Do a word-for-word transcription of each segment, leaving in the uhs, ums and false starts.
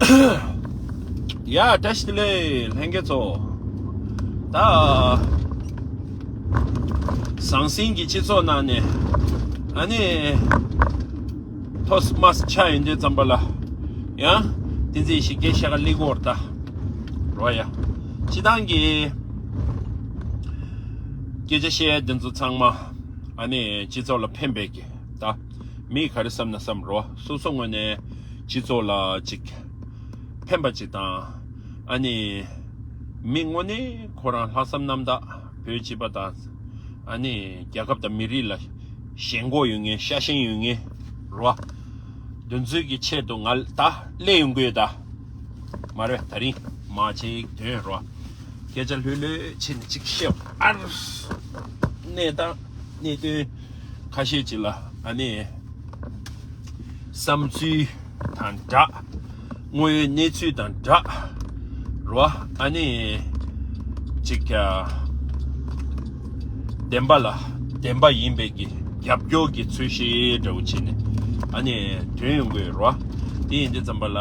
ཡ་བཀྲ་ཤིས་བདེ་ལེགས་ལྷན་རྒྱས་ཚོ། ད་ཟང་ཟིང་གི་སྤྱི་ཚོགས་ནང་ནས་ཨ་ནི་ཐོས་མ་ཆ་ཡིན་དུས་ཙམ་པ་ལ་ཡང་བསྟན་འཛིན་ཞིག་སྐད་ཤ་ཁ་ལི་གོར་ད་རོ་ཡ། སྤྱི་བཏང་གི་སྐད་ཆ་བཤད་འདི་ཚོ་ཚང་མ་ཨ་ནི་སྤྱི་ཚོགས་ལ་ཕན་པའི་གི་ད་མི་ག་རེ་བསམ་ན་བསམ་རོ། སོ་སོ་ངོས་ནས་སྤྱི་ཚོགས་ལ་ཅིག་ཕན་པ་ཅིག་དང་། ཨ་ནི་མི་དངོས་གནས་ཁོ་རང་ལྷག་བསམ་རྣམ་དག་བོད་སྤྱི་པ་དང་། ཨ་ནི་རྒྱལ་ཁབ་དང་མི་རིགས་ལ་ཞེན་ཁོག་ཡོད་མཁན་ཤ་ཞེན་ཡོད་མཁན་རོ། འདུ་འཛོམས་ཀྱི་ཆེད་དུ་ང་ད་སླེབས་ཡོང་གི་ཡོད་ད། མ་རེད་ད་རིང་མ་ཅིག་དོན་རོ། སྐད་ཆ་ལྷོད་ལྷོད་བྱས་ནས་ཅིག་བཤད་ཨར། གནས་སྟངས་གནད་དོན་ཁ་ཤས་ཅིག་ལ་ཨ་ནི་བསམ་ཚུལ་དང་འདྲ། དངོས་ཡོད་གནས་ཚུལ་དང་འདྲ་རོ། ཨ་ནི་ཅིག་བདེན་པ་ལ་བདེན་པ་ཡིན་པའི་གི་རྒྱབ་སྐྱོར་གྱི་ཚུལ་བཞིན་འདྲ་བོ་བྱས་ནས་ཨ་ནི་དོན་ཡོང་གི་ཡོད་རོ། དེ་ཡིན་དུས་ཙམ་པ་ལ་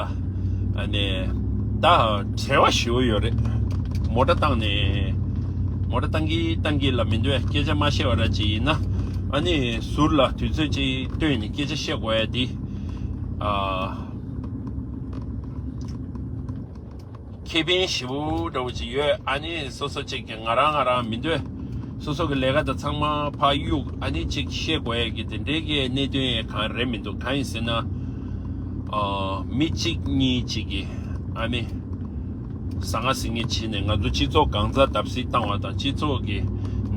ཨ་ནི་ད་བྲེལ་བ་ཞེ་པོ་ཡོད་རེད། མོ་ཊ་བཏང་ནས་མོ་ཊ་བཏང་གི་བཏང་གི་ལ་མི་འདུག་སྐད་ཆ་མ་བཤད་པ་ར་ཅིག་ཡིན་ན་ཨ་ནི་ཟུར་ལ་དུས་ཚོད་ཅིག་བཏོན་ནས་སྐད་ཆ་བཤད་དགོས་ཡ་དེ་ཨ། ཁེ་ཕན་ཞེ་པོ་འདྲ་བོ་ཅིག་ཡོད། ཨ་ནི་སོ་སོ་ཅིག་གི་ང་རང་ང་རང་མི་འདོད། སོ་སོ་གི་ལས་ཀ་དང་ཚང་མ་ཕར་གཡུག་ཨ་ནི་ཅིག་ཤེས་དགོས་ཡས་ཀྱི་དེ་འདྲའི་གི་གནད་དོན་ཡས་གང་རེད་མི་འདུག་གང་ཡིན་ཟེར་ན། ཨ། མི་གཅིག་གཉིས་ཅིག་གིས་ཨ་ནི་ཟང་ངེ་ཟིང་ངེ་བྱས་ནས་ང་ཚོ་སྤྱི་ཚོགས་གང་ཟག་བརྡབ་གསིག་བཏང་བ་དང་སྤྱི་ཚོགས་ཀྱི་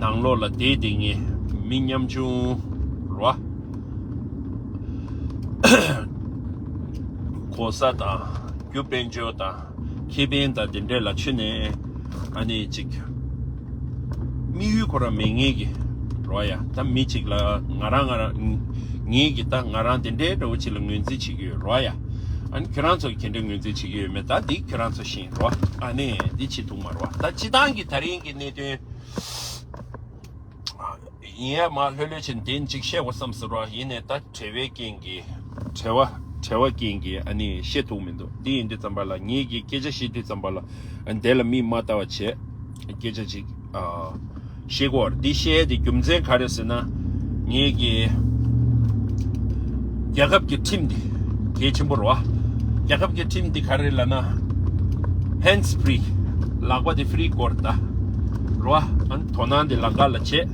ནང་ལོགས་ལ་བསྡད་བསྡད་མཁན་མི་ཉམ་ཆུང་རོ། གོ་ས་དང་རྒྱུ་དཔལ་འབྱོར་དང་ཁེ་ཕན་དང་དེ་འདྲས་ལ་ཆུད་ནས་ཨ་ནི་ཅིག་དམིགས་ཡུལ་ཁོ་རང་མེད་ངེས་ཀྱི་རོ་ཡ། ད་མི་གཅིག་ལ་ང་རང་ང་རང་ངེས་ཀྱི་ད་ང་རང་དེ་འདྲའི་འདྲ་བོ་ཅིག་ལ་ངོས་འཛིན་བྱེད་ཀྱི་ཡོད་རོ་ཡ། ཨ་ནི་ཁྱེད་རང་ཚོ་གི་དེ་འདྲའི་ངོས་འཛིན་བྱེད་ཀྱི་ཡོད་མེད་ད་འདི་ཁྱེད་རང་ཚོ་ཤེས་རོ། ཨ་ནི་འདི་བྱེད་ཐུབ་མ་རོ། ད་སྤྱི་བཏང་གི་ད་རིང་གི་གནད་དོན། ཡིན་ཡ་མ་ལྷོད་ལྷོད་བྱས་འདི་གཅིག་བཤད་དགོས་བསམ་ཟེར་བ་ཡིན་ནས་ད་བྲེལ་བའི་རྐྱེན་གྱིས་བྲེལ་བ་བྲེལ་བ་རྐྱེན་གྱིས་ཨ་ནི་བཤད་ཐུབ་མི་འདུག་འདི་ཡིན་དུས་ཙམ་པ་ལ་ངེད་ཀྱིས་སྐད་ཆ་བཤད་དུས་ཙམ་པ་ལ་འདི་ལ་མིག་མ་ལྟ་བ་བྱས་སྐད་ཆ་ཅིག་ཨ་བཤད་དགོས་འདི་བཤད་དེ་རྒྱུ་མཚན་ག་རེ་ཟེར་ན་ངེད་ཀྱིས་རྒྱལ་ཁབ་ཀྱི་ཁྲིམས་འདི་གལ་ཆེན་པོ་རེད་བ། རྒྱལ་ཁབ་ཀྱི་ཁྲིམས་འདི་ག་རེ་ལབ་ན་hands free ལག་པ་འདི་free དགོས་རེད་ད་རེད་བ། ཨ་ནི་དོ་སྣང་འདི་ལང་ཀ་ལ་བྱེད།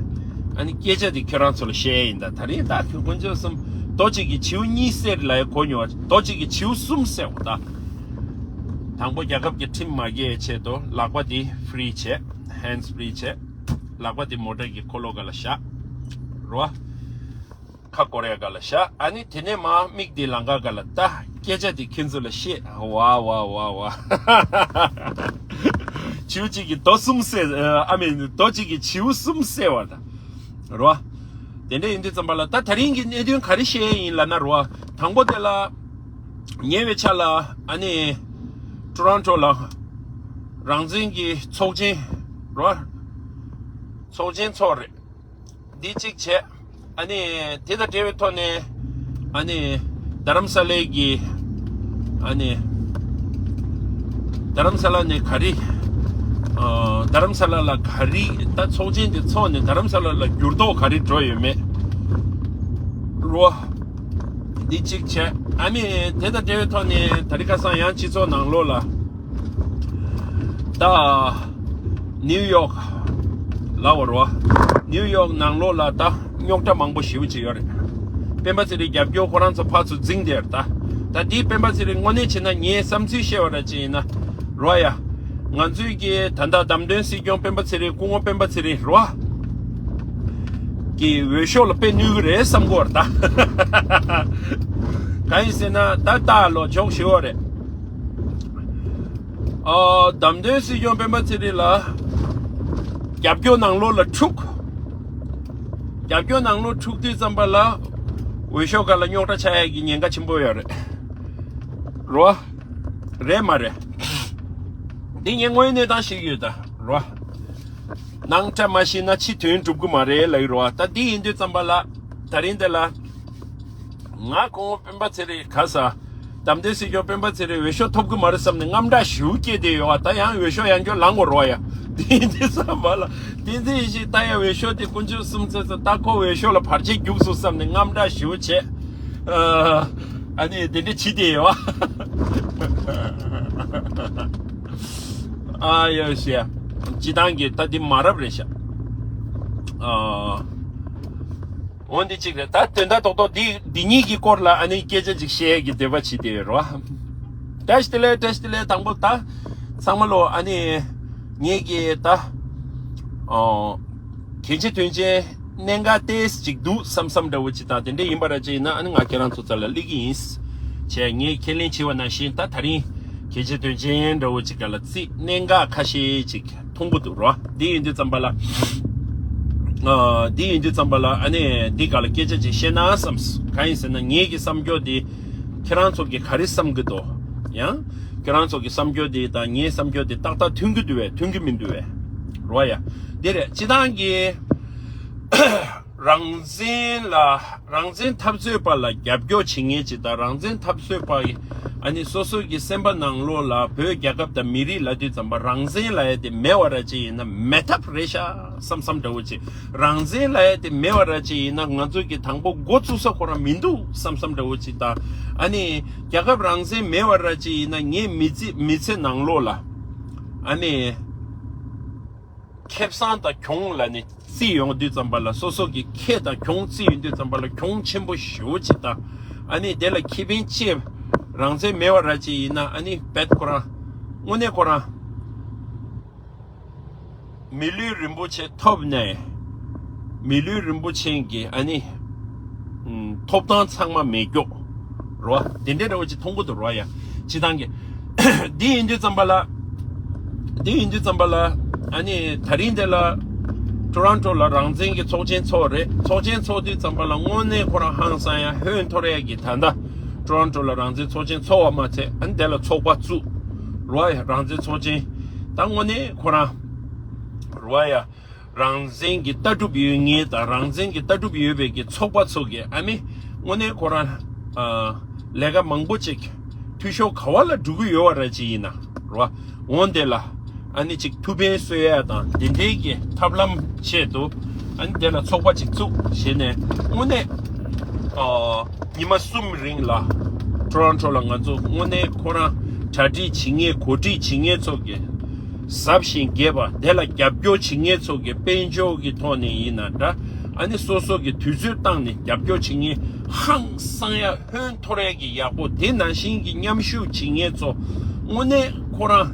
ཨ་ནི་སྐད་ཆ་འདི་ཁྱེད་རང་ཚོ་ལ་བཤད་ཡ་ཡིན་ད། ད་རིང་ད་ཁྱོད་དཀོན་མཆོག་གསུམ་རྡོ་གཅིག་གིས་བྱིའུ་གཉིས་བསད་ལ་ཡ་གོ་མྱོང་བ་རྡོ་གཅིག་གིས་བྱིའུ་གསུམ་བསད་འོ་ད། དང་པོ་རྒྱལ་ཁབ་ཀྱི་ཁྲིམས་མ་འགལ་ཆེད་དུ་ལག་པ་འདི་free བྱེད། hands free བྱེད། ལག་པ་འདི་མོ་ཊ་གི་འཁོར་ལོ་སྒང་ལ་བཞག་རེད་བ། ཁ་སྐོར་ཡ་སྒང་ལ་བཞག་ཨ་ནི་དེ་ནས་མར་མིག་འདི་ལང་ཀ་སྒང་ལ་ལྟ། སྐད་ཆ་འདི་ཁྱེད་ཚོ་ལ་བཤད། ཝ་ཝ་ཝ་ཝ། བྱིའུ་གཅིག་གིས་རྡོ་གསུམ་བསད། ཨ་མི་རྡོ་གཅིག་གིས་བྱིའུ་གསུམ་བསད་པ་དང་། རེད་བ། དེ་འདྲ་ཡིན་དུས་ཙམ་པ་ལ་ད་ད་རིང་གི་གནད་དོན་ག་རེ་བཤད་ཡ་ཡིན་ལབ་ན་རེད་བ། དང་པོ་དེ་ལ་ཉེ་བའི་ཆར་ལ་ཨ་ནི་ཊོ་རོན་ཊོ་ལ་རང་བཙན་གྱི་ཚོགས་ཆེན་རེད་བ། ཚོགས་ཆེན་ཚོགས་རེད། འདི་གཅིག་བྱས། ཨ་ནི་དེ་དང་འབྲེལ་བའི་ཐོག་ནས་ཨ་ནི་རྡ་རམ་ས་ལའི་གི་ཨ་ནི་རྡ་རམ་ས་ལ་ནས་ག་རེ་ཨ་རྡ་རམ་ས་ལ་ལ་ག་རེ་ད་ཚོགས་ཆེན་དེ་ཚོགས་ནས་རྡ་རམ་ས་ལ་ལ་འགྱུར་ལྡོག་ག་རེ་འགྲོ་ཡོད་མེད་རོ། འདི་གཅིག་བྱས། ཨ་ནི་དེ་དང་འབྲེལ་བའི་ཐོག་ནས་ད་རིང་ཁ་སང་ཡང་སྤྱི་ཚོགས་ནང་ལོགས་ལ། ད་ནིའུ་ཡོག་ལ་བར་བ། ནིའུ་ཡོག་ནང་ལོགས་ལ་ད་རྙོག་དྲ་མང་པོ་ཞེ་པོ་ཅིག་ཡོད་རེད། སྤེན་པ་ཚེ་རིང་རྒྱབ་སྐྱོར་ཁོ་རང་ཚོ་ཕར་ཚུར་འཛིང་བསྡད་རེད་ད། ད་འདི་སྤེན་པ་ཚེ་རིང་དངོས་གནས་བྱས་ན་ངའི་བསམ་ཚུལ་བཤད་པ་ར་ཅིག་ཡིན་ན་རོ་ཡ། ང་ཚོས་ཀྱི་ད་ལྟ་བདམས་ཐོན་སྲིད་སྐྱོང་སྤེན་པ་ཚེ་རིང་སྐུ་ངོ་སྤེན་པ་ཚེ་རིང་རོ། གི་འོས་ཤོག་ལ་དཔེ་གནོད་གི་རེད་བསམ་གི་ཡོད་རེད་ད། གང་ཡིན་ཟེར་ན་ད་ལྟ་ལོ་ཇོག་ཞེ་པོ་རེད། ཨ། བདམས་ཐོན་སྲིད་སྐྱོང་སྤེན་པ་ཚེ་རིང་ལ་རྒྱབ་སྐྱོར་ནང་ལོགས་ལ་འཁྲུག་རྒྱབ་སྐྱོར་ནང་ལོགས་འཁྲུག་དུས་ཙམ་པ་ལ་འོས་ཤོག་སྒང་ལ་རྙོག་དྲ་ཆགས་ཡ་གི་ཉེན་ཁ་ཆེན་པོ་ཡོད་རེད། རོ། རེད་མ་རེད། འདི་ངས་དངོས་གནས་དང་ཞིག་ཡོད་ད་རོ། ནང་བཀྲ་མ་ཤིས་ན་ཕྱི་དོན་འགྲུབ་གི་མ་རེད་ལབ་ཀྱི་རོ། ད་འདི་ཡིན་དུས་ཙམ་པ་ལ་ད་རིང་འདི་ལ་ང་ཁོང་སྤེན་པ་ཚེ་རིང་ག་ས་ དམ་ལྡན་སྲིད་སྐྱོང་སྤེན་པ་ཚེ་རིང་འོས་ཤོག་ཐོབ་གི་མ་རེད་བསམ་ནས་དངངས་སྐྲག་ཞེ་པོ་སྐྱེས་བསྡད་ཡོད་པ། ད་ཡང་འོས་ཤོག་ཡང་བསྐྱར་ལངས་དགོས་རེད་པ་ཡ། དེ་འདི་བསམ་པ་ལ་བསྟན་འཛིན་ཡེ་ཤེས་ད་ཡང་འོས་ཤོག་དེ་དཀོན་མཆོག་གསུམ་བཙལ་ཚེ་ད་ཁོ་འོས་ཤོག་ལ་བར་ཆད་རྒྱུགས་སོང་བསམ་ནས་དངངས་སྐྲག་ཞེ་པོ་བྱས། ཨ་ནི་དེ་འདྲ་བྱས་བསྡད་ཡོད་པ། ཨ་ཡོ་ཤེ། སྤྱི་བཏང་གི་ད་འདི་མ་རབས་རེད་ཤག་ཨ། འོ་འདི་གཅིག་རེད། ད་དོན་དག་རྡོག་རྡོག་འདི་འདི་གཉིས་ཀྱི་སྐོར་ལ་ཨ་ནི་སྐད་ཆ་ཅིག་བཤད་ཀྱི་འདོད་པ་བྱེད་དེ་རོ། བཀྲ་ཤིས་བདེ་ལེགས། བཀྲ་ཤིས་བདེ་ལེགས། དང་པོ་ད་ཚང་མ་ལོ་ཨ་ནི་ངེད་ཀྱི་ད་ཨོ་གལ་ཆེ་དོན་ཆེ་གནད་འགག་ཏོག་ཙམ་ཅིག་འདུག་བསམ་བསམ་འདྲ་བོ་ཅིག་དང་དེ་འདྲ་ཡིན་པ་ར་ཅིག་ཡིན་ན་ཨ་ནི་ང་ཁྱེད་རང་ཚོ་རྩ་ལ་སླེབས་ཀྱི་ཡིན། བྱས་ངས་ཁས་ལེན་བྱས་པ་ནང་བཞིན་ད་ད་རིང་གལ་ཆེ་དོན་ཆེན་འདྲ་བོ་ཅིག་ག་ལ་རྩིས་གནད་འགག་ཁ་ཤས་ཅིག་མཐོང་གི་འདུག་རོ། འདི་ཡིན་དུས་ཙམ་པ་ལ། ཨ། འདི་ཡིན་དུས་ཙམ་པ་ལ་ཨ་ནི་འདི་ག་ལ་སྐད་ཆ་ཅིག་བཤད་ན་བསམས། གང་ཡིན་ཟེར་ན་ངེད་ཀྱི་བསམ་སྐྱོ་འདི་ཁྱེད་རང་ཚོ་གི་ག་རེ་བསམ་གི་འདུག་ཡང་ཁྱེད་རང་ཚོ་གི་བསམ་སྐྱོ་འདི་དང་ངའི་བསམ་སྐྱོ་འདི་ཏག་ཏག་མཐུན་གི་འདུག་བས་མཐུན་གི་མི་འདུག་བས། རོ་ཡ། འདི་རེད། སྤྱི་བཏང་གི་རང་བཙན་ལ་རང་བཙན་འཐབ་རྩོད་པ་ལ་རྒྱབ་སྐྱོར་བྱེད་མཁན་ཅིག་དང་རང་བཙན་འཐབ་རྩོད་པ་ཡི་ཨ་ནི་སོ་སོ་གི་སེམས་པ་ནང་ལོགས་ལ་བོད་རྒྱལ་ཁབ་དང་མི་རིགས་ལབ་དུས་ཙམ་པ་རང་བཙན་ལབ་ཡ་དེ་མེད་པ་ར་ཅིག་ཡིན་ན་མེད་ཐབས་རེད་ཤག་བསམ་བསམ་འདྲ་བོ་ཅིག་རང་བཙན་ལབ་ཡ་དེ་མེད་པ་ར་ཅིག་ཡིན་ན་ང་ཚོ་གི་དང་པོ་འགོ་བཙུགས་ས་ཁོ་རང་མི་འདུག་བསམ་བསམ་འདྲ་བོ་ཅིག་དང་། ཨ་ནི་རྒྱལ་ཁབ་རང་བཙན་མེད་པ་ར་ཅིག་ཡིན་ན་ངའི་མི་ཚེ་མི་ཚེ་ནང་ལོགས་ལ་ཨ་ནི། ཁེ་བཟང་དང་གྱོང་ལབ་ནས་རྩིས་ཡོང་དུས་ཙམ་པ་ལ་སོ་སོ་གི་ཁེ་དང་གྱོང་རྩིས་ཡོང་དུས་ཙམ་པ་ལ་གྱོང་ཆེན་པོ་ཞེ་པོ་ཅིག་དང་། ཨ་ནི་དེ་ལ་ཁེ་ཕན་ཆེ། རང་བཙན་མེད་པ་ར་ཅིག་ཡིན་ན་ཨ་ནི་བེད་ཁོ་རང་དངོས་གནས་ཁོ་རང་མི་ལུས་རིན་པོ་ཆེ་ཐོབ་ནས་མི་ལུས་རིན་པོ་ཆེ་གི་ཨ་ནི་ཐོབ་ཐང་ཚང་མ་མེད་སྐྱོ། རོ། དེ་འདྲའི་འདྲ་བོ་ཅིག་མཐོང་གི་འདུག་རོ་ཡ། སྤྱི་བཏང་གི། འདི་ཡིན་དུས་ཙམ་པ་ལ། འདི་ཡིན་དུས་ཙམ་པ་ལ། ཨ་ནི་དེ་རིང་འདི་ལ། ཊོ་རོན་ཊོ་ལ་རང་བཙན་གྱི་ཚོགས་ཆེན་ཚོགས་རེད། ཚོགས་ཆེན་ཚོགས་དུས་ཙམ་པ་ལ་དངོས་གནས་ཁོ་རང་ཧང་སང་ཡ་ཧོན་འཐོར་ཡ་གི་ད་ལྟ། ཊོ་རོན་ཊོ་ལ་རང་བཙན་ཚོགས་ཆེན་ཚོགས་པ་མ་ཚད་ཨ་ནི་དེ་ལ་ཚོགས་པ་བཙུགས། རོ་ཡ་རང་བཙན་ཚོགས་ཆེན། ད་དངོས་གནས་ཁོ་རང་། རོ་ཡ། རང་བཙན་གྱི་ལྟ་གྲུབ་ཡོད་མཁན་དང་རང་བཙན་གྱི་ལྟ་གྲུབ་ཡོད་པའི་གི་ཚོགས་པ་ཚོ་གི་ཨ་ནི་དངོས་གནས་ཁོ་རང་ཨ་ལས་ཀ་མང་པོ་ཅིག་འཐུས་ཤོར་ག་བ་ལ་འགྲོ་གི་ཡོད་པ་ར་ཅིག་ཡིན་ན་རོ། འོང་དེ་ལ་ཨ་ནི་ཅིག་ཐུགས་ཕན་གསོས་ཡ་དང་དེ་འདྲའི་གི་ཐབས་ལམ་ཆེད་དུ་ཨ་ནི་དེ་ལ་ཚོགས་པ་ཅིག་བཙུགས་བྱས་ནས་དངོས་གནས་ཨ་ཉི་མ་གསུམ་རིང་ལ་ཊོ་རོན་ཊོ་ལ་ང་ཚོ་དངོས་གནས་ཁོ་རང་གྲ་སྒྲིག་བྱེད་མཁན་གོ་སྒྲིག་བྱེད་མཁན་ཚོ་གི་ཟབ་ཞིང་རྒྱས་པ་དེ་ལ་རྒྱབ་སྐྱོར་བྱེད་མཁན་ཚོ་གི་དཔལ་འབྱོར་གྱི་ཐོག་ནས་ཡིན་ན་འདྲ། ཨ་ནི་སོ་སོ་གི་དུས་ཚོད་བཏང་ནས་རྒྱབ་སྐྱོར་བྱེད་མཁན་ཧང་སང་ཡ་ཧོན་འཐོར་ཡ་གི་ཡག་པོ་དེ་ནང་བཞིན་གྱི་མཉམ་ཞུགས་བྱེད་མཁན་ཚོ་དངོས་གནས་ཁོ་རང་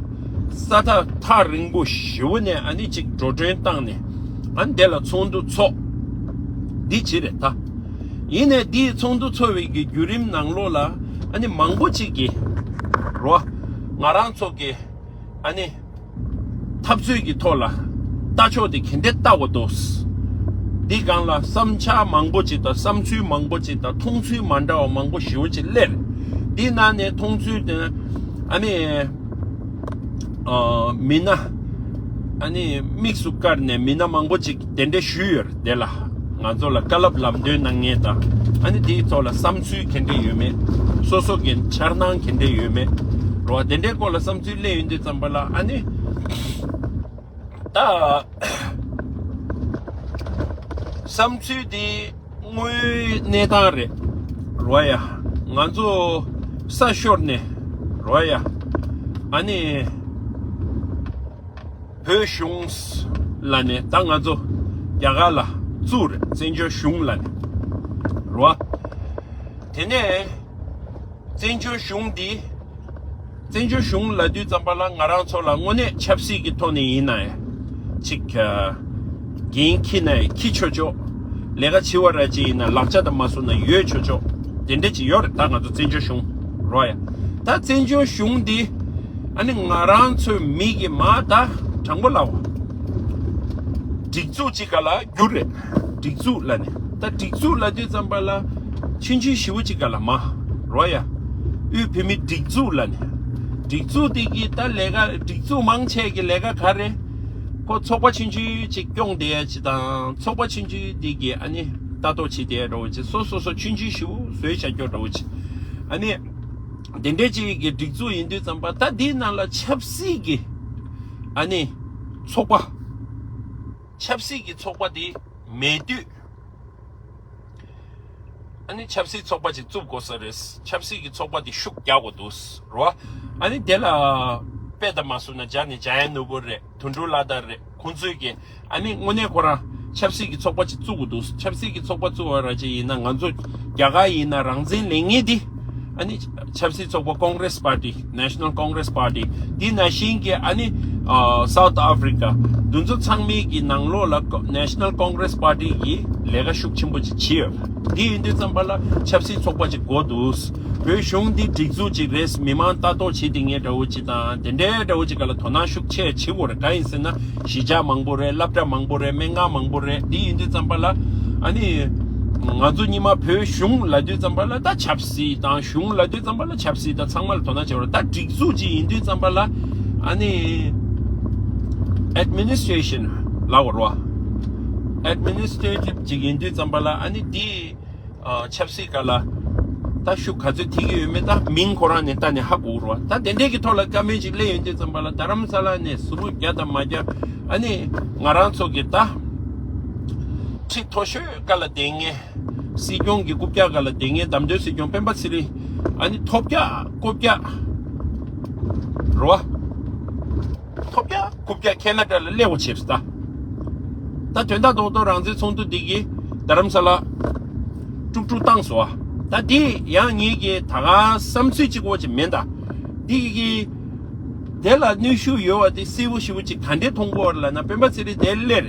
ས་ཐག་ཐག་རིང་པོ་ཞེ་པོ་ནས་ཨ་ནི་ཅིག་འགྲོ་གྲོན་བཏང་ནས་ཨ་ནི་དེ་ལ་ཚོགས་འདུ་ཚོགས། འདི་ཅི་རེད་ད། ཡིན་ནས་འདིའི་ཚོགས་འདུ་ཚོགས་པའི་གི་བརྒྱུད་རིམ་ནང་ལོགས་ལ་ཨ་ནི་མང་པོ་ཅིག་གིས་རོ། ང་རང་ཚོ་གི་ཨ་ནི། འཐབ་རྩོད་ཀྱི་ཐོག་ལ་ལྟ་ཕྱོགས་དེ་ག་འདྲས་ལྟ་དགོས་འདུག་འདི་སྒང་ལ་བསམ་འཆར་མང་པོ་ཅིག་དང་བསམ་ཚུལ་མང་པོ་ཅིག་དང་མཐོང་ཚུལ་མ་འདྲ་བ་མང་པོ་ཞེ་པོ་ཅིག་སླེབས། འདི་ནང་ནས་མཐོང་ཚུལ་དེ་ཨ་ནི་ཨ་མི་སྣ་ཨ་ནི་དམིགས་སུ་བཀར་ནས་མི་སྣ་མང་པོ་ཅིག་གདན་འདྲེན་ཞུས་ཡོད་རེད་དེ་ལ། ང་ཚོ་ལ་བཀའ་སློབ་ལམ་སྟོན་གནང་མཁན་དང་ཨ་ནི་དེའི་ཐོག་ལ་བསམ་ཚུལ་ག་འདྲ་ཡོད་མེད། སོ་སོ་གི་འཆར་སྣང་ག་འདྲ་ཡོད་མེད། རོ་དེ་འདྲའི་སྐོར་ལ་བསམ་ཚུལ་གླེང་ཡོང་དུས་ཙམ་པ་ལ་ཨ་ནི་ད་བསམ་ཚུལ་དེ་དངོས་གནས་སྟངས་རེད། རོ་ཡ་ང་ཚོ་ས་ཤོར་ནས་རོ་ཡ་ཨ་ནི། བོད་གཞུང་ལ་ནས་ད་ང་ཚོ་རྒྱ་གར་ལ་བཙུགས་རེད། བཙན་བྱོལ་གཞུང་ལ་ནས་རོ། དེ་ནས་བཙན་བྱོལ་གཞུང་འདི་བཙན་བྱོལ་གཞུང་ལ་དུས་ཙམ་པ་ལ་ང་རང་ཚོ་ལ་དངོས་གནས་ཆབ་སྲིད་ཀྱི་ཐོག་ནས་ཡིན་ན་ཡང་ཅིག་འགན་འཁྱེར་ན་ཡང་འཁྱེར་ཆོག་ཆོག་ལས་ཀ་བྱེད་པ་ར་ཅིག་ཡིན་ན་ལག་ཆ་དང་མ་བཟུང་ན་ཡོད་ཆོག་ཆོག་དེ་འདྲ་ཅིག་ཡོད་རེད། ད་ང་ཚོ་བཙན་བྱོལ་གཞུང་རོ་ཡ། ད་བཙན་བྱོལ་གཞུང་འདི་ཨ་ནི་ང་རང་ཚོའི་མི་གི་མ་ད་དྲང་པོ་ལབ་པ། སྒྲིག་འཛུགས་ཅིག་ག་ལ་འགྱུར་རེད། སྒྲིག་འཛུགས་ལ་ནི་ད་སྒྲིག་འཛུགས་ལ་དུས་ཙམ་པ་ལ་ཆུང་ཆུང་ཞེ་པོ་ཅིག་ག་ལ་མ་རོ་ཡ། དབུས་བོད་མི་སྒྲིག་འཛུགས་ལ་ནི་སྒྲིག་འཛུགས་དེ་གི་ད་ལས་ཀ་སྒྲིག་འཛུགས་མང་ཆེ་གི་ལས་ཀ་ག་རེ། ཁོ་ཚོགས་པ་ཆུང་ཆུང་ཅིག་སྐྱོང་བསྡད་ཡ་ཅིག་དང་ཚོགས་པ་ཆུང་ཆུང་དེ་གི་ཨ་ནི་ལྟ་རྟོག་བྱེད་བསྡད་ཡ་འདྲ་བོ་ཅིག་སོ་སོ་སོ་ཆུང་ཆུང་ཞེ་པོ་བཟོས་བྱ་རྒྱུ་འདྲ་བོ་ཅིག་ཨ་ནི། དེ་འདྲའི་ཅིག་གི་སྒྲིག་འཛུགས་ཡིན་དུས་ཙམ་པ། ད་འདིའི་ནང་ལ་ཆབ་སྲིད་ཀྱི་ཨ་ནི་ཚོགས་པ། ཆབ་སྲིད་ཀྱི་ཚོགས་པ་དེ་མེད་དུས། ཨ་ནི་ཆབ་སྲིད་ཚོགས་པ་ཅིག་བཙུགས་དགོས་ས་རེད། ཆབ་སྲིད་ཀྱི་ཚོགས་པ་དེ་ཤུགས་རྒྱག་དགོས་འདུག་རོ། ཨ་ནི་དེ་ལ་དཔེ་ལྟ་མ་སོང་ན་རྒྱ་ནས་འཇམ་དབྱངས་ནོར་བུ་རེད། དོན་གྲུབ་ལྷ་དར་རེད། ཁོང་ཚོས་ཀྱི་ཨ་ནི་དངོས་གནས་ཁོ་རང་ཆབ་སྲིད་ཀྱི་ཚོགས་པ་ཅིག་བཙུགས་དགོས་འདུག་ཆབ་སྲིད་ཀྱི་ཚོགས་པ་བཙུགས་པ་ར་ཅིག་ཡིན་ན། ང་ཚོ་རྒྱ་གར་ཡིན་ན་རང་བཙན་ལེན་མཁན་འདི་ཨ་ནི་ཆབ་སྲིད་ཚོགས་པ་Congress Party, National Congress Party འདི་ནང་བཞིན་གྱི་ཨ་ནི་South Africa འདི་ཚོ་ཚང་མའི་གི་ནང་ལོགས་ལ་National Congress Party གི་ལས་ཀ་ཤུགས་ཆེན་པོ་ཅིག་བྱས་ཡོད། འདི་ཡིན་དུས་ཙམ་པ་ལ་ཆབ་སྲིད་ཚོགས་པ་ཅིག་དགོས་འདུག་བོད་གཞུང་འདི་སྒྲིག་འཛུགས་ཅིག་རེད། མི་མང་ལྟ་རྟོག་བྱེད་དེ་ངེས་འདྲ་བོ་ཅིག་དང་དེ་འདྲའི་འདྲ་བོ་ཅིག་ག་ལ་དོ་སྣང་ཤུགས་ཆེ་བྱེད་དགོས་རེད། གང་ཡིན་ཟེར་ན་གཞིས་ཆགས་མང་པོ་རེད། སློབ་གྲྭ་མང་པོ་རེད། སྨན་ཁང་མང་པོ་རེད། འདི་ཡིན་དུས་ཙམ་པ་ལ་ཨ་ནི་ང་ཚོ་སྔོན་མ་བོད་གཞུང་ལབ་དུས་ཙམ་པ་ལ་ད་ཆབ་སྲིད་དང་། གཞུང་ལབ་དུས་ཙམ་པ་ལ་ཆབ་སྲིད་དང་ཚང་མ་ལ་དོ་སྣང་བྱེད་དགོས་རེད། ད་སྒྲིག་འཛུགས་ཅིག་ཡིན་དུས་ཙམ་པ་ལ་ཨ་ནི་Administration ལབ་དགོས་རེད་བ། Administrative ཅིག་ཡིན་དུས་ཙམ་པ་ལ་ཨ་ནི་འདི། ཨ། ཆབ་སྲིད་སྒང་ལ་ད་ཤུགས་ག་ཚོད་ཐེབས་ཀྱི་ཡོད་མེད་ད་མིང་ཁོ་རང་ནས་ལྟ་ནས་ཧ་གོ་རོ། ད་དེ་འདྲས་ཀྱི་ཐོག་ལ་བཀའ་མོལ་ཅིག་སླེབས་ཡོང་དུས་ཙམ་པ་ལ་རྡ་རམ་ས་ལ་ནས་ཟུར་རྒྱག་དང་མ་རྒྱག་ཨ་ནི་ང་རང་ཚོ་གི་ད་ཁྲི་མཐོ་ཤོས་སྒང་ལ་བསྡད་མཁན། སྲིད་སྐྱོང་གི་རྐུབ་བཀྱག་སྒང་ལ་བསྡད་མཁན་བདམས་ཐོན་སྲིད་སྐྱོང་སྤེན་པ་ཚེ་རིང་། ཨ་ནི་ཐོབ་རྒྱག་རྐུབ་བཀྱག་རོ། ཐོབ་རྒྱག་རྐུབ་བཀྱག་ཁེ་ན་ཌ་ལ་སླེབས་པ་བྱས་སོང་ད། ད་དོན་དག་རྡོག་རྡོག་རང་བཙན་ཚོགས་འདུ་འདི་གིས་རྡ་རམ་ས་ལ་དཀྲུག་དཀྲུག་བཏང་སོང་བ། ད་འདི་ཡང་ངེད་ཀྱི་ད་ག་བསམ་ཚུལ་གཅིག་པོ་ཅིག་མིན་ད། འདི་གི་དེ་ལ་གནོན་ཤུགས་ཡོད་པ་དེ་གསལ་པོ་ཞེ་པོ་ཅིག་ག་འདྲས་མཐོང་གི་ཡོད་རེད་ལབ་ན། སྤེན་པ་ཚེ་རིང་དེ་སླེབས་རེད་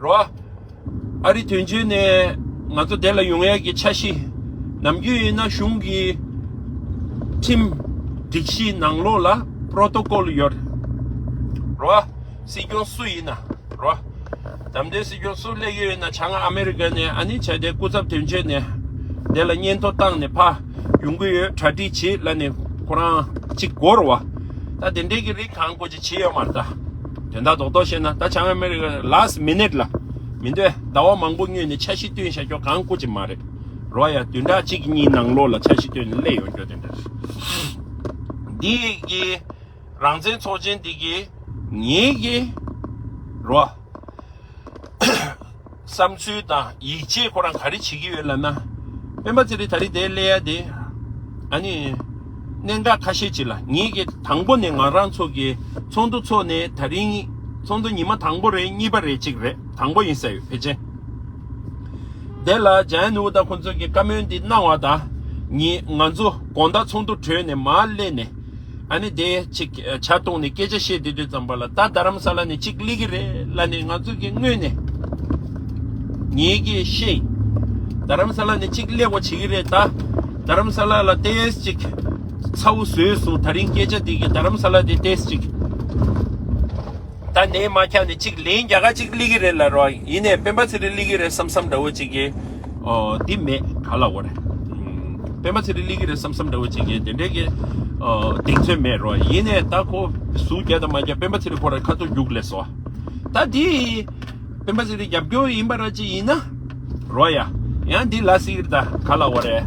རོ། ཨ་རི་དོན་གཅོད་ནས་ང་ཚོ་དེ་ལ་ཡོང་ཡག་གི་འཆར་གཞི། ནམ་རྒྱུན་ཡིན་ན་གཞུང་གི་ཁྲིམས་སྒྲིག་གཞི་ནང་ལོགས་ལ་པྲོ་ཊོ་ཀོལ་ཡོད་རེད་རོ། སྲིད་སྐྱོང་སུ་ཡིན་ན་རོ། བདམས་ཐོན་སྲིད་སྐྱོང་སུ་སླེབས་ཀྱི་ཡོད་ན་བྱང་ཨ་མེ་རི་ཀ་ནས་ཨ་ནི་བྱས་ཏེ་སྐུ་ཚབ་དོན་གཅོད་ནས་དེ་ལ་སྙན་ཐོ་བཏང་ནས་ཕར་ཡོང་གི་ཡོད། གྲ་སྒྲིག་བྱེད་ལབ་ནས་ཁོ་རང་གཅིག་གོ་རེད་བ། ད་དེ་འདྲའི་གི་རིགས་གང་དགོས་ཅིག་བྱེད་ཡོད་མ་རེད་ད། དོན་དག་རྡོག་རྡོག་བཤད་ན་ད་བྱང་ཨ་མེ་རི་ཀ་last minute ལ་མི་འདོད་ཟླ་བ་མང་པོ་སྔོན་ནས་འཆར་གཞི་བཏོན་བཞག་རྒྱུ་གང་དགོས་ཅིག་མ་རེད་རོ། ཡ་བདུན་ཕྲག་གཅིག་གཉིས་ནང་ལོགས་ལ་འཆར་གཞི་བཏོན་ནས་སླེབས་ཡོང་རྒྱུ་དེ་འདྲ་རེད། འདི་གི་རང་བཙན་ཚོགས་ཆེན་འདི་གི་ངེད་ཀྱི་རོ། བསམ་ཚུལ་དང་ཡིད་ཆེས་ཁོ་རང་ག་རེ་བྱེད་ཀྱི་ཡོད་ལབ་ན། སྤེན་པ་ཚེ་རིང་ད་རེས་དེ་སླེབས་ཡ་དེ། ཨ་ནི། གནད་འགག་ཁ་ཤས་ཅིག་ལ་ངེད་ཀྱི་དང་པོ་ནས་ང་རང་ཚོ་གི་ཚོགས་འདུ་ཚོགས་ནས་ད་རིང་ཚོགས་འདུ་ཉི་མ་དང་པོ་རེད། གཉིས་པ་རེད། གཅིག་རེད། དང་པོ་ཡིན་ས་ཡོད་ཕལ་ཆེར། དེ་ལ་འཇམ་དབྱངས་ནོར་བུ་དང་ཁོང་ཚོ་གི་བཀའ་མོལ་འདི་གནང་བ་དང་། ངེད་ང་ཚོ་དགོང་དག་ཚོགས་འདུ་གྲོལ་ནས་མར་སླེབས་ནས། ཨ་ནི་དེ་ཅིག་ཇ་འཐུང་ནས་སྐད་ཆ་བཤད་དུས་དུས་ཙམ་པ་ལ་ད་རྡ་རམ་ས་ལ་ནས་ཅིག་སླེབས་ཀྱི་རེད་ལབ་ནས་ང་ཚོ་གི་སྔོན་ནས་ངེད་ཀྱིས་ཤེས། རྡ་རམ་ས་ལ་ནས་ཅིག་སླེབས་པ་བྱེད་ཀྱི་རེད་ད། རྡ་རམ་ས་ལ་ལ་ཏེས་ཅིག་ཚ་བོ་བཟོས་སོང་། ད་རིང་སྐད་ཆ་དེ་གི་རྡ་རམ་ས་ལ་དེ་ཏེས་ཅིག་ད་ནས་མ་ཁྱག་ནས་ཅིག་ལན་རྒྱག་ག་ཅིག་སླེབས་ཀྱི་རེད་ལབ་རོགས། ཡིན་ནས་སྤེན་པ་ཚེ་རིང་སླེབས་ཀྱི་རེད་བསམ་བསམ་འདྲ་བོ་ཅིག་གི། ཨོ། འདི་མེད་ག་ལ་འོ་རེད། སྤེན་པ་ཚེ་རིང་སླེབས་ཀྱི་རེད་བསམ་བསམ་འདྲ་བོ་ཅིག་གི་དེ་འདྲའི་གི། ཨོ། གདེང་ཚོད་མེད་རོ། ཡིན་ནས་ད་ཁོ་ཟུར་རྒྱག་དང་མ་རྒྱག་སྤེན་པ་ཚེ་རིང་ཁོ་རང་ཁ་ཐུག་རྒྱུགས་ལས་སོ། ད་འདི་སྤེན་པ་ཚེ་རིང་རྒྱབ་སྐྱོར་ཡིན་པ་ར་ཅིག་ཡིན་ན་རོ་ཡ། ཡང་འདི་ལ་སྲིད་ཀྱི་རེད་ད་ག་ལ་འོ་རེད།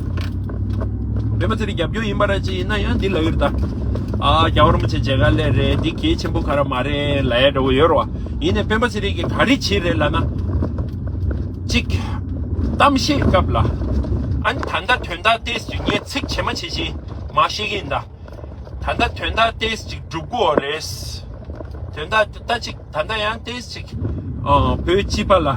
སྤེན་པ་ཚེ་རིང་རྒྱབ་སྐྱོར་ཡིན་པ་ར་ཅིག་ཡིན་ན་ཡང་འདི་ལ་ཡོད་རེད་ད། ཨ། རྒྱལ་བ་རིན་པོ་ཆེ་མཇལ་ཁ་སླེབས་རེད། འདི་གལ་ཆེན་པོ་ག་ར་མ་རེད་ལབ་ཡ་འདྲ་བོ་ཡོད་རོ། ཡིན་ནས་སྤེན་པ་ཚེ་རིང་གིས་ག་རེ་བྱས་རེད་ལབ་ན། གཅིག་གཏམ་བཤད་སྐབས་ལ། ཨ་ནི་ད་ལྟ་དོན་དག་ཏོག་ཙམ་ངས་ཚིག་ཇེ་མང་ཇེ་ཆེ་མ་བཤད་ཀྱི་ཡིན་ད། ད་ལྟ་དོན་དག་ཏོག་ཙམ་སྒྲུབ་དགོས་རེད། དོན་དག་ད་ཅིག་ད་ལྟ་ཡང་ཏོག་ཙམ། ཨ། བོད་སྤྱི་པ་ལ།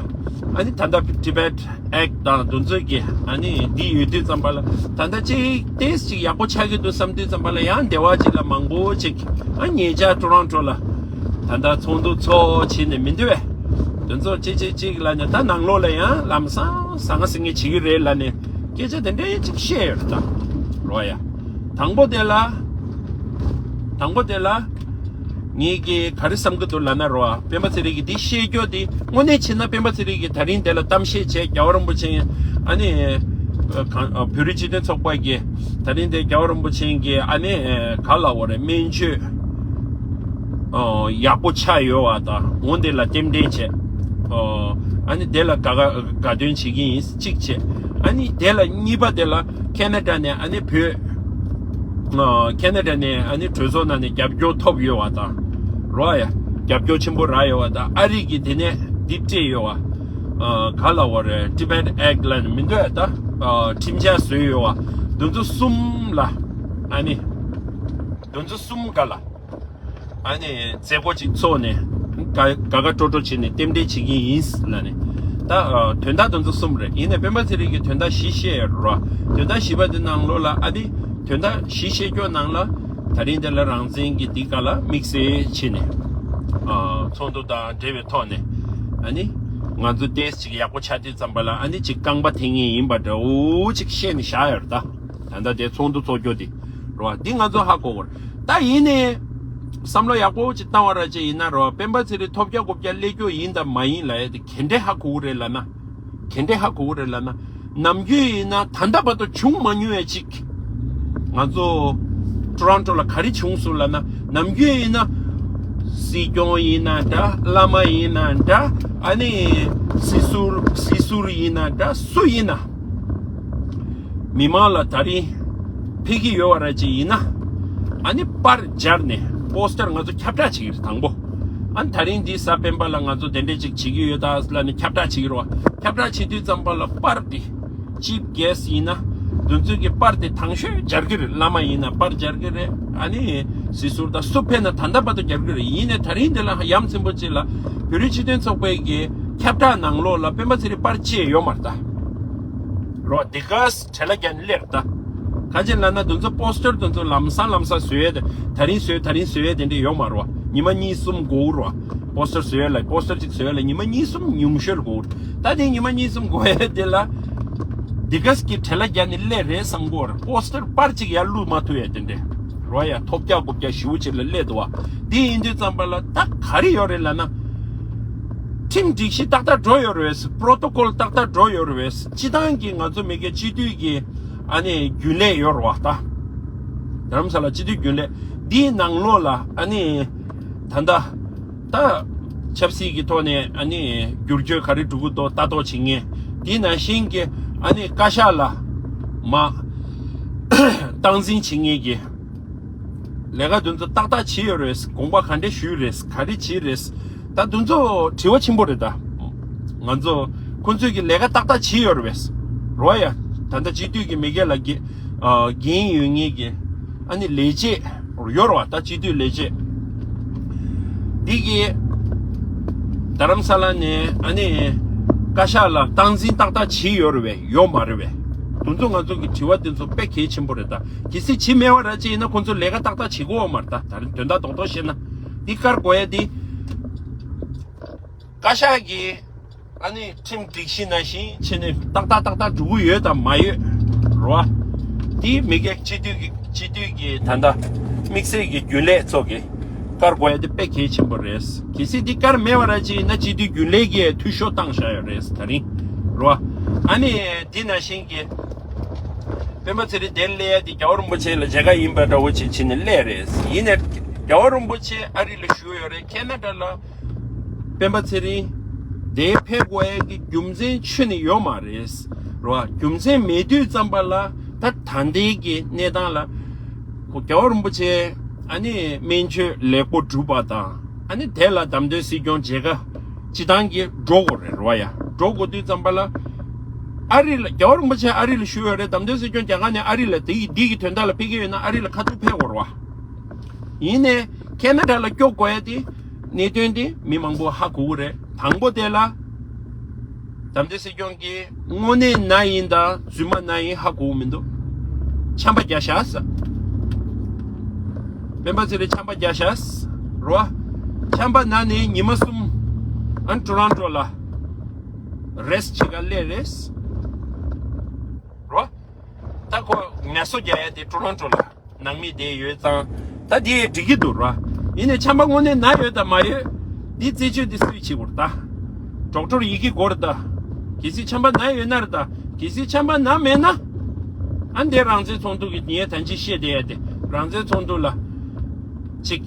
ཨ་ནི་ད་ལྟ་Tibet Act དང་དེ་ཚོ་གི་ཨ་ནི་འདི་ཡོད་དུས་ཙམ་པ་ལ་ད་ལྟ་ཅིག་ཏོག་ཙམ་ཡག་པོ་ཆགས་ཀྱི་འདུག་བསམ་དུས་ཙམ་པ་ལ་ཡང་སྡེ་བ་ཅིག་ལ་མང་པོ་ཅིག་ཨ་ཉེ་ཆར་ཊོ་རོན་ཊོ་ལ་ད་ལྟ་ཚོགས་འདུ་ཚོགས་བྱས་ནས་མི་འདུག་བས། དེ་ཚོ་ཅིག་ཅིག་ཅིག་ལབ་ནས་ད་ནང་ལོགས་ལ་ཡང་ལམ་སང་ཟང་ངེ་ཟིང་ངེ་བྱེད་ཀྱི་རེད་ལབ་ནས་སྐད་ཆ་དེ་འདྲའི་ཅིག་བཤད་ཡོད་རེད་ད། རོ་ཡ། དང་པོ་དེ་ལ། དང་པོ་དེ་ལ། ངེད་ཀྱིས་ག་རེ་བསམ་གྱི་འདུག་ལབ་ན་རོ། སྤེན་པ་ཚེ་རིང་གིས་འདི་བཤད་རྒྱུ་དེ་དངོས་གནས་བྱས་ན་སྤེན་པ་ཚེ་རིང་གིས་ད་རིང་དེ་ལ་གཏམ་བཤད་བྱས། རྒྱལ་བ་རིན་པོ་ཆེ་ཨ་ནི། ཨ། གང་། ཨ། བོད་རིགས་སྤྱི་མཐུན་ཚོགས་པ་གིས་ད་རིང་དེ་རྒྱལ་བ་རིན་པོ་ཆེ་གིས་ཨ་ནི། ཨ། ག་ལབ་དགོས་རེད། སྨན་བཅོས། ཨོ། ཡག་པོ་ཆགས་ཡོད་པ་དང་འོ་དེ་ལ་རྟེན་འབྲེལ་བྱས། ཨོ། ཨ་ནི་དེ་ལ་དགའ་དགའ་དགའ་སྟོན་བྱེད་ཀྱི་ཡིན་གཅིག་བྱས། ཨ་ནི་དེ་ལ་གཉིས་པ་དེ་ལ་ཁེ་ན་ཌ་ནས་ཨ་ནི་བོད་ ཨ་ཁེ་ན་ཌ་ནས་ཨ་ནི་གྲོས་ཚོགས་ནང་ནས་རྒྱབ་སྐྱོར་ཐོབ་ཡོད་པ་དང་། རོ་ཡ། རྒྱབ་སྐྱོར་ཆེན་པོ་རག་ཡོད་པ་དང་། ཨ་རི་གིས་དེ་ནས་འདི་སྤྲད་ཡོད་པ། ཨ་ག་ལབ་དགོས་རེད། Tibet Act ལབ་ནས་མི་འདུག་ཡ་ད། ཨ་ཁྲིམས་འཆར་བཟོས་ཡོད་པ། དེ་ཚོ་གསུམ་ལ། ཨ་ནི་དེ་ཚོ་གསུམ་ག་ལ། ཨ་ནི་མཛད་སྒོ་ཅིག་ཚོགས་ནས་དགའ་དགའ་དགའ་སྤྲོ་སྤྲོ་བྱས་ནས་རྟེན་འབྲེལ་བྱེད་ཀྱི་ཡིན་ལབ་ནས། ད་ཨ་དོན་དག་དེ་ཚོ་གསུམ་རེད། ཡིན་ནའི་སྤེན་པ་ཚེ་རིང་གིས་དོན་དག་བཞི་བཤད་ཡོད་རེད་བ། དོན་དག་བཞི་པ་དེ་ནང་ལོགས་ལ་ཨ་ནི་དོན་དག་བཞི་བཤད་རྒྱུ་ནང་ལ་ད་རིང་འདི་ལ་རང་བཙན་གྱི་འདི་ག་ལ་དམིགས་བསལ་བྱས་ནས་ཨ་ཚོགས་འདུ་དང་འབྲེལ་བའི་ཐོག་ནས་ཨ་ནི་ང་ཚོ་ཏོག་ཙམ་ཅིག་ཡག་པོ་ཆགས་དུས་ཙམ་པ་ལ་ཨ་ནི་ཅིག་རྐང་པ་འཐེན་མཁན་ཡིན་པ་འདྲ་བོ་ཅིག་བཤད་ནས་བཞག་ཡོད་རེད་ད། ད་ལྟ་དེ་ཚོགས་འདུ་ཚོགས་རྒྱུ་དེ། རེད་བ། འདི་ང་ཚོ་ཧ་གོ་དགོས་རེད། ད་ཡིན་ནའི་བསམ་བློ་ཡག་པོ་ཅིག་བཏང་བ་ར་ཅིག་ཡིན་ན་རེད་བ། སྤེན་པ་ཚེ་རིང་ཐོབ་རྒྱག་རྐུབ་བཀྱག་སླེབས་རྒྱུ་ཡིན་དང་མ་ཡིན་ལབ་ཡ་དེ་ག་འདྲས་ཧ་གོ་གི་རེད་ལབ་ན། ག་འདྲས་ཧ་གོ་གི་རེད་ལབ་ན། ནམ་རྒྱུན་ཡིན་ན་ད་ལྟ་བར་དུ་བྱུང་མ་མྱོང་བའི་ཅིག་ང་ཚོ་ཊོ་རོན་ཊོ་ལ་ག་རེ་བྱུང་སོང་ལབ་ན། ནམ་རྒྱུན་ཡིན་ན་སྲིད་སྐྱོང་ཡིན་ན་འདྲ། བླ་མ་ཡིན་ན་འདྲ། ཨ་ནི་སྲིད་ཟུར་སྲིད་ཟུར་ཡིན་ན་འདྲ། སུ་ཡིན་ན། མི་མང་ལ་ད་རིང་ཕེབས་ཀྱི་ཡོད་པ་ར་ཅིག་ཡིན་ན། ཨ་ནི་པར་སྦྱར་ནས་པོ་སི་ཊར་ང་ཚོ་ཁྱབ་བསྒྲགས་བྱེད་ཀྱི་རེད་དང་པོ། ཨ་ནི་ད་རིང་འདི་གཟའ་སྤེན་པ་ལ་ང་ཚོ་དེ་འདྲས་ཅིག་བྱེད་ཀྱི་ཡོད་ད་ལབ་ནས་ཁྱབ་བསྒྲགས་བྱེད་ཀྱི་རེད་བ། ཁྱབ་བསྒྲགས་བྱེད་དུས་ཙམ་པ་ལ་པར་དེ་ཅིབ་གེ་སི་ཡིན་ན་དེ་ཚོ་གི་པར་དེ་དང་ཤོས་སྦྱར་གྱི་རེད། བླ་མ་ཡིན་ན་པར་སྦྱར་གྱི་རེད། ཨ་ནི་སྲིད་ཟུར་དང་སུ་ཕེབས་ན་ད་ལྟ་བར་དུ་སྦྱར་གྱི་རེད། ཡིན་ནའི་ད་རིང་འདི་ལ་ཡ་མཚན་པོ་ཅིག་ལ་བོད་རིགས་སྤྱི་མཐུན་ཚོགས་པའི་གི་ཁྱབ་བསྒྲགས་ནང་ལོགས་ལ་སྤེན་པ་ཚེ་རིང་པར་བཅས་ཡོད་མ་རེད་ད། རོ་འདི་ག་བྲེལ་བ་རྒྱག་ནས་སླེབས་ད། ག་ཅི་ལབ་ན་དེ་ཚོ་པོ་སི་ཊར་དེ་ཚོ་ལམ་སང་ལམ་སང་བཟོ་ཡས་དེ། ད་རིང་བཟོས་ད་རིང་བཟོ་ཡས་དེ་འདྲ་ཡོད་མ་རེད་བ། ཉི་མ་གཉིས་གསུམ་འགོར་རེད་བ། པོ་སི་ཊར་བཟོ་ཡས་ལ་པོ་སི་ཊར་གཅིག་བཟོ་ཡས་ལ་ཉི་མ་གཉིས་གསུམ་ཉུང་ཤོས་ལ་འགོར། ད་དེ་ཉི་མ་གཉིས་གསུམ་འགོར་ཡས་དེ་ལ་འདི་ག་གི་བྲེལ་བ་རྒྱག་ནས་སླེབས་རེད་བསམ་གྱི་ཡོད་རེད། པོ་སི་ཊར་པར་གཅིག་ཡར་བླུགས་མ་ཐུབ་ཡས་དེ་འདྲ་རེད་བ། ཡ་ཐོབ་རྒྱག་རྐུབ་བཀྱག་ཞེ་པོ་ཅིག་ལ་སླེབས་འདུག་བ། འདི་ཡིན་དུས་ཙམ་པ་ལ་ད་ག་རེ་ཡོད་རེད་ལབ་ན། ཁྲིམས་སྒྲིག་གཞི་ཏག་ཏག་འགྲོ་ཡོད་རེད། པོ་རོ་ཊོ་ཀོལ་ཏག་ཏག་འགྲོ་ཡོད་རེད། སྤྱི་བཏང་གི་ང་ཚོ་མི་སྒེར་སྤྱི་འཐུས་ཀྱི་ཨ་ནི་རྒྱུན་ལས་ཡོད་རེད་བ་ད། རྡ་རམ་ས་ལ་སྤྱི་འཐུས་རྒྱུན་ལས་འདིའི་ནང་ལོགས་ལ་ཨ་ནི་ད་ལྟ་ད་ཆབ་སྲིད་ཀྱི་ཐོག་ནས་ཨ་ནི་བསྒྱུར་བཅོས་ག་རེ་འགྲོ་གི་འདུག་ལྟ་རྟོག་བྱེད་མཁན། དེ་ནང་བཞིན་གྱི་ཨ་ནི་བཀའ་ཤག་ལ་མ་སྟངས་འཛིན་བྱེད་མཁན་གྱི་ལས་ཀ་དེ་ཚོ་ཏག་ཏག་བྱས་ཡོད་རེད། དགོངས་པ་ག་འདྲ་ཞུས་རེད། ག་རེ་བྱས་རེད། ད་དེ་ཚོ་དྲི་བ་ཆེན་པོ་རེད་ད། ང་ཚོ་ཁོང་ཚོས་ཀྱི་ལས་ཀ་ཏག་ཏག་བྱས་ཡོད་རེད། རོ་ཡ། ད་ལྟ་སྤྱི་འཐུས་ཀྱི་མི་སྒེར་ལ་འགན་ཨ་འགན་ཡོད་ངེས་ཀྱི་ཨ་ནི་ལས་བྱེད་ཡོད་རེད་བ། ད་སྤྱི་འཐུས་ལས་བྱེད་འདི་གི་རྡ་རམ་ས་ལ་ནས་ཨ་ནི་བཀའ་ཤག་ལ་སྟངས་འཛིན་ཏག་ཏག་བྱས་ཡོད་རེད་བས། ཡོད་མ་རེད་བས། དེ་ཚོ་ང་ཚོ་གི་དྲི་བ་དེ་ཚོ་དཔེ་གལ་ཆེན་པོ་རེད་ད། གལ་སྲིད་བྱས་མེད་པ་ར་ཅིག་ཡིན་ན་ཁོང་ཚོ་ལས་ཀ་ཏག་ཏག་བྱེད་དགོས་པ་མ་རེད་ད། ད་རིང་དོན་དག་རྡོག་རྡོག་བཤད་ན་འདི་བཀར་དགོས་ཡ་འདི། བཀའ་ཤག་གིས་ཨ་ནི་ཁྲིམས་སྒྲིག་གཞི་ནང་བཞིན་བྱས་ནས་ཏག་ཏག་ཏག་ཏག་འགྲོ་གི་ཡོད་དམ་མ་ཡོད་རེད་བ། དེ་མི་སྒེར་སྤྱི་འཐུས་ཀྱི་སྤྱི་འཐུས་ཀྱི་ད་ལྟ་དམིགས་བསལ་གྱི་རྒྱུན་ལས་ཚོ་གིས་བཀར་དགོས་ཡ་དེ་དཔེ་གལ་ཆེན་པོ་རེད། གལ་སྲིད་འདི་བཀར་མེད་པ་ར་ཅིག་ཡིན་ན་སྤྱི་འཐུས་རྒྱུན་ལས་ཀྱིས་འཐུས་ཤོར་བཏང་བཞག་ཡོད་རེད་ད་རིང་རེད་བ། ཨ་ནི་འདི་ནང་བཞིན་གྱི་སྤེན་པ་ཚེ་རིང་དེར་སླེབས་ཡ་དེ་རྒྱལ་བ་རིན་པོ་ཆེ་ལ་མཇལ་ཁ་ཡིན་པ་འདྲ་བོ་ཅིག་བྱས་ནས་སླེབས་རེད། ཡིན་ནའི་རྒྱལ་བ་རིན་པོ་ཆེ་ཨ་རི་ལ་བཞུགས་ཡོད་རེད། ཁེ་ན་ཌ་ལ། སྤེན་པ་ཚེ་རིང་དེ་ཕེབས་དགོས་ཡས་ཀྱི་རྒྱུ་མཚན་ཁྱོན་ནས་ཡོད་མ་རེད། རེད་བ། རྒྱུ་མཚན་མེད་དུས་ཙམ་པ་ལ་ད་ད་ལྟའི་གི་གནས་སྟངས་ལ་ཁོ་རྒྱལ་བ་རིན་པོ་ཆེ་ཨ་ནི་སྨན་བཅོས་ལེགས་པོ་གྲུབ་པ་དང་། ཨ་ནི་དེ་ལ་བདམས་ཐོན་སྲིད་སྐྱོང་མཇལ་ཁ་སྤྱི་བཏང་གི་འགྲོ་དགོས་རེད། རེད་བ། ཡ་འགྲོ་དགོས་དུས་ཙམ་པ་ལ་ཨ་རི་ལ་རྒྱལ་བ་རིན་པོ་ཆེ་ཨ་རི་ལ་བཞུགས་ཡོད་རེད། བདམས་ཐོན་སྲིད་སྐྱོང་རྒྱ་གར་ནས་ཨ་རི་ལ་དེ་ཡི་འདི་གི་དོན་དག་ལ་ཕེབས་ཀྱི་ཡོད་ན་ཨ་རི་ལ་ཁ་ཐུག་ཕེབས་དགོས་རེད་བ། ཡིན་ནའི་ཁེ་ན་ཌ་ལ་སྐྱོབ་དགོས་ཡ་དེ་གནད་དོན་དེ་མི་མང་པོ་ཧ་གོ་གི་རེད། དང་པོ་དེ་ལ་བདམས་ཐོན་སྲིད་སྐྱོང་གིས་དངོས་གནས་ན་ཡིན་དང་རྫུན་མ་ན་ཡིན་ཧ་གོ་གི་མི་འདུག་ཆམ་པ་བརྒྱབ་ཤག་ཟེར། སྤེན་པ་ཚེ་རིང་ཆམ་པ་བརྒྱབ་ཤག་ཟེར་རོ། ཆམ་པ་ན་ནས་ཉི་མ་གསུམ་ཨ་ཊོ་རོན་ཊོ་ལ་རེ་སི་ཊི་བྱེད་ག་སླེབས་རེད་ཟེར་རོ། ད་ཁོ་ངལ་གསོ་རྒྱག་ཡ་དེ་ཊོ་རོན་ཊོ་ལ་ནང་མི་དེ་ཡོད་ཙང་ད་དེ་འགྲིག་གི་འདུག་ར། ཡིན་ནའི་ཆམ་པ་དངོས་གནས་ན་ཡོད་དམ་མ་ཡོད་འདི་རྩད་གཅོད་འདི་སུས་བྱེད་དགོས་རེད་ད། ཌོག་ཊར་ཡི་གེ་དགོས་རེད་ད། གལ་སྲིད་ཆམ་པ་ན་ཡོད་ན་རེད་ད། གལ་སྲིད་ཆམ་པ་ན་མེད་ན་ཨ་འདི་རང་བཙན་ཚོགས་འདུ་གི་ངས་ད་ཅི་བཤད་བསྡད་ཡ་དེ་རང་བཙན་ཚོགས་འདུ་ལ་གཅིག་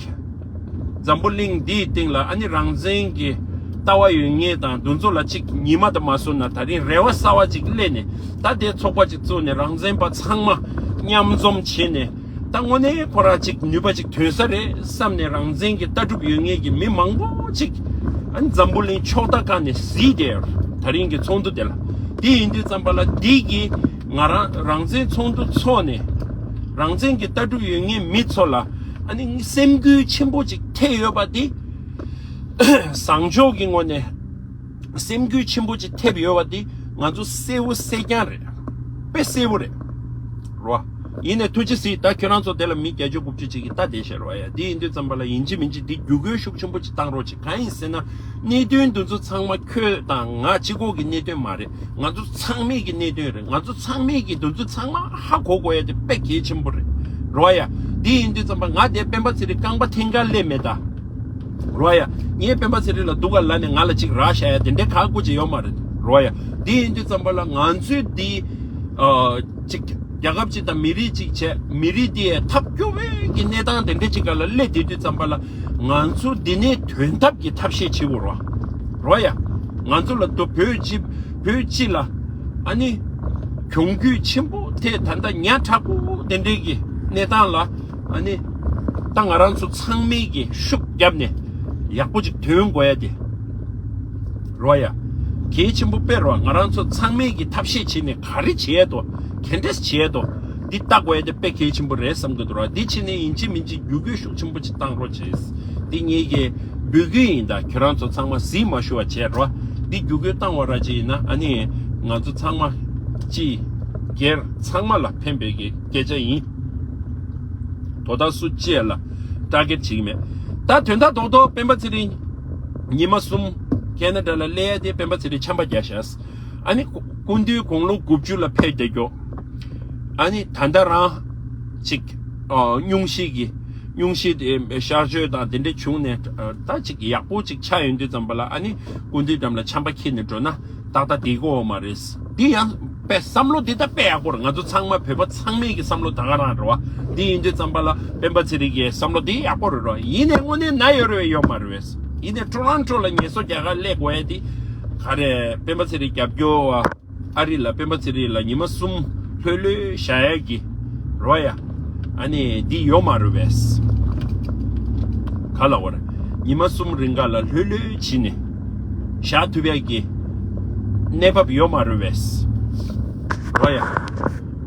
འཛམ་བུ་གླིང་འདིའི་སྟེང་ལ་ཨ་ནི་རང་བཙན་གྱི་ལྟ་བ་ཡོད་མཁན་དང་འདི་ཚོ་ལ་གཅིག་ཉི་མ་དང་མ་བཟོ་ན་ད་རིང་རེ་བ་གསར་བ་གཅིག་སླེབས་ནས་ད་དེ་ཚོགས་པ་གཅིག་བཙུགས་ནས་རང་བཙན་པ་ཚང་མ་མཉམ་འཛོམས་བྱས་ནས་ ད་དངོས་གནས་ཁོ་རང་ཅིག་ནུས་པ་ཅིག་ཐོན་ས་རེད་བསམ་ནས་རང་བཙན་གྱི་ལྟ་གྲུབ་ཡོད་མཁན་གྱི་མི་མང་པོ་ཅིག་ཨ་ནི་འཛམ་བུ་གླིང་ཕྱོགས་མཐའ་ཁག་ནས་གཟིགས་བསྡད་ཡོད་རེད། ད་རིང་གི་ཚོགས་འདུ་དེ་ལ། དེ་ཡིན་དུས་ཙམ་པ་ལ་འདི་གི་ང་རང་རང་བཙན་ཚོགས་འདུ་ཚོགས་ནས་རང་བཙན་གྱི་ལྟ་གྲུབ་ཡོད་མཁན་མི་ཚོ་ལ་ཨ་ནི་སེམས་འགུལ་ཆེན་པོ་ཅིག་ཐེབས་ཡོད་པ་འདི། བཟང་ཕྱོགས་ཀྱི་ངོས་ནས་སེམས་འགུལ་ཆེན་པོ་ཅིག་ཐེབས་ཡོད་པ་འདི་ང་ཚོ་གསལ་བོ་གསལ་རྐྱང་རེད། དཔེ་གསལ་བོ་རེད། རོ། ཡིན་ནའི་ཐུགས་རྗེ་གཟིགས། ད་ཁྱོད་རང་ཚོ་དེ་ལ་མི་བརྒྱད་ཅུ་དགུ་བཅུ་ཅིག་གིས་ལྟ་བསྡད་ཤག་རོ་ཡ། འདི་ཡིན་དུས་ཙམ་པ་ལ་ཡིན་གཅིག་མིན་གཅིག་འདི་བརྒྱུད་སྐུལ་ཤུགས་ཆེན་པོ་ཅིག་བཏང་རོགས་བྱེད། གང་ཡིན་ཟེར་ན་གནད་དོན་འདི་ཚོ་ཚང་མ་ཁྱོད་དང་ང་གཅིག་པོ་གི་གནད་དོན་མ་རེད། ང་ཚོ་ཚང་མས་ཀྱི་གནད་དོན་རེད། ང་ཚོ་ཚང་མས་ཀྱི་འདི་ཚོ་ཚང་མ་ཧ་གོ་དགོས་ཡ་དེ་དཔེ་གལ་ཆེན་པོ་རེད། རོ་ཡ། འདི་ཡིན་དུས་ཙམ་པ་ང་དེ་སྤེན་པ་ཚེ་རིང་རྐང་པ་འཐེན་ག་སླེབས་མེད་ད། རོ་ཡ། ངས་སྤེན་པ་ཚེ་རིང་ལ་སྡུག་ག་ལབ་ནས་ང་ལ་ཅིག་རག་བཞག་ཡ་དེ་འདྲའི་ག་དགོས་ཀྱི་ཡོད་མ་རེད། རོ་ཡ། འདི་ཡིན་དུས་ཙམ་པ་ལ་ང་ཚོས་འདི་ཨ་ཅིག་རྒྱལ་ཁབ་ཅིག་དང་མི་རིགས་ཅིག་བྱས། མི་རིགས་འདི་ཡའི་ཐབས་སྐྱོ་བའི་གི་གནས་སྟངས་དེ་འདྲ་ཅིག་ག་ལ་སླེབས་བསྡད་དུས་ཙམ་པ་ལ་ང་ཚོ་འདི་ནས་ཐོན་ཐབས་ཀྱི་ཐབས་ཤེས་བྱེད་དགོས་རོ། རོ་ཡ། ང་ཚོ་ལ་དོ་བོད་སྤྱི་བོད་སྤྱི་ལ་ཨ་ནི་གྱོང་གུད་ཆེན་པོ་དེ་ད་ལྟ་ཉག་ཕྲ་པོ་དེ་འདྲའི་གི་གནས་སྟངས་ལ་ཨ་ནི་ད་ང་རང་ཚོ་ཚང་མས་གི་ཤུགས་བརྒྱབ་ནས་ཡག་པོ་ཅིག་ཐོན་དགོས་ཡ་དེ། རོ་ཡ། གལ་ཆེན་པོ་དཔེ་རོ། ང་རང་ཚོ་ཚང་མས་ཀྱི་ཐབས་ཤེས་བྱས་ནས་ག་རེ་བྱེད་ཡས་དོ། ག་འདྲས་བྱེད་ཡས་དོ། འདི་ལྟ་དགོས་ཡ་དེ་དཔེ་གལ་ཆེན་པོ་རེད་བསམ་གྱི་འདུག་རོ། འདི་བྱས་ནས་ཡིན་གཅིག་མིན་གཅིག་བརྒྱུད་སྐུལ་ཤུགས་ཆེན་པོ་ཅིག་བཏང་རོགས་བྱེད། འདི་ངེད་ཀྱི་འབོད་སྐུལ་ཡིན། ད་ཁྱོད་རང་ཚོ་ཚང་མ་གཟིགས་མ་ཞུ་བ་བྱས་རོ། འདི་བརྒྱུད་སྐུལ་བཏང་བ་ར་ཅིག་ཡིན་ན་ཨ་ནི་ང་ཚོ་ཚང་མ་སྤྱི་སྒེར་ཚང་མ་ལ་ཕན་པའི་གི་སྐད་ཆ་ཡིན། དོ་བདག་སུ་གཅིག་ལ་ཊར་གེཊ་བྱེད་ཀྱི་མེད། ད་དོན་དག་རྡོག་རྡོག་སྤེན་པ་ཚེ་རིང་ཉི་མ་གསུམ་ཁེ་ན་ཌ་ལ་སླེབས་ཡ་དེ་སྤེན་པ་ཚེ་རིང་ཆམ་པ་རྒྱག་ཤག་ཨ་ནི་སྐུ་མདུན་དགུང་ལོ་དགུ་བཅུ་ལ་ཕེབས་བསྡད་རྒྱུ། ཨ་ནི་ད་ལྟ་རང་ཅིག་ཨ་སྙུང་གཞི་གི་སྙུང་གཞི་དེ་གཤག་བཅོས་དང་དེ་འདྲ་བྱུང་ནས་ཨ་ད་ཅིག་ཡག་པོ་ཅིག་ཆགས་ཡོང་དུས་ཙམ་པ་ལ་ཨ་ནི་སྐུ་མདུན་འགྲམ་ལ་ཆམ་པ་འཁྱེར་ནས་འགྲོ་ན། ཏག་ཏག་བསྡད་ཀྱི་ཡོད་མ་རེད། འདི་ཡང་དཔེ་བསམ་བློ་འདི་ད་དཔེ་ཡག་པོ་རེད། ང་ཚོ་ཚང་མ་བོད་པ་ཚང་མའི་གི་བསམ་བློ་ད་ག་རང་རེད་བ། འདི་ཡིན་དུས་ཙམ་པ་ལ་སྤེན་པ་ཚེ་རིང་གི་བསམ་བློ་འདི་ཡག་པོ་རེད་རོ། ཡིན་ནའི་དངོས་གནས་ན་ཡོད་རེད་ཡོད་མ་རེད་བས། ཡིན་ནའི་ཊོ་རོན་ཊོ་ལ་ངལ་གསོ་རྒྱག་ག་སླེབས་དགོས་ཡ་འདི་ག་རེ། སྤེན་པ་ཚེ་རིང་རྒྱབ་སྐྱོར་བ་ཨ་རི་ལ་སྤེན་པ་ཚེ་རིང་ལ་ཉི་མ་གསུམ་ལྷོད་ལྷོད་བཞག་ཡ་གི་རོ་ཡ། ཨ་ནི་འདི་ཡོད་མ་རེད་བས། ག་ལ་བར་ཉི་མ་གསུམ་རིང་ག་ལ་ལྷོད་ལྷོད་བྱས་ནས་བཞག་ཐུབ་ཡ་གི་གནས་བབ་ཡོད་མ་རེད་བས། རོ་ཡ།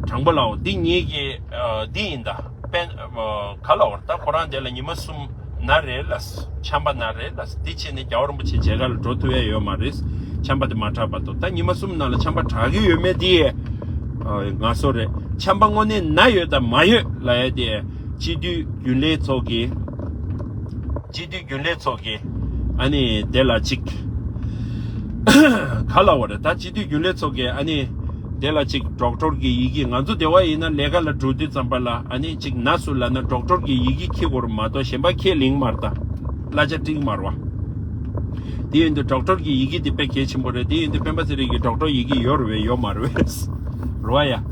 དྲང་པོ་ལའོ། འདི་ངེད་ཀྱི་ཨ་འདི་ཡིན་ད། སྤེན་ཨ་ག་ལ་བར་ད་ཁོ་རང་དེ་ལ་ཉི་མ་གསུམ་ན་རེད་ལ། ཆམ་པ་ན་རེད་ལ། འདི་བྱས་ནས་རྒྱལ་བ་རིན་པོ་ཆེ་མཇལ་ཁ་ལ་འགྲོ་ཐུབ་ཡ་ཡོད་མ་རེད། ཆམ་པ་དེ་མ་དྲག་བར་དུ། ད་ཉི་མ་གསུམ་ནང་ལ་ཆམ་པ་དྲག་གི་ཡོད་མེད་དེ་ཨ་ང་སོ་རེད། ཆམ་པ་དངོས་གནས་ན་ཡོད་དང་མ་ཡོད་ལབ་ཡ་དེ་སྤྱི་འཐུས་རྒྱུན་ལས་ཚོ་གིས་སྤྱི་འཐུས་རྒྱུན་ལས་ཚོ་གིས་ཨ་ནི་དེ་ལ་ཅིག་ག་ལ་བ་རེད། ད་སྤྱི་འཐུས་རྒྱུན་ལས་ཚོ་གིས་ཨ་ནི་དེ་ལ་ཅིག་ཌོག་ཊར་གི་ཡི་གེ། ང་ཚོ་དེ་བ་ཡིན་ན་ལས་ཀ་ལ་འགྲོ་དུས་ཙམ་པ་ལ་ཨ་ནི་ཅིག་ན་སུ་ལབ་ན་ཌོག་ཊར་གི་ཡི་གེ་ཁྱེར་དགོས་རེད་མ་གཏོགས་གཞན་པ་ཁས་ལེན་མ་རེད། ད་གླ་ཆ་སྤྲད་མ་རེད་བ། དེ་ཡིན་དུས་ཌོག་ཊར་གི་ཡི་གེ་དེ་དཔེ་གལ་ཆེན་པོ་རེད། དེ་ཡིན་དུས་སྤེན་པ་ཚེ་རིང་གི་ཌོག་ཊར་ཡི་གེ་ཡོད་རེད་བས་ཡོད་མ་རེད་བས། རེད་བ་ཡ།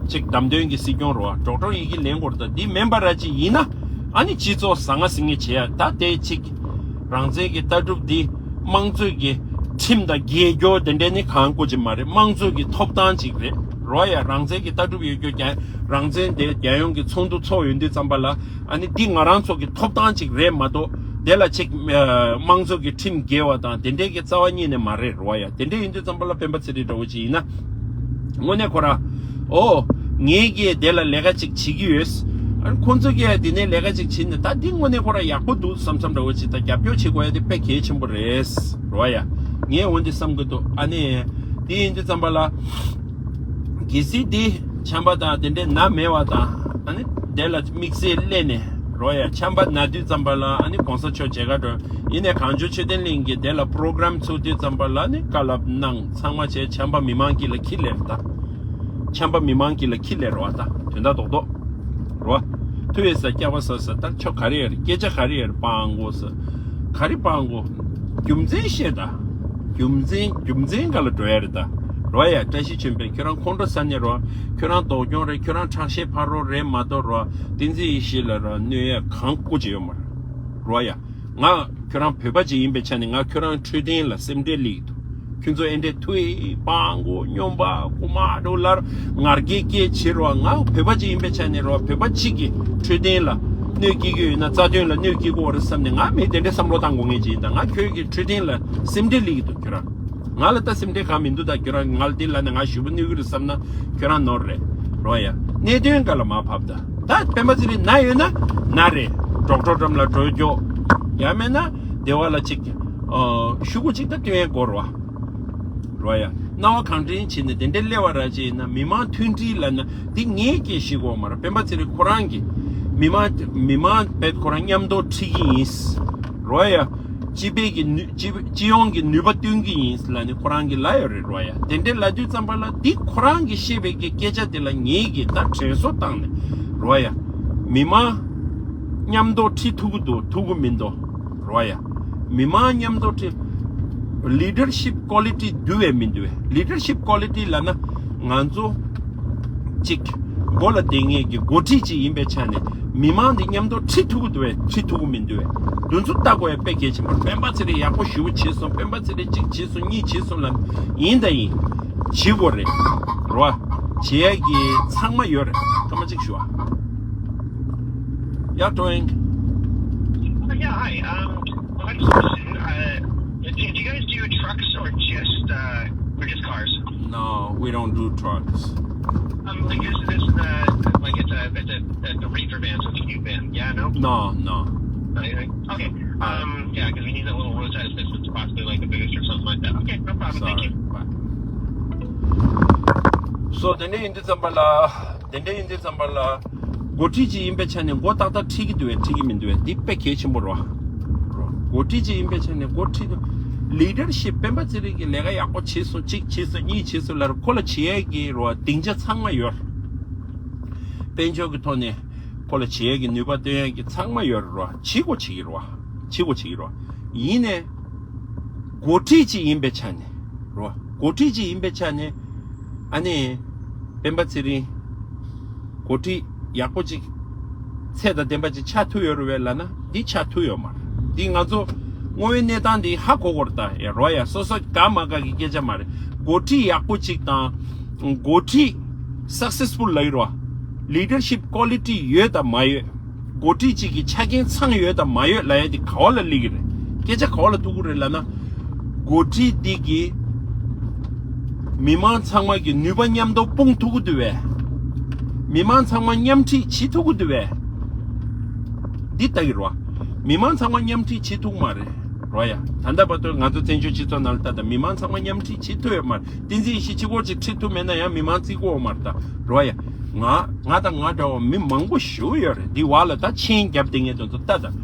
ཅིག་བདམས་ཐོན་གྱི་སྲིད་སྐྱོང་རེད་བ། ཌོག་ཊར་ཡི་གེ་ལེན་དགོས་རེད། ད་འདི་མིན་པ་ར་ཅིག་ཡིན་ན་ཨ་ནི་སྤྱི་ཚོགས་ཟང་ངེ་ཟིང་ངེ་བྱེད་ཡ། ད་དེ་ཅིག་རང་བཙན་གྱི་ལྟ་གྲུབ་འདི་དམངས་གཙོའི་གི་ཁྲིམས་དང་འགལ་རྒྱུ་དེ་འདྲས་ནི་གང་དགོས་ཀྱི་མ་རེད། དམངས་གཙོའི་གི་ཐོབ་ཐང་ཅིག་རེད། རེད་བ་ཡ། རང་བཙན་གྱི་ལྟ་གྲུབ་ཡོད་རྒྱུ་རྒྱ་རང་བཙན་དེ་རྒྱལ་ཡོངས་ཀྱི་ཚོགས་འདུ་ཚོགས་ཡོང་དུས་ཙམ་པ་ལ་ཨ་ནི་འདི་ང་རང་ཚོ་གི་ཐོབ་ཐང་ཅིག་རེད་མ་གཏོགས་དེ་ལ་ཅིག་ཨ་དམངས་གཙོ་གི་ཁྲིམས་འགལ་བ་དང་དེ་འདྲའི་གི་རྩ་བ་ཉིད་ནས་མ་རེད། རེད་བ་ཡ། དེ་འདྲ་ཡིན་དུས་ཙམ་པ་ལ་སྤེན་པ་ཚེ་རིང་འདྲ་བོ་ཅིག་ཡིན་ན་དངོས་གནས་ཁོ་ར་ཨོ་ངེད་ཀྱིས་དེ་ལ་ལས་ཀ་ཅིག་བྱེད་ཀྱི་ཡོད། ཨ་ནི་ཁོང་ཚོ་གིས་དེ་ནས་ལས་ཀ་ཅིག་བྱེད་ནས་ད་འདི་དངོས་གནས་ཁོ་ར་ཡག་པོ་འདུག་བསམ་བསམ་འདྲ་བོ་ཅིག་ད་རྒྱབ་སྐྱོར་བྱེད་དགོས་ཡ་དེ་དཔེ་གལ་ཆེན་པོ་རེད། རེད་བ་ཡ། ངས་འོན་ཏེ་བསམ་གི་འདུག་ཨ་ནི་དེ་ཡིན་དུས་ཙམ་པ་ལ། གལ་སྲིད་དེ་ཆམ་པ་དང་དེ་འདྲའི་ན་མེད་པ་དང་ཨ་ནི་དེ་ལ་དམིགས་བསལ་སླེབས་ནས་རོ་ཡ་ཆམ་པ་ན་དུས་ཙམ་པ་ལ་ཨ་ནི་གོང་ས་མཆོག་མཇལ་ཁ་འགྲོ། ཡིན་ནའི་གངས་ལྗོངས་ཆོས་ལྡན་གླིང་གི་དེ་ལ་པོ་རོ་གྷ་རམ་ཚུགས་དུས་ཙམ་པ་ལ་ནི་བཀའ་སློབ་གནང་ཚང་མ་བྱས། ཆམ་པ་མི་མང་གི་ལ་ཁྱི་ལེར་ད། ཆམ་པ་མི་མང་གི་ལ་ཁྱི་ལེར་རོ་ད་དོན་དག་རྡོག་རྡོག་རོ། ཐུ་ཡེ་ས་སྐྱག་པ་ས་ས་ད་ཆོ་ག་རེ་ཡར་སྐད་ཆ་ག་རེ་ཡར་སྤང་གོ་ས། ག་རེ་སྤང་གོ། རྒྱུ་མཚན་བཤད་ད། རྒྱུ་མཚན་རྒྱུ་མཚན་ག་ལ་འགྲོ་ཡ་རེད་ད། རོ་ཡ། བཀྲ་ཤིས་ཆོས་འཕེལ་ཁྱོད་རང་ཁོང་ཁྲོ་ཟ་ནས་རོ། ཁྱོད་རང་སྡུག་གྱོང་རེད། ཁྱོད་རང་ཁྲག་ཤེད་འཕར་རོ་རེད་མ་གཏོགས་རོ། བསྟན་འཛིན་ཡེ་ཤེས་ལ་རོ་གནོད་ཡ་གང་སྐུ་ཅི་ཡོད་མ་རེད། རོ་ཡ། ང་ཁྱོད་རང་བོད་པ་ཅིག་ཡིན་པའི་ཆ་ནས་ང་ཁྱོད་རང་འཕྲོད་བསྟེན་ལ་སེམས་ཁྲལ་སླེབས་ཀྱི་འདུག་ཁྱོད་ཚོ་ཨེ་འདྲས་ཐུའི་སྤང་གོ་སྨྱོན་པ་རྐུ་མ་འགྲོ་ལར་ངར་སྐད་སྐད་བྱེད་རོགས། ང་བོད་པ་ཅིག་ཡིན་པའི་ཆ་ནས་རོགས། བོད་པ་གཅིག་གི་འཕྲོད་བསྟེན་ལ་གནོད་སྐྱེལ་གྱི་ཡོད་ན། རྩ་དོན་ལ་གནོད་སྐྱེལ་གྱི་ཡོད་རེད་བསམ་ནས། ང་མི་དེ་འདྲས་བསམ་བློ་བཏང་དགོས་ངེས་ཅིག་ཡིན། ད་ང་ཁྱོད་ཀྱི་འཕྲོད་བསྟེན་ལ་སེམས་ཁྲལ་སླེབས་ཀྱི་འདུག་ཁྱོད་རང་། ང་ལ་ད་སེམས་ཁྲལ་གང་མི་འདུག་ད་ཁྱོད་རང་ང་ལ་དེ་ལ་ནས་ང་ཞུ་བ་གནོད་ཀྱི་རེད་བསམ་ན་ཁྱོད་རང་ནོར་རེད། རོགས་ཡ། གནད་དོན་ག་ལ་མ་བབ་ད། ད་སྤེན་པ་ཚེ་རིང་ན་ཡོད་ན་ན་རེད། ཌོག་ཊར་འགྲམ་ལ་འགྲོ་རྒྱུ། ཡང་མེད་ན་སྡེ་བ་ལ་ཅིག་ཨ་ཤོག་གུ་ཅིག་ད་སྟོན་ཡས་དགོས་རེད་བ། རོགས་ཡ། སྣང་བ་གང་དྲན་བྱས་ནས་དེ་འདྲའི་སླེབས་པ་ར་ཅིག་ཡིན་ན། མི་མང་མཐུན་སྒྲིལ་ལབ་ན་འདི་ངས་སྐད་བཤད་དགོས་མ་རེད། སྤེན་པ་ཚེ་རིང་ཁོ་རང་གིས་མི་མང་མི་མང་བེད་ཁོ་རང་མཉམ་དུ་ཁྲིད་ཀྱི་ཡིན། རོགས་ཡ། སྤྱི་པའི་གི་ནུས་སྤྱི་སྤྱི་ཡོངས་ཀྱི་ནུས་པ་བཏོན་གྱི་ཡིན་ལབ་ནས་ཁོ་རང་གིས་ལབ་ཡོད་རེད། རོགས་ཡ། དེ་འདྲའི་ལབ་དུས་ཙམ་པ་ལ་འདི་ཁོ་རང་གིས་བཤད་པའི་གི་སྐད་ཆ་དེ་ལ་ངས་གི་ད་དྲན་གསོ་བཏང་ནས། རོགས་ཡ། མི་མང་མཉམ་དུ་ཁྲིད་ཐུབ་ཀྱི་འདུག་ཐུབ་ཀྱི་མི་འདུག་རོགས་ཡ། མི་མང་མཉམ་དུ་ཁྲིད། ལི་ཌར་ཤིབ་ཀོ་ལི་ཊི་འདུག་བས་མི་འདུག་བས། ལི་ཌར་ཤིབ་ཀོ་ལི་ཊི་ལབ་ན་ང་ཚོ་གཅིག་མགོ་ལ་བསྡད་མཁན་གྱི་འགོ་ཁྲིད་ཅིག་ཡིན་པའི་ཆ་ནས་མི་མང་འདི་མཉམ་དུ་ཁྲིད་ཐུབ་ཀྱི་འདུག་བས། ཁྲིད་ཐུབ་ཀྱི་མི་འདུག་བས། འདི་ཚོ་ལྟ་དགོས་ཡ་དཔེ་གལ་ཆེན་པོ་རེད། སྤེན་པ་ཚེ་རིང་ཡག་པོ་ཞེ་པོ་བྱས་སོང་། སྤེན་པ་ཚེ་རིང་གཅིག་བྱས་སོང་གཉིས་བྱས་སོང་ལབ་ཡིན་ད་ཡིན། བྱེད་དགོས་རེད། རོ། བྱེད་ཡ་གི་ཚང་མ་ཡོད་རེད། སྐར་མ་གཅིག་ཞུ་ཨ། Yeah, doing. Oh, yeah, hi. Um, well, I just question. Uh, do, do you guys do trucks or just uh, or just cars? No, we don't do trucks. Um, like this, this, uh, like it's a, it's a, it's a reefer van, so it's a new van. Yeah, no. No, no. Not anything. Okay. Um, yeah, because we need a little roadside assistance, possibly like a boost or something like that. Okay, no problem. Thank you. Sorry. Bye. So དེ་འདྲ་ཡིན་དུས་ཙམ་པ་ལ། དེ་འདྲ་ཡིན་དུས་ཙམ་པ་ལ། འགོ་ཁྲིད་ཅིག་ཡིན་པའི་ཆ་ནས་མགོ་ཏག་ཏག་ཁྲིད་ཀྱི་འདུག་བས་ཁྲིད་ཀྱི་མི་འདུག་བས། འདི་དཔེ་གལ་ཆེན་པོ་རེད་བ། འགོ་ཁྲིད་ཅིག་ཡིན་པའི་ཆ་ནས་འགོ་ཁྲིད་དུ། ལི་ཌར་ཤིབ། སྤེན་པ་ཚེ་རིང་གིས་ལས་ཀ་ཡག་པོ་བྱས་སོང་། གཅིག་བྱས་སོང་། གཉིས་བྱས་སོང་ལབ་ར། ཁོ་ལ་བྱེད་ཡས་ཀྱི་རེད་བ། སྡིངས་ཆ་ཚང་མ་ཡོད། དཔལ་འབྱོར་གྱི་ཐོག་ནས་ཁོ་ལ་བྱེད་ཡས་ཀྱི་ནུས་པ་བཏོན་ཡས་ཀྱི་ཚང་མ་ཡོད་རེད་བ། བྱེད་དགོས་བྱེད་ཀྱི་རེད་བ། བྱེད་དགོས་བྱེད་ཀྱི་རེད་བ། ཡིན་ནའི། འགོ་ཁྲིད་ཅིག་ཡིན་པའི་ཆ་ནས་རོ། འགོ་ཁྲིད་ཅིག་ཡིན་པའི་ཆ་ནས། ཨ་ནི། སྤེན་པ་ཚེ་རིང་། འགོ་ཁྲིད་ཡག་པོ་ཅིག་ཚད་དང་ལྡན་པ་ཅིག་ཆགས་ཐུབ་ཡོད་རེད་བས་ལབ་ན་འདི་ཆགས་ཐུབ་ཡོད་མ་རེད། འདི་ང་ཚོ་དངོས་ཡོད་གནས་སྟངས་འདི་ཧ་གོ་དགོས་རེད་ད། ཨེ་རོ་ཡ། སོ་སོ་དགའ་མ་དགའ་གི་སྐད་ཆ་མ་རེད། འགོ་ཁྲིད་ཡག་པོ་ཅིག་དང་། འགོ་ཁྲིད་སག་སེ་སི་ཕུལ་ལབ་ཀྱི་རེད་བ། ལི་ཌར་ཤིབ་ཀོ་ལི་ཊི་ཡོད་དང་མ་ཡོད། འགོ་ཁྲིད་ཅིག་གི་ཆ་རྐྱེན་ཚང་ཡོད་དང་མ་ཡོད་ལབ་ཡ་དེ་ག་བ་ལ་སླེབས་ཀྱི་རེད། སྐད་ཆ་ག་བ་ལ་ཐུག་གི་རེད་ལབ་ན། འགོ་ཁྲིད་འདི་གིས་མི་མང་ཚང་མ་གི་ནུས་པ་མཉམ་དུ་སྤུངས་ཐུབ་ཀྱི་འདུག་བས། མི་མང་ཚང་མ་མཉམ་ཁྲིད་བྱེད་ཐུབ་ཀྱི་འདུག་བས། འདི་ལྟ་གི་རེད་བ། མི་མང་ཚང་མ་མཉམ་ཁྲིད་བྱེད་ཐུབ་མ་རེད། རོ་ཡ། ད་ལྟ་བར་དུ་ང་ཚོ་བཙན་བྱོལ་སྤྱི་ཚོགས་ནང་ལ་ལྟ་དང་། མི་མང་ཚང་མ་མཉམ་ཁྲིད་བྱེད་ཐུབ་ཡོད་མ་རེད། བསྟན་འཛིན་ཡེ་ཤེས་གཅིག་པོ་ཅིག་ཁྲིད་ཐུབ་མེད་ན་ཡང་མི་མང་བརྩི་གི་ཡོད་མ་རེད་ད། རོ་ཡ། ང་ང་དང་ང་འདྲ་བ་མི་མང་པོ་ཞེ་པོ་ཡོད་རེད། འདི་བར་ལ་ད་མཆན་རྒྱབ་བསྡད་མཁན་དེ་ཚོ་ལྟ་དང་།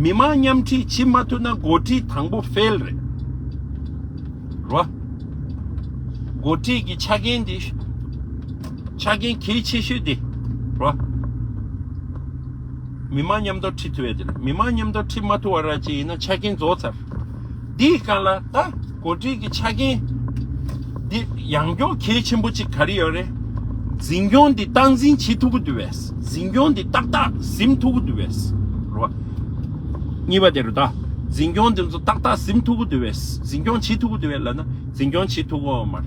མི་མང་མཉམ་ཁྲིད་བྱེད་མ་ཐུབ་ན་འགོ་ཁྲིད་དང་པོ་ཕེལ་རེད། རོ། འགོ་ཁྲིད་ཀྱི་ཆ་རྐྱེན་འདི། ཆ་རྐྱེན་གལ་ཆེ་ཤོས་འདི། རོ། མི་མང་མཉམ་དུ་ཁྲིད་ཐུབ་ཡ་དེ་རེད། མི་མང་མཉམ་དུ་ཁྲིད་མ་ཐུབ་པ་ར་ཅིག་ཡིན་ན་ཆ་རྐྱེན་རྫོགས་ཚར། འདིའི་སྒང་ལ་ད་འགོ་ཁྲིད་ཀྱི་ཆ་རྐྱེན་འདི་ཡང་སྐྱོང་གལ་ཆེན་པོ་ཅིག་ག་རེ་ཡོད་རེད། འཛིན་སྐྱོང་འདི་སྟངས་འཛིན་བྱེད་ཐུབ་ཀྱི་འདུག་བས། འཛིན་སྐྱོང་འདི་ཏག་ཏག་ཟིན་ཐུབ་ཀྱི་འདུག་བས། རོ། གཉིས་པ་དེ་རུ་ད། འཛིན་སྐྱོང་འདི་ཚོ་ཏག་ཏག་ཟིན་ཐུབ་ཀྱི་འདུག་བས། འཛིན་སྐྱོང་བྱེད་ཐུབ་ཀྱི་འདུག་བས་ལབ་ན། འཛིན་སྐྱོང་བྱེད་ཐུབ་ཀྱི་ཡོད་མ་རེད།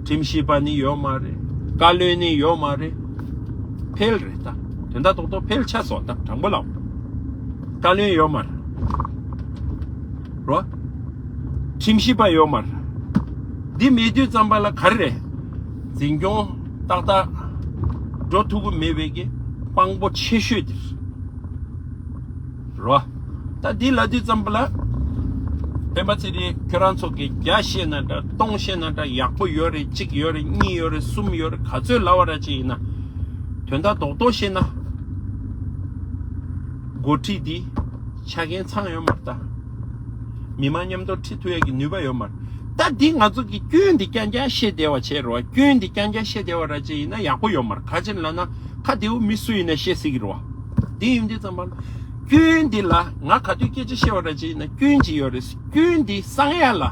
ཁྲིམས་ཞིབ་པ་ནི་ཡོད་མ་རེད། བཀའ་བློན་ནི་ཡོད་མ་རེད། ཕེལ་རེད་ད། དོན་དག་རྡོག་རྡོག་ཕེལ་ཆགས་སོང་ད། དྲང་པོ་ལབ། བཀའ་བློན་ཡོད་མ་རེད། རོ། ཁྲིམས་ཞིབ་པ་ཡོད་མ་རེད། འདི་མེད་དུས་ཙམ་པ་ལ་ག་རེ་རེད། འཛིན་སྐྱོང་ཏག་ཏག་འགྲོ་ཐུབ་ཀྱི་མེད་པའི་གི་དཔང་པོ་ཆེ་ཤོས་དེ་རེད། རོ། ད་འདི་ལབ་དུས་ཙམ་པ་ལ། སྤེན་པ་ཚེ་རིང་ཁྱོད་རང་ཚོ་གིས་བརྒྱ་བཤད་ན་འདྲ། སྟོང་བཤད་ན་འདྲ། ཡག་པོ་ཡོད་རེད། གཅིག་ཡོད་རེད། གཉིས་ཡོད་རེད། གསུམ་ཡོད་རེད། ག་ཚོད་ལབ་པ་ར་ཅིག་ཡིན་ན། དོན་དག་རྡོག་རྡོག་བཤད་ན། འགོ་ཁྲིད་འདི་ཆ་རྐྱེན་ཚང་ཡོད་མ་རེད་ད། མི་མང་མཉམ་དུ་ཁྲིད་ཐུབ་ཡས་ཀྱི་ནུས་པ་ཡོད་མ་རེད། ད་འདི་ང་ཚོ་གི་སྐྱོན་འདི་རྐྱང་རྐྱང་བཤད་བསྡད་པ་བྱས་རོ། སྐྱོན་འདི་རྐྱང་རྐྱང་བཤད་བསྡད་པ་ར་ཅིག་ཡིན་ན་ཡག་པོ་ཡོད་མ་རེད། ག་ཅི་ལབ་ན་ཁ་བདེ་པོ་མི་སུ་ཡིན་ན་བཤད་སྲིད་ཀྱི་རེད་བ། འདི་ཡིན་དུས་ཙམ་པ་ལ་སྐྱོན་འདི་ལ་ང་ག་དུས་སྐད་ཆ་བཤད་པ་ར་ཅིག་ཡིན་ན་སྐྱོན་ཅིག་ཡོད་རེད། སྐྱོན་འདི་སངས་ཡ་ལ་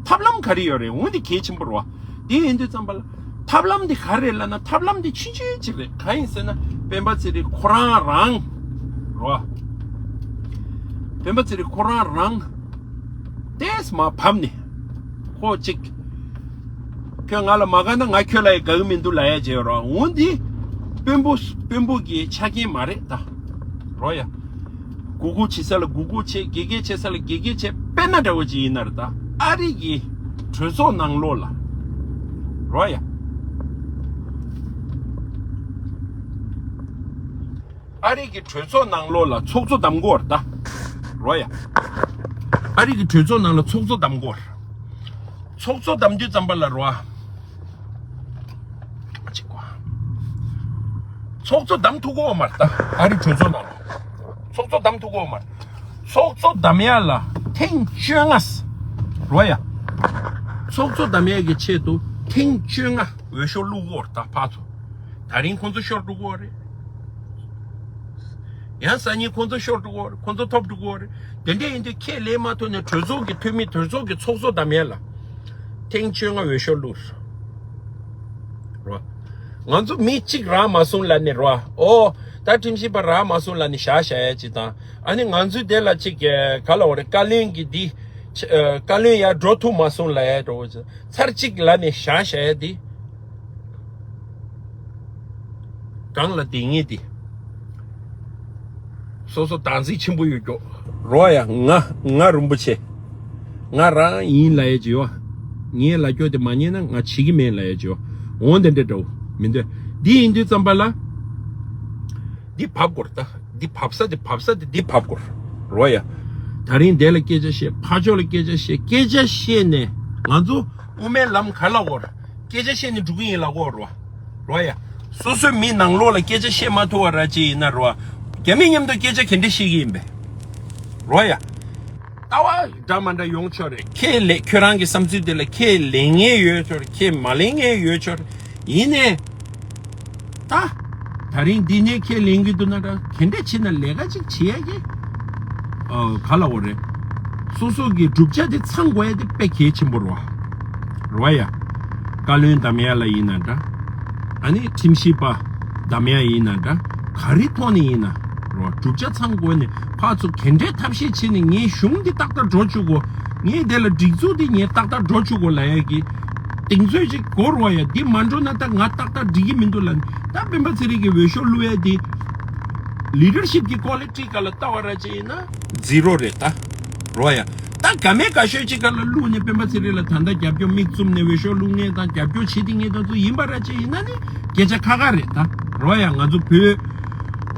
ཐབས་ལམ་ག་རེ་ཡོད་རེད། འོ་འདི་གལ་ཆེན་པོ་རེད་བ། འདི་ཡིན་དུས་ཙམ་པ་ལ་ཐབས་ལམ་འདི་ག་རེ་རེད་ལབ་ན། ཐབས་ལམ་འདི་ཆུང་ཆུང་ཅིག་རེད། གང་ཡིན་ཟེར་ན་སྤེན་པ་ཚེ་རིང་ཁོ་རང་རང་རེད་བ། སྤེན་པ་ཚེ་རིང་ཁོ་རང་རང་ཏེས་མ་བབས་ནས་ཁོ་ཅིག་ ཁྱོད་ང་ལ་མ་དགའ་ན་ང་ཁྱོད་ལ་ཡང་དགའ་གི་མི་འདུག་ལབ་ཡ་བྱེད་རོགས། འོ་འདི་དཔོན་པོ་དཔོན་པོ་གི་ཆ་རྐྱེན་མ་རེད་ད། རོ་ཡ། གུ་གུ་བྱེད་ས་ལ་གུ་གུ་བྱེད། དགེ་རྒན་བྱེད་ས་ལ་དགེ་རྒན་བྱེད། དཔེར་ན་འདྲ་བོ་ཅིག་ཡིན་ན་རེད་ད། ཨ་རི་གི་གྲོས་ཚོགས་ནང་ལོགས་ལ། རོ་ཡ། ཨ་རི་གི་གྲོས་ཚོགས་ནང་ལོགས་ལ་ཚོགས་གཙོ་བདམས་དགོས་རེད་ད། རོ་ཡ། ཨ་རི་གི་གྲོས་ཚོགས་ནང་ལ་ཚོགས་གཙོ་བདམས་དགོས་རེད། ཚོགས་གཙོ་བདམས་དུས་ཙམ་པ་ལ་རོ། ཅིག་གོ། ཚོགས་གཙོ་བདམས་ཐུབ་ཀྱི་ཡོད་མ་རེད་ད། ཨ་རི་གྲོས་ཚོགས་ནང་ལ། ཚོགས་གཙོ་བདམས་ཐུབ་ཀྱི་ཡོད་མ་རེད། ཚོགས་གཙོ་བདམས་ཡ་ལ་ཐེངས་བཅོ་ལྔ། རོ་ཡ། ཚོགས་གཙོ་བདམས་ཡ་གི་ཆེད་དུ་ཐེངས་བཅོ་ལྔ་འོས་ཤོག་བླུགས་ཀྱི་ཡོད་རེད་ད་ཕར་ཚུར། ད་རིང་ཁོང་ཚོ་ཤོར་འགྲོ་གི་ཡོད་རེད། ཡང་སང་ཉིན་ཁོང་ཚོ་ཤོར་འགྲོ་གི་ཡོད་རེད། ཁོང་ཚོ་ཐོབ་འགྲོ་གི་ཡོད་རེད། དེ་འདྲ་ཡིན་དུས་ཁས་ལེན་མ་ཐུབ་ནས་གྲོས་ཚོགས་ཀྱི་འཐུས་མི་གྲོས་ཚོགས་ཀྱི་ཚོགས་གཙོ་བདམས་ཡ་ལ་ཐེངས་བཅོ་ལྔ་འོས་ཤོག་བླུགས་རོ། ང་ཚོ་མི་གཅིག་རག་མ་སོང་ལབ་ནས་རོ། ཨོ། ད་ཁྲིམས་ཞིབ་པ་རག་མ་སོང་ལབ་ནས་བཞག་བཞག་ཡ་ཅིག་དང་། ཨ་ནི་ང་ཚོའི་དེ་ལ་ཅིག་ག་ལ་འོ་རེད། བཀའ་བློན་གྱི་འདི་བཀའ་བློན་ཡར་འགྲོ་ཐུབ་མ་སོང་ལབ་ཡ་འགྲོ། ཚར་གཅིག་ལབ་ནས་བཞག་བཞག་ཡ་འདི། གང་ལ་དེ་ངེས་དེ། སོ་སོ་བདག་འཛིན་ཆེན་པོ་ཡོད་ཀྱོ། རོ་ཡ། ང་ང་རིན་པོ་ཆེ། ང་རང་ཡིན་ལབ་ཡ་ཅིག་ཡོད། ངའི་ལབ་ཀྱོ་དེ་མ་ཉན་ན་ང་བྱེད་ཀྱི་མེད་ལབ་ཡ་ཅིག་ཡོད། འོང་དེ་འདྲ་འདྲ་བོ་མི་འདོད། འདི་ཡིན་དུས་ཙམ་པ་ལ། འདི་བབས་དགོས་རེད་ད། འདི་བབས་ས་དེ་བབས་ས་དེ་འདི་བབས་དགོས་རེད། རོ་ཡ། ད་རིང་དེ་ལ་སྐད་ཆ་བཤད། ཕར་ཕྱོགས་ལ་སྐད་ཆ་བཤད། སྐད་ཆ་བཤད་ནས་ང་ཚོ་དབུ་མའི་ལམ་ག་ལ་འོར། སྐད་ཆ་བཤད་ནས་འགྲོ་གི་ཡིན་ལབ་དགོས་རེད་བ། རོ་ཡ། སོ་སོའི་མི་ནང་ལོགས་ལ་སྐད་ཆ་བཤད་མ་ཐུབ་པ་ར་ཅིག་ཡིན་ན་རོ། རྒྱ་མི་མཉམ་དུ་སྐད་ཆ་ག་འདྲ་བཤད་ཀྱི་ཡིན་པས། རོ་ཡ། ལྟ་བ་འདྲ་མ་འདྲ་ཡོང་ཆོག་རེད། ཁས་ལེན། ཁྱོད་རང་གི་བསམ་ཚུལ་དེ་ལ་ཁས་ལེན་མཁན་ཡོད་ཆོག་རེད། ཁས་མ་ལེན་མཁན་ཡོད་ཆོག་རེད། ཡིན་ནའི། ད། ད་རིང་འདི་ནས་ཁས་ལེན་གྱི་འདུག་ན་འདྲ། ག་འདྲ་བྱས་ན་ལས་ཀ་ཅིག་བྱེད་ཡ་གི། ཨ། ག་ལ་འོ་རེད། སོ་སོ་གི་བསྒྲུབ་བྱ་དེ་ཚང་དགོས་ཡ་དེ་དཔེ་གལ་ཆེན་པོ་རེད་བ། རེད་བ་ཡ། བཀའ་བློན་བདམས་ཡ་ལ་ཡིན་ན་འདྲ། ཨ་ནི་ཁྲིམས་ཞིབ་པ་བདམས་ཡ་ཡིན་ན་འདྲ། ག་རེ་ཐོག་ནས་ཡིན་ན་རོ། བསྒྲུབ་བྱ་ཚང་དགོས་ནས་ཕར་ཚུར་ག་འདྲའི་ཐབས་ཤེས་བྱས་ནས་ངའི་གཞུང་འདི་ཏག་ཏག་འགྲོ་བཅུག་གོ། ངའི་དེ་ལ་སྒྲིག་འཛུགས་འདི་ངས་ཏག་ཏག་འགྲོ་བཅུག་གོ་ལབ་ཡ་གི་གདེང་ཚོད་ཅིག་དགོས་རེད་བ་ཡ། འདི་མ་འགྲོ་ན་ད་ང་ཏག་ཏག་འགྲིག་གི་མི་འདུག་ལབ་ནས། ད་སྤེན་པ་ཚེ་རིང་གི་འོས་ཤོག་བླུག་ཡ་འདི་ལི་ཌར་ཤིབ་ཀྱི་ཀོ་ལི་ཊི་སྒང་ལ་ལྟ་བ་ར་ཅིག་ཡིན་ན་ཛི་རོ་རེད་ད། རོ་ཡ། ད་ག་མེད་ག་ཤོད་ཅིག་སྒང་ལ་བླུགས་ནས་སྤེན་པ་ཚེ་རིང་ལ་ད་ལྟ་རྒྱབ་སྐྱོར་མིག་བཙུམ་ནས་འོས་ཤོག་བླུག་མཁན་དང་རྒྱབ་སྐྱོར་བྱེད་དེ་མཁན་དང་ཚོ་ཡིན་པ་ར་ཅིག་ཡིན་ན་ནི་སྐད་ཆ་ཁ་ཁ་རེད་ད། རོ་ཡ། ང་ཚོ་བོད།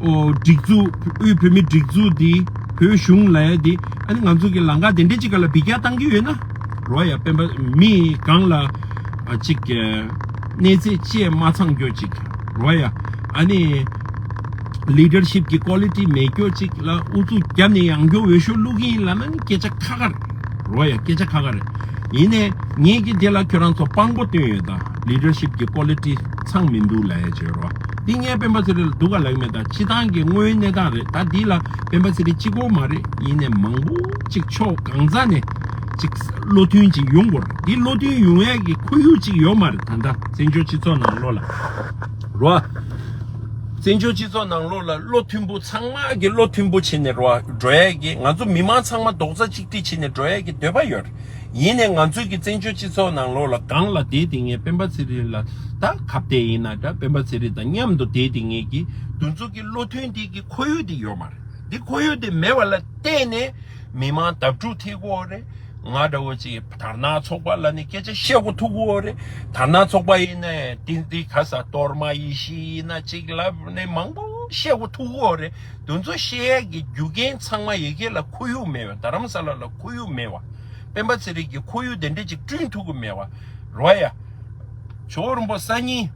ཨོ། སྒྲིག་འཛུགས། དབུས་བོད་མིའི་སྒྲིག་འཛུགས་འདི། བོད་གཞུང་ལབ་ཡ་འདི། ཨ་ནི་ང་ཚོ་གི་ལམ་ཁ་དེ་འདྲ་ཅིག་སྒང་ལ་འབུད་རྒྱག་བཏང་གི་ཡོད་ན། རོ་ཡ། སྤེན་པ་མི་སྒང་ལ། ཨ། ཅིག་གནས་ཚད་བཅས་མ་ཚང་རྒྱུ་ཅིག་རོ་ཡ། ཨ་ནི་ལི་ཌར་ཤིབ་ཀྱི་ཀོ་ལི་ཊི་མེད་རྒྱུ་ཅིག་ལ་ཨུ་ཚུགས་བརྒྱབ་ནས་ཡང་བསྐྱར་འོས་ཤོག་བླུག་གི་ཡིན་ལབ་ན་ནི་སྐད་ཆ་ཁ་ཁ་རེད། རོ་ཡ། སྐད་ཆ་ཁ་ཁ་རེད། ཡིན་ནའི་ངས་ཀྱི་དེ་ལ་ཁྱོད་རང་ཚོ་དཔང་པོ་བཏོན་ཡོད་ད། ལི་ཌར་ཤིབ་ཀྱི་ཀོ་ལི་ཊི་ཚང་མི་འདུག་ལབ་ཡ་བྱོས་རོ། འདི་ངས་སྤེན་པ་ཚེ་རིང་ལ་སྡུག་ག་ལབ་ཀྱི་མེད་ད། སྤྱི་བཏང་གི་དངོས་ཡོད་གནས་སྟངས་རེད་ད། འདི་ལ་སྤེན་པ་ཚེ་རིང་གཅིག་པོ་མ་རེད། ཡིན་ནའི་མང་པོ་ཅིག་ཕྱོགས་གང་ས་ནས་ཅིག་བློ་མཐུན་ཅིག་ཡོང་དགོས་རེད། འདི་བློ་མཐུན་ཡོང་ཡ་གི་ཁོར་ཡུག་ཅིག་ཡོད་མ་རེད། ད་ལྟ་བཙན་བྱོལ་སྤྱི་ཚོགས་ནང་ལོགས་ལ་རོ། བཙན་བྱོལ་སྤྱི་ཚོགས་ནང་ལོགས་ལ་བློ་མཐུན་པོ་ཚང་མ་གི་བློ་མཐུན་པོ་བྱས་ནས་རོ་འགྲོ་ཡ་གི། ང་ཚོ་མི་མང་ཚང་མ་རྡོག་རྩ་གཅིག་སྒྲིལ་བྱས་ནས་འགྲོ་ཡ་གི་འདོད་པ་ཡོད་རེད། ཡིན་ནའི་ང་ཚོའི་གི་བཙན་བྱོལ་སྤྱི་ཚོགས་ནང་ལོགས་ལ་སྒང་ལ་བསྡད་དེ་ངས་སྤེན་པ་ཚེ་རིང་ལ་ད་ཁ་གཏད་ཡིན་ན་འདྲ། སྤེན་པ་ཚེ་རིང་དང་མཉམ་དུ་བསྡད་དེ་ངས་གི་དེ་ཚོ་གི་བློ་མཐུན་དེ་གི་ཁོར་ཡུག་དེ་ཡོད་མ་རེད། འདི་ཁོར་ཡུག་དེ་མེད་པ་ལ་བརྟེན་ནས་མི་མང་བརྡབ་འཁྲུག་ཐེབས་ཀྱི་ཡོད་རེད། ང་འདྲ་བོ་ཅིག་དར་ནག་ཚོགས་པ་ལ་ནི་སྐད་ཆ་བཤད་དགོས་ཐུག་གི་ཡོད་རེད། དར་ནག་ཚོགས་པ་ཡིན་ནའི་ཏིན་ཏི་ཁ་ས་གཏོར་མ་ཡེ་ཤེས་ཡིན་ན་ཅིག་ལབ་ནས་མང་པོ་བཤད་དགོས་ཐུག་གི་ཡོད་རེད། དེ་ཚོ་བཤད་ཡས་ཀྱི་རྒྱུ་རྐྱེན་ཚང་མ་ཡ་གི་ལ་ཁོར་ཡུག་མེད་པ། རྡ་རམ་ས་ལ་ལ་ཁོར་ཡུག་མེད་པ། སྤེན་པ་ཚེ་རིང་གི་ཁོར་ཡུག་དེ་འདྲ་ཅིག་བསྐྲུན་ཐུབ་ཀྱི་མེད་པ། རོ་ཡ། ཇོ་བོ་རིན་པོ་སང་ཉིན་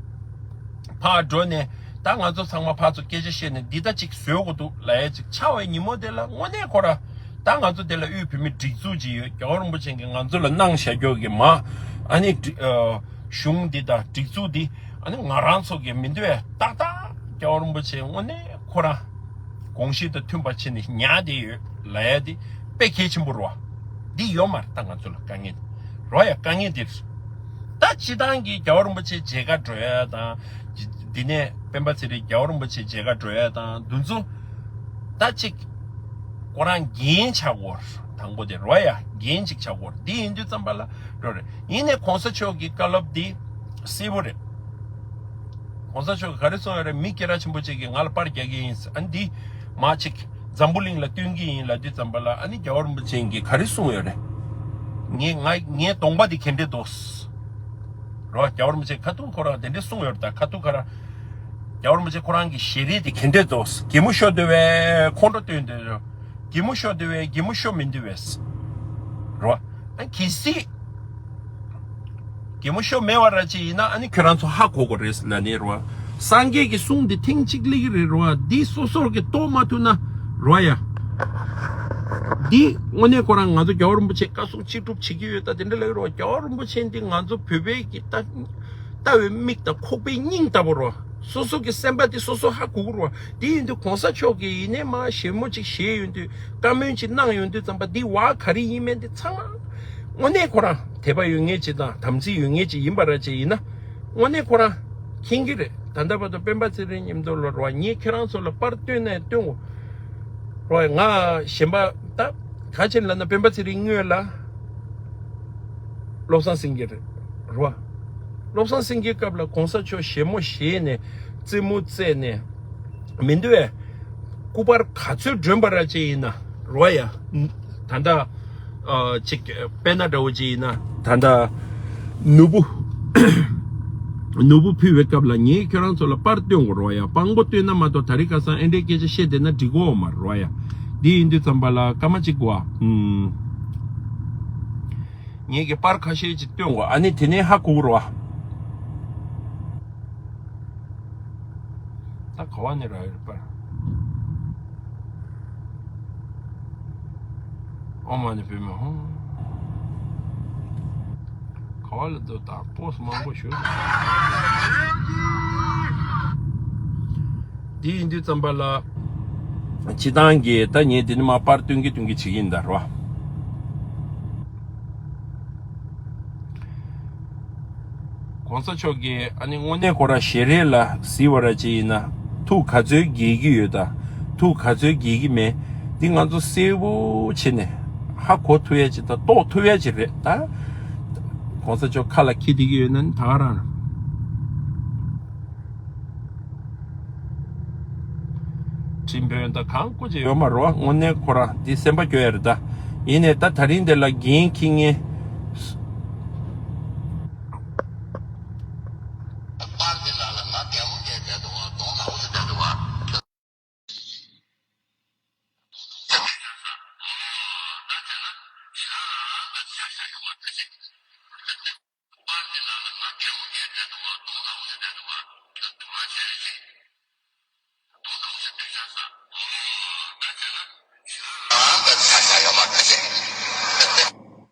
ཕར་འགྲོ་ནས་ད་ང་ཚོ་ཚང་མ་ཕར་ཚུར་སྐད་ཆ་བཤད་ནས་འདི་ལྟ་ཅིག་བཟོ་དགོས་འདུག་ལབ་ཡ་ཅིག་ཆགས་པའི་ཉིན་མོ་དེ་ལ་དངོས་གནས་ཁོ་ར་ད་ང་ཚོ་དེ་ལ་དབུས་བོད་མིའི་སྒྲིག་འཛུགས་ཅིག་ཡོད། རྒྱལ་བ་རིན་པོ་ཆེ་གིས་ང་ཚོ་ལ་གནང་བཞག་རྒྱུ་གི་མ་ཨ་ནི་སྒྲིག་ཨ་གཞུང་འདི་དང་སྒྲིག་འཛུགས་འདི་ཨ་ནི་ང་རང་ཚོ་གི་མི་འདོད་ཏག་ཏག་རྒྱལ་བ་རིན་པོ་ཆེ་དངོས་གནས་ཁོ་རང་དགོངས་གཞི་དང་མཐུན་པ་བྱས་ནས་ཉར་བསྡད་ཡོད་ལབ་ཡ་དེ་དཔེ་གལ་ཆེན་པོ་རེད་བ། འདི་ཡོད་མ་རེད། ད་ང་ཚོ་ལ་དཀའ་ངལ་རོ་ཡ། དཀའ་ངལ་འདི་རེད། ད་སྤྱི་བཏང་གི་རྒྱལ་བ་རིན་པོ་ཆེ་མཇལ་ཁ་འགྲོ་ཡ་དང་། འདི་ནས་སྤེན་པ་ཚེ་རིང་རྒྱལ་བ་རིན་པོ་ཆེ་མཇལ་ཁ་འགྲོ་ཡ་དང་འདུ་འཛོམས། ད་ཅིག་ཁོ་རང་འགན་ཆགས་ཡོད་རེད། དང་པོ་དེ་རོ་ཡ་འགན་ཅིག་ཆགས་ཡོད་རེད། འདི་ཡིན་དུས་ཙམ་པ་ལ་འགྲོ་རེད། ཡིན་ནའི་གོང་ས་མཆོག་གི་བཀའ་སློབ་འདི་ གསལ་པོ་རེད། གོང་ས་མཆོག་གིས་ག་རེ་གསུངས་ཡོད་རེད། མི་སྐད་གྲགས་ཆེན་པོ་ཅིག་གིས་ང་ལ་པར་རྒྱག་གི་ཡིན། ཨ་ནི་འདི་མ་ཅིག་འཛམ་བུ་གླིང་ལ་སྟོན་གྱི་ཡིན་ལབ་དུས་ཙམ་པ་ལ། ཨ་ནི་རྒྱལ་བ་རིན་པོ་ཆེ་གིས་ག་རེ་གསུངས་ཡོད་རེད། ངའི་ང་ངའི་གདོང་པ་འདི་ག་འདྲས་འདུག་རོ། རྒྱལ་བ་རིན་པོ་ཆེ་ཁ་ཐུག་ཁོ་རང་དེ་འདྲས་གསུངས་ཡོད་རེད། ད་ཁ་ཐུག་ཁ་ར་རྒྱལ་བ་རིན་པོ་ཆེ་ཁོ་རང་གི་ཞལ་རས་འདི་ག་འདྲས་འདུག་གད་མོ་ཤོར་འདུག་བས། ཁོང་ཁྲོ་ཐོན་འདུག་གད་མོ་ཤོར་འདུག་བས། གད་མོ་ཤོར་མི་འདུག་བས། རོ། ཨ་གལ་སྲིད་གད་མོ་ཤོར་མེད་པ་ར་ཅིག་ཡིན་ན། ཨ་ནི་ཁྱོད་རང་ཚོ་ཧ་གོ་དགོས་རེད་ལབ་ནས་རོ། སངས་རྒྱས་ཀྱི་གསུང་འདི་ཐེངས་གཅིག་སླེབས་ཀྱི་རེད་རོ། འདི་སོ་སོར་གྱི་རྟོགས་མ་ཐུབ་ན་རོ་ཡ། འདི་དངོས་གནས་ཁོ་རང་ང་ཚོ་རྒྱལ་བ་རིན་པོ་ཆེ་བཀའ་གསུང་ཅི་སྒྲུབ་བྱེད་ཀྱི་ཡོད། ད་དེ་འདྲ་ལབ་ཀྱི་རོ། རྒྱལ་བ་རིན་པོ་ཆེ་འདི་ང་ཚོ་བོད་པའི་གི་ལྟ་ལྟ་བའི་མིག་དང་ཁོག་པའི་སྙིང་ལྟ་བུ་རོ། སོ་སོ་གི་སེམས་པ་འདི་སོ་སོ་ཧ་གོ་གི་རོ། འདི་ཡིན་དུས་གོང་ས་མཆོག་གིས་ཡིན་ནའི་མ་ཞལ་མོ་ཅིག་བཞེས་ཡོང་དུས། བཀའ་མོལ་ཅིག་གནང་ཡོང་དུས་ཙམ་པ། འདི་བ་ག་རེ་ཡིན་མིན་འདི་ཚང་མ་དངོས་གནས་ཁོ་རང་དད་པ་ཡོད་མཁན་ཅིག་དང་དམ་ཚིག་ཡོད་མཁན་ཅིག་ཡིན་པ་ར་ཅིག་ཡིན་ན། དངོས་གནས་ཁོ་རང་མཁྱེན་གྱི་རེད། ད་ལྟ་བར་དུ་སྤེན་པ་ཚེ་རིང་མཉམ་དུ་ལ་རོ། ངས་ཁྱེད་རང་ཚོ་ལ་པར་སྟོན་ནས་སྟོན་གོ་རོ། ང་གཞན་པ་ད་ག་ཅིག་ལབ་ན། སྤེན་པ་ཚེ་རིང་སྔོན་ལ་བློ་བཟང་སེང་གེ་རེད་རོ། བློ་བཟང་སེང་གེའི་སྐབས་ལ་གོང་ས་མཆོག་ཞལ་མོ་བཞེས་ནས་རྩེད་མོ་རྩེས་ནས་མི་འདུག་བས། སྐུ་པར་ག་ཚོད་སྒྲོན་པ་ར་ཅིག་ཡིན་ན་རོ་ཡ། ད་ལྟ་ཨ་ཅིག་དཔེར་ན་འདྲ་བོ་ཅིག་ཡིན་ན། ད་ལྟ་ནོར་བུ་ནོར་བུ་ཕུལ་བའི་སྐབས་ལ་ངས་ཁྱོད་རང་ཚོ་ལ་པར་སྟོན་དགོས་རོ་ཡ། པར་མགོ་སྟོན་ན་མ་གཏོགས་ད་རེས་ཁ་སང་ཨེ་འདྲའི་སྐད་ཆ་བཤད་བསྡད་ན་འགྲིག་གོ་མ་རོ་ཡ། འདི་ཡིན་དུས་ཙམ་པ་ལ་སྐར་མ་གཅིག་གོ་ཨ། ངས་ཀྱི་པར་ཁ་ཤས་ཅིག་སྟོན་གོ། ཨ་ནི་དེ་ནས་ཧ་གོ་རོ། ད་ག་བ་ནས་རག་ཡོད་པར། ཨོ་མ་ཎི་པདྨེ་ཧཱུྃ། ག་བ་ལ་འདུག་ད་པོ་སི་མང་པོ་ཞུ། འདི་ཡིན་དུས་ཙམ་པ་ལ། སྤྱི་བཏང་གི་ད་ངས་འདི་ནས་མར་པར་སྟོན་གྱི་སྟོན་གྱི་བྱེད་ཀྱི་ཡིན་ད་རོ། གོང་ས་མཆོག་གིས་ཨ་ནི་དངོས་གནས་ཁོ་རང་ཞལ་རས་ལ་གཟིགས་པ་ར་ཅིག་ཡིན་ན། ཐུགས་ག་ཚོད་དགྱེས་ཀྱི་ཡོད་དང་། ཐུགས་ག་ཚོད་དགྱེས་ཀྱི་མེད། འདི་ང་ཚོ་གསལ་པོ་བྱས་ནས་ཧ་གོ་ཐུབ་ཡ་ཅིག་དང་རྟོགས་ཐུབ་ཡ་ཅིག་རེད་ད། གོང་ས་མཆོག་ཁ་ལ་འཁྱེར་བསྡད་ཀྱི་ཡོད་ན་ནི་ད་ག་རང་རང་། ཁྲིམས་དཔོན་དང་གང་སྐུ་ཅི་ཡོད་མ་རོ། དངོས་གནས་ཁོ་རང་འདི་སེམས་པ་སྐྱོ་ཡ་རེད་ད། ཡིན་ནའི་ད་ད་རིང་འདི་ལ་འགན་འཁྱེར་མཁན།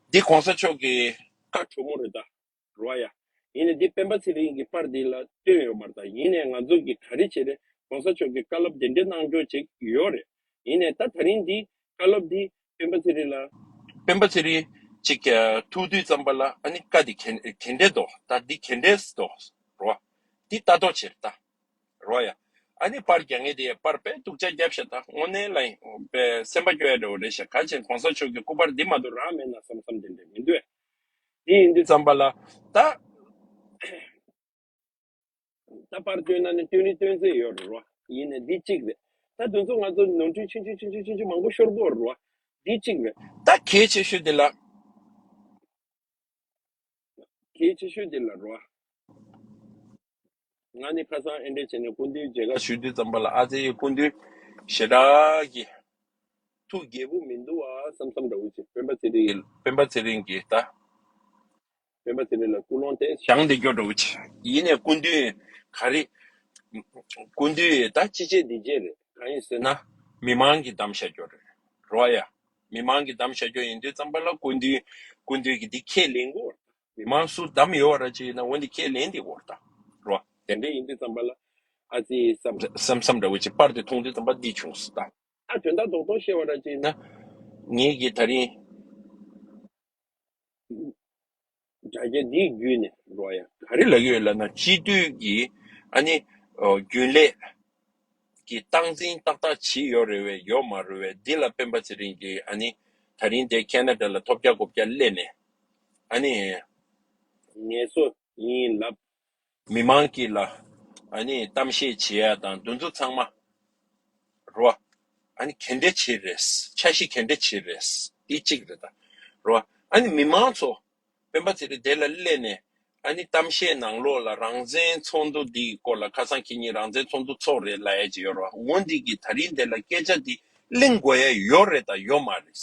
འདི་གོང་ས་མཆོག་གི་བཀའ་གྲོས་མོལ་རེད་ད། རོ་ཡ། ཡིན་ནའི་འདི་སྤེན་པ་ཚེ་རིང་གི་པར་འདི་ལ་སྟོན་ཡོད་མ་རེད་ད། ཡིན་ནའི་ང་ཚོ་གི་ག་རེ་བྱེད་རེད། གོང་ས་མཆོག་གི་བཀའ་སློབ་དེ་འདྲའི་གནང་རྒྱུ་ཅིག་ཡོད་རེད། ཡིན་ནའི་ད་ད་རིང་འདི་བཀའ་སློབ་འདི་སྤེན་པ་ཚེ་རིང་ལ། སྤེན་པ་ཚེ་རིང་ཅིག་ཐུག་དུས་ཙམ་པ་ལ། ཨ་ནི་བཀའ་འདི་ག་ག་འདྲས་འདུག་ད་འདི་ག་འདྲས་འདུག་རོ། འདི་ལྟ་རྟོག་བྱེད་ད། རོ་ཡ། ཨ་ནི་པར་རྒྱག་མཁན་དེ་པར་དཔེ་སྡུག་ཅག་བརྒྱབ་ཤག་ད་དངོས་གནས་ལ་ཡིན་པའི་སེམས་པ་སྐྱོ་ཡ་འདྲ་བོ་རེད་ཤག་ག་ཅིག་གོང་ས་མཆོག་གི་སྐུ་པར་འདི་མ་གཏོགས་རག་མེད་ན་བསམ་བསམ་དེ་འདྲ་མི་འདུག་དེ་ཡིན་དུས་ཙམ་པ་ལ་ད། ད་པར་སྟོན་ན་ནི་སྟོན་རིན་སྟོན་ཚད་ཡོད་རེད་རོ། ཡིན་ནའི་འདི་གཅིག་རེད། ད་དེ་ཚོ་ང་ཚོ་ནོར་འཁྲུལ་ཆུང་ཆུང་ཆུང་ཆུང་ཆུང་ཆུང་མང་པོ་ཤོར་གི་ཡོད་རེད་རོ། འདི་གཅིག་རེད། ད་གལ་ཆེ་ཤོས་དེ་ལ། གལ་ཆེ་ཤོས་དེ་ལ་རོ། ང་ནི་ཁ་སང་ཨེ་འདྲས་བྱས་ནས་སྐུ་མདུན་མཇལ་ཁ་ཞུ་དུས་ཙམ་པ་ལ། ཨ་ཙི་སྐུ་མདུན་ཞེ་དྲག་གི་ཐུགས་དགྱེས་པོ་མི་འདུག་ཨ་བསམ་བསམ་འདྲ་བོ་ཅིག་སྤེན་པ་ཚེ་རིང་སྤེན་པ་ཚེ་རིང་གི་ད། སྤེན་པ་ཚེ་རིང་ལ་སྐུ་ལོང་དེ་བཞེངས་བསྡད་རྒྱུ་འདྲ་བོ་ཅིག་ཡིན་ནའི་སྐུ་མདུན་ག་རེ། སྐུ་མདུན་ད་ཅི་བྱེད་འདི་བྱེད་རེད། གང་ཡིན་ཟེར་ན། མི་མང་གིས་བདམས་བཞག་རྒྱུ་རེད་རོ་ཡ། མི་མང་གིས་བདམས་བཞག་རྒྱུ་ཡིན་དུས་ཙམ་པ་ལ་སྐུ་མདུན་སྐུ་མདུན་གྱིས་འདི་ཁས་ལེན་དགོས། མི་མང་སུ་བདམས་ཡོད་པ་ར་ཅིག་ཡིན་ན་འོ་འདི་ཁས་ལེན་འདི་དགོས་ད། རོ། དེ་འདྲ་ཡིན་དུས་ཙམ་པ་ལ་ཨ་ཙི་བསམ་བསམ་བསམ་འདྲ་བོ་ཅིག་པར་དེ་མཐོང་དུས་ཙམ་པ་འདི་བྱུང་སོང་ད། ད་དོན་དག་རྡོག་རྡོག་བཤད་པ་ར་ཅིག་ཡིན་ན། ངེད་ཀྱི་ད་རིང་དྲ་རྒྱ་འདིའི་བརྒྱུད་ནས་རོ་ཡ། ག་རེ་ལབ་ཀྱི་ཡོད་ལབ་ན། སྤྱི་འཐུས་ཀྱི་ཨ་ནི་ཨོ་རྒྱུན་ལས་ཀྱི་སྟངས་འཛིན་ཏག་ཏག་བྱས་ཡོད་རེད་བས་ཡོད་མ་རེད་བས། འདི་ལ་སྤེན་པ་ཚེ་རིང་གིས་ཨ་ནི་ད་རིང་དེ་ཁེ་ན་ཌ་ལ་ཐོབ་རྒྱག་གོ་རྒྱག་སླེབས་ནས་ཨ་ནི་ངལ་གསོ་ཡིན་ལབ། མི་མང་གི་ལ་ཨ་ནི་གཏམ་བཤད་བྱེད་ཡ་དང་དེ་ཚོ་ཚང་མ་རོ། ཨ་ནི་ག་འདྲ་བྱེད་རེད། འཆར་གཞི་ག་འདྲ་བྱེད་རེད། དེ་གཅིག་རེད་ད། རོ། ཨ་ནི་མི་མང་ཚོ་སྤེན་པ་ཚེ་རིང་དེ་ལ་སླེབས་ནས་ཨ་ནི་གཏམ་བཤད་ནང་ལོགས་ལ་རང་བཙན་ཚོགས་འདུ་འདིའི་སྐོར་ལ་ཁ་སང་ཁེ་ཉིན་རང་བཙན་ཚོགས་འདུ་ཚོགས་རེད་ལབ་ཡ་ཅིག་ཡོད་རོ། འོ་འདི་གི་ད་རིང་དེ་ལ་སྐད་ཆ་འདི་གླེང་དགོས་ཡ་ཡོད་རེད་ད་ཡོད་མ་རེད།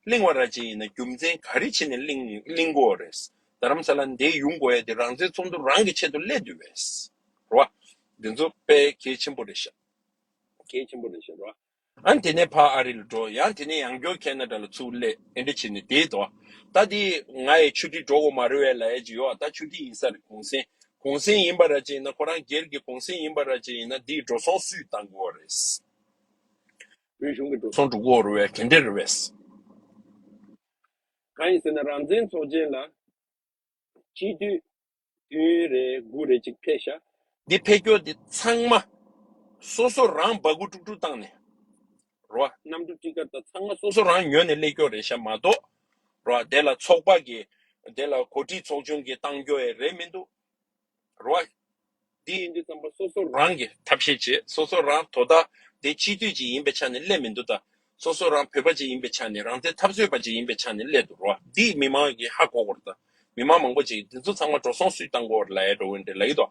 གླེང་བ་ར་ཅིག་ཡིན་ན་རྒྱུ་མཚན་ག་རེ་བྱས་ནས་གླེང་གླེང་དགོས་རེད། རྡ་རམ་ས་ལ་འདིར་ཡོང་དགོས་ཡ་དེ་རང་བཙན་ཚོགས་འདུ་རང་གི་ཆེད་དུ་སླེབས་འདུག་བས། རོ། འདི་ཚོ་དཔེ་གལ་ཆེན་པོ་རེད་ཤག་གལ་ཆེན་པོ་རེད་ཤག་རོ། ཨ་ནི་དེ་ནས་ཕར་ཨ་རི་ལ་འགྲོ། ཡང་དེ་ནས་ཡང་བསྐྱར་ཁེ་ན་ཌ་ལ་ཚུར་སླེབས། ཨེ་འདྲ་བྱས་ནས་བསྡད་དོ། ད་འདི་ང་ཡི་ཆུ་ཊི་འགྲོ་དགོས་མ་རེད་པས་ལབ་ཡ་ཅིག་ཡོད། ད་ཆུ་ཊི་ཡིན་ས་རེད། གུང་སེང་གུང་སེང་ཡིན་པ་ར་ཅིག་ཡིན་ན་ཁོ་རང་སྒེར་གྱི་གུང་སེང་ཡིན་པ་ར་ཅིག་ཡིན་ན་འདིའི་འགྲོ་སོང་སུས་བཏང་དགོས་རེད། བོད་གཞུང་གི་འགྲོ་སོང་འགྲོ་གི་ཡོད་རེད་པས། ག་འདྲ་རེད་པས། གང་ཡིན་ཟེར་ན་རང་བཙན་ཚོགས་ཆེན་ལ་སྤྱི་འཐུས་བདུན་རེ་དགུ་རེ་ཅིག་ཕེབས་ཤག་འདི་ཕེབས་སྐྱོར་འདི་ཚང་མ་སོ་སོ་རང་སྦ་ཁུག་དཀྲུག་དཀྲུག་བཏང་ནས་རོ། གནམ་གྲུ་ཊི་ཀཊ་དང་ཚང་མ་སོ་སོ་རང་ཉོས་ནས་སླེབས་སྐྱོར་རེད་ཤག་མ་གཏོགས་རོ། དེ་ལ་ཚོགས་པ་གི་དེ་ལ་གོ་སྒྲིག་ཚོགས་ཆུང་གིས་བཏང་སྐྱོར་ཡས་རེད་མི་འདུག་རོ། འདི་ཡིན་དུས་ཙམ་པ་སོ་སོ་རང་གིས་ཐབས་ཤེས་བྱེད། སོ་སོ་རང་དོ་བདག་དེ་སྤྱི་འཐུས་ཅིག་ཡིན་པའི་ཆ་ནས་སླེབས་མི་འདུག་ད། སོ་སོ་རང་བོད་པ་ཅིག་ཡིན་པའི་ཆ་ནས་རང་བཙན་འཐབ་རྩོད་པ་ཅིག་ཡིན་པའི་ཆ་ནས་སླེབས་འདུག་རོ། འདི་མི་མང་གིས་ཧ་གོ་དགོས་རེད་ད། མི་མང་མང་པོ་ཅིག་འདི་ཚོ་ཚང་མ་འགྲོ་སོང་སུས་བཏང་དགོས་རེད་ལབ་ཡ་འགྲོ་གི་འདྲ་ལབ་ཀྱི་འདུག་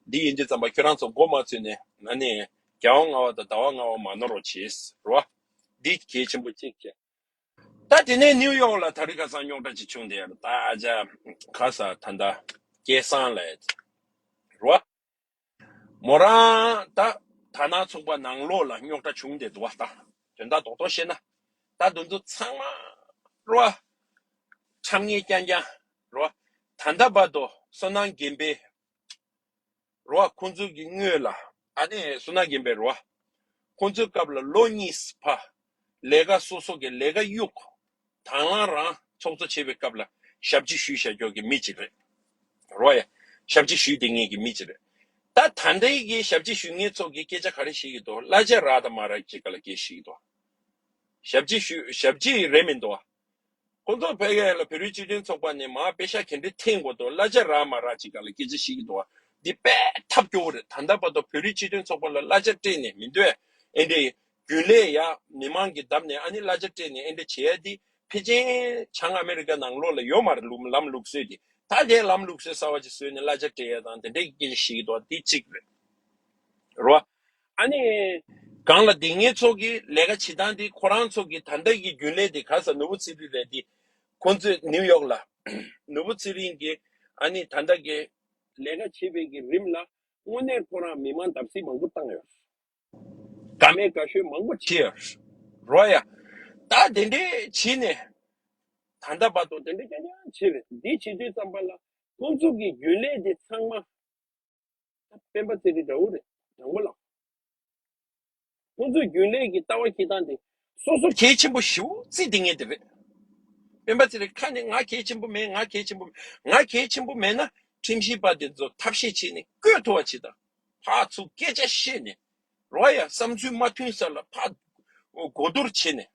འདི་ཡིན་དུས་ཙམ་པ་ཁྱོད་རང་ཚོ་མགོ་མ་ཚོས་ནས་ཨ་ནི་རྒྱལ་བ་ལྔ་པ་དང་ཟླ་བ་ལྔ་པ་མ་ནོར་རོགས་བྱེད་རོ། འདི་གལ་ཆེན་པོ་གཅིག་བྱས། ད་དེ་ནས་ནིའུ་ཡོག་ལ་དེ་རིང་ཁ་སང་རྙོག་དྲ་ཅིག་བྱུང་བསྡད་ཡོད་རེད། ད་ཨ་ཅག་ཁ་ས་ད་ལྟ་སྐལ་བཟང་ལབ་ཡ་རོ། མོ་རང་ད་དར་ནག་ཚོགས་པ་ནང་ལོགས་ལ་རྙོག་དྲ་བྱུང་བསྡད་འདུག་བ། ད་དོན་དག་རྡོག་རྡོག་བཤད་ན་ད་དེ་ཚོ་ཚང་མ་རོ། ཁྲམ་ཉེས་རྐྱང་རྐྱང་རོ། ད་ལྟ་བར་དུ་བསོད་ནམས་རྒན་པའི་རོ། ཁོང་ཚོ་གི་སྔོན་ལ་ཨ་ནི་བསོད་ནམས་རྒན་པའི་རོ། ཁོང་ཚོའི་སྐབས་ལ་ལོ་གཉིས་ཕར་ལས་ཀ་སོ་སོ་གི་ལས་ཀ་གཡུག་དང་བླངས་རང་ཚོགས་གཙོ་བྱེད་པའི་སྐབས་ལ་ཞབས་ཕྱི་ཞུས་བཞག་ཀྱོག་གི་མི་གཅིག་རེད། རོ་ཡ། ཞབས་ཕྱི་ཞུས་བསྡད་མཁན་གྱི་མི་གཅིག་རེད། ད་ད་ལྟའི་གི་ཞབས་ཕྱི་ཞུ་མཁན་ཚོ་གི་སྐད་ཆ་ག་རེ་བཤད་ཀྱི་འདུག་གླ་ཆ་རག་དང་མ་རག་གི་སྐད་ལ་སྐད་བཤད་ཀྱི་འདུག་ཞབས་ཕྱི་ཞུ་ཞབས་ཕྱི་རེད་མི་འདུག་ཁོང་ཚོ་ཕ་གི་ལ་བོད་རིགས་སྤྱི་མཐུན་ཚོགས་པ་ནས་མར་པེ་ཤག་ག་འདྲ་འཐེན་དགོས་འདུག་གླ་ཆ་རག་མ་རག་ཅིག་ག་ལ་སྐད་ཆ་བཤད་ཀྱི་འདུག་འདི་དཔེ་ཐབས་སྐྱོ་བོ་རེད། ད་ལྟ་བར་དུ་བོད་རིགས་སྤྱི་མཐུན་ཚོགས་པ་ལ་གླ་ཆ་སྤྲད་ནས་མི་འདུག་ཨེ་འདྲའི་རྒྱུན་ལས་ཡ་མི་མང་གི་འདབས་ནས་ཨ་ནི་གླ་ཆ་སྤྲད་ནས་ཨེ་འདྲ་བྱེད་ཡ་འདི་ཕལ་ཆེར་བྱང་ཨ་མེ་རི་ཀ་ནང་ལོགས་ལ་ཡོད་མ་རེད། ལམ་ལུགས་སྲོལ་འདི་ད་ལྟའི་ལམ་ལུགས་སྲོལ་གསར་བ་ཅིག་བཟོས་ནས་གླ་ཆ་སྤྲད་ཡ་དང་དེ་འདྲའི་སྐད་ཆ་བཤད་ཀྱི་འདུག་འདི་གཅིག་རེད། རོ། ཨ་ནི། སྒང་ལ་དེ་ངེད་ཚོ་གི་ལས་ཀ་བྱེད་སྟངས་དེ་ཁོ་རང་ཚོ་གི་ད་ལྟ་གི་རྒྱུན་ལས་དེ་ག་ས་ནོར་བུ་ཚེ་རིང་རེད་དེ། ཁོ་ཚོས་ནིའུ་ཡོག་ལ། ནོར་བུ་ཚེ་རིང་གི་ཨ་ནི་ད་ལྟ་གི་ལས་ཀ་བྱེད་པའི་གི་རིམ་ལ་དངོས་གནས་ཁོ་རང་མི་མང་བརྡབ་གསིག་མང་པོ་བཏང་ཡོད། དགའ་མེད་དགའ་ཤོས་མང་པོ་བྱེད་ཡོད། རོ་ཡ། ད་དེ་འདྲས་བྱས་ནས་ད་ལྟ་བར་དུ་དེ་འདྲས་རྐྱང་རྐྱང་བྱས་རེད། འདི་བྱེད་དུས་ཙམ་པ་ལ་ཁོ་ཚོ་གི་རྒྱུན་ལས་དེ་ཚང་མ། སྤེན་པ་ཚེ་རིང་འདྲ་བོ་རེད། དྲང་པོ་ལ། ཁོང་ཚོའི་རྒྱུན་ལས་ཀྱི་ལྟ་བ་སྐྱེལ་སྟངས་དེ་སོ་སོ་གལ་ཆེན་པོ་ཞེ་པོ་བརྩི་བསྡད་མཁན་དེ་རེད། སྤེན་པ་ཚེ་རིང་ཁ་ནས་ང་གལ་ཆེན་པོ་མེད། ང་གལ་ཆེན་པོ་མེད། ང་གལ་ཆེན་པོ་མེད་ན་ཁྲིམས་ཞིབ་པ་དེ་ཚོ་ཐབས་ཤེས་བྱས་ནས་བསྐོས་ཐུབ་པ་བྱེད་དང་། ཕར་ཚུར་སྐད་ཆ་བཤད་ནས་རོ་ཡ། བསམ་ཚུལ་མ་མཐུན་ས་ལ་ཕར་གོ་བསྡུར་བྱས་ནས་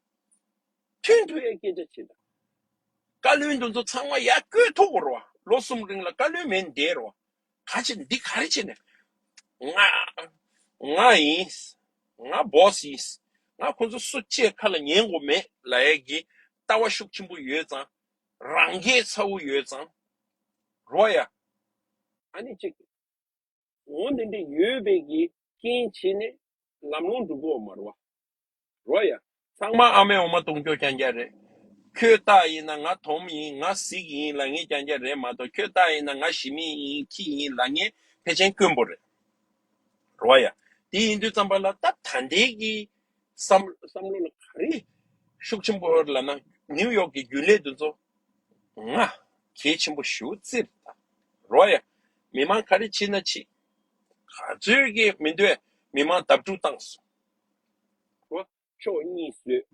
མཐུན་ཐུབ་ཡ་སྐད་ཆ་བྱེད་དང་། བཀའ་བློན་དེ་ཚོ་ཚང་མ་ཡར་བསྐོས་ཐུབ་དགོས་རེད་བ། ལོ་གསུམ་རིང་ལ་བཀའ་བློན་མེད་བསྡད་རེད་བ། ག་ཅི་འདི་ག་རེ་བྱས་ནས། ང་ང་ཡིན། ང་བོ་སི་ཡིན། ང་ཁོ་ཚོ་སུ་གཅིག་ཁ་ལ་ཉན་དགོས་མེད་ལབ་ཡས་ཀྱི་ལྟ་བ་ཤུགས་ཆེན་པོ་ཡོད་ཙང་། རང་རྒྱལ་ཚ་བོ་ཡོད་ཙང་། རོ་ཡ། ཨ་ནི་གཅིག་འོ་འདི་འདྲ་ཡོད་པའི་གི་རྐྱེན་བྱས་ནས་ལམ་ལྷོང་འགྲོ་གི་ཡོད་མ་རེད་བ། རོ་ཡ། ཚང་མ་ཨ་མའི་འོ་མ་བཏུང་སྐྱོ་རྐྱང་རྐྱང་རེད། ཁྱོད་རྟགས་ཡིན་ན་ང་དོམ་ཡིན། ང་གཟིག་ཡིན་ལབ་མཁན་རྐྱང་རྐྱང་རེད་མ་གཏོགས། ཁྱོད་རྟགས་ཡིན་ན་ང་ཞི་མི་ཡིན་ཁྱི་ཡིན་ལབ་མཁན་ཕལ་ཆེར་དཀོན་པོ་རེད། རོ་ཡ། དེ་ཡིན་དུས་ཙམ་པ་ལ་ད་ད་ལྟའི་གི་བསམ་བསམ་བློ་ལ་ག་རེ་ཤུགས་ཆེན་པོ་ལབ་ན། ནིའུ་ཡོག་གི་རྒྱུན་ལས་དེ་ཚོ་ང་གལ་ཆེན་པོ་ཞེ་པོ་བརྩི་རེད་ད། རོ་ཡ། མི་མང་ག་རེ་བྱེད་ན་བྱེད། ག་ཚོད་ཀྱི་མི་འདོད་མི་མང་བརྡབ་འཁྲུག་བཏང་སོང་། རོ། ཕྱོགས་གཉིས་བཟོས།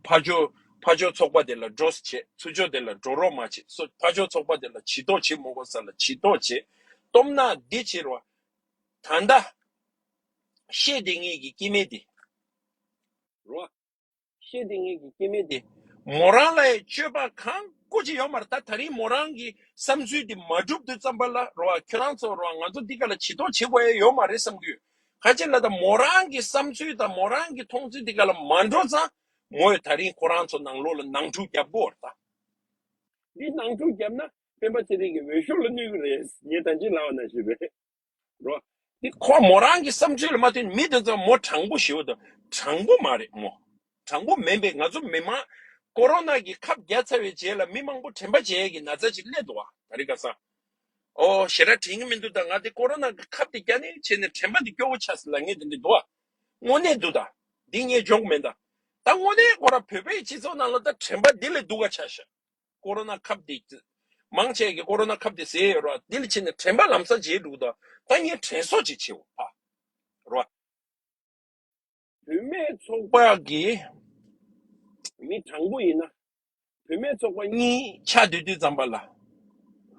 ཕར་ཕྱོགས་ཕར་ཕྱོགས་ཚོགས་པ་དེ་ལ་འགྲོ་བྱེད། ཚུར་ཕྱོགས་དེ་ལ་འགྲོ་རོགས་མ་བྱེད། སོ་ཕར་ཕྱོགས་ཚོགས་པ་དེ་ལ་བྱེད་དོགས་བྱེད་མ་དགོས་ས་ལ་བྱེད་དོགས་བྱེད། སྟོབས་ན་འདི་བྱེད་རོགས། ད་ལྟ་བཤད་བསྡད་མཁན་གྱི་སྐྱེ་དམན་དེ། རོ། བཤད་བསྡད་མཁན་གྱི་སྐྱེ་དམན་དེ། མོ་རང་ལ་ཡང་སྤྱོད་པ་གང་། པོ་ཅིག་ཡོད་མ་རེད། ད་ད་རིང་མོ་རང་གི་བསམ་ཚུལ་འདི་མ་འགྲུབ་དུས་ཙམ་པ་ལ་རོ་ཨ། ཁྱོད་རང་ཚོ་རོ་ཨ། ང་ཚོ་འདི་ག་ལ་ཇུས་གཏོགས་བྱེད་དགོས་ཡ་ཡོད་མ་རེད་བསམ་གི་ཡོད། ག་ཅི་ལ་ད་མོ་རང་གི་བསམ་ཚུལ་དང་མོ་རང་གི་མཐོང་ཚུལ་འདི་ག་ལ་མ་འགྲོ་ཙང་། མོས་ད་རིང་ཁོ་རང་ཚོ་ནང་ལོགས་ལ་ནང་འཁྲུག་རྒྱབ་དགོས་རེད་ད། འདི་ནང་འཁྲུག་བརྒྱབ་ན་སྤེན་པ་ཚེ་རིང་གི་འོས་ཤོག་ལ་གནོད་ཀྱི་རེད། ངས་ད་ཅི་ལབ་པ་ནང་བཞིན་རེད་རོ། འདི་ཁོ་མོ་རང་གི་བསམ་ཚུལ་ལ་མ་བསྟུན་མི་དེ་ཚོ་མོ་དྲང་པོ་ཞེ་པོ་དང་དྲང་པོ་མ་རེད་མོ། དྲང་པོ་མིན་པས། ང་ཚོ་མི་མང་ཀོ་རོ་ན་གི་ཁབ་བརྒྱབ་ཚར་བའི་རྗེས་ལ་མི་མང་པོ་དྲན་པ་བརྗེད་ཡས་ཀྱི་ན་ཚ་ཅིག་སླེབས་འདུག་བ། ད་རེས་ཁ་སང་། ཨོ་ཞེ་དྲག་དྲན་གྱི་མི་འདུག་ད་ང་དེ་ཀོ་རོ་ན་གི་ཁབ་དེ་བརྒྱབ་ནས་བྱས་ནས་དྲན་པ་དེ་སྐྱོ་བོ་ཆགས་སོང་ལབ་མཁན་དེ་འདྲ་འདུག་བ། དངོས་གནས་འདུག་ད། འདི་ངས་འཇོག་མིན་ད། ད་དངོས་གནས་ཁོ་རང་བོད་པའི་སྤྱི་ཚོགས་ནང་ལ་ད་དྲན་པ་འདི་ལས་སྡུག་ག་ཆགས་ཤག་ཀོ་རོ་ན་ཁབ་དེ། མང་ཆེ་གིས་ཀོ་རོ་ན་ཁབ་དེ་བཟས་ཡོད་རེད་བ། འདི་ལ་ཕྱིན་ནས་དྲན་པ་ལམ་སང་བརྗེད་འགྲོ་གི་འདུག་ད་ངས་དྲན་གསོ་ཅིག་བྱེད་འོ་ཕ། རེད་བ། བུད་མེད་ཚོགས་པ་གི་མི་དྲང་པོ་ཡིན་ན། བུད་མེད་ཚོགས་པ་གཉིས་ཆ་བསྡུས་དུས་ཙམ་པ་ལ། རེད་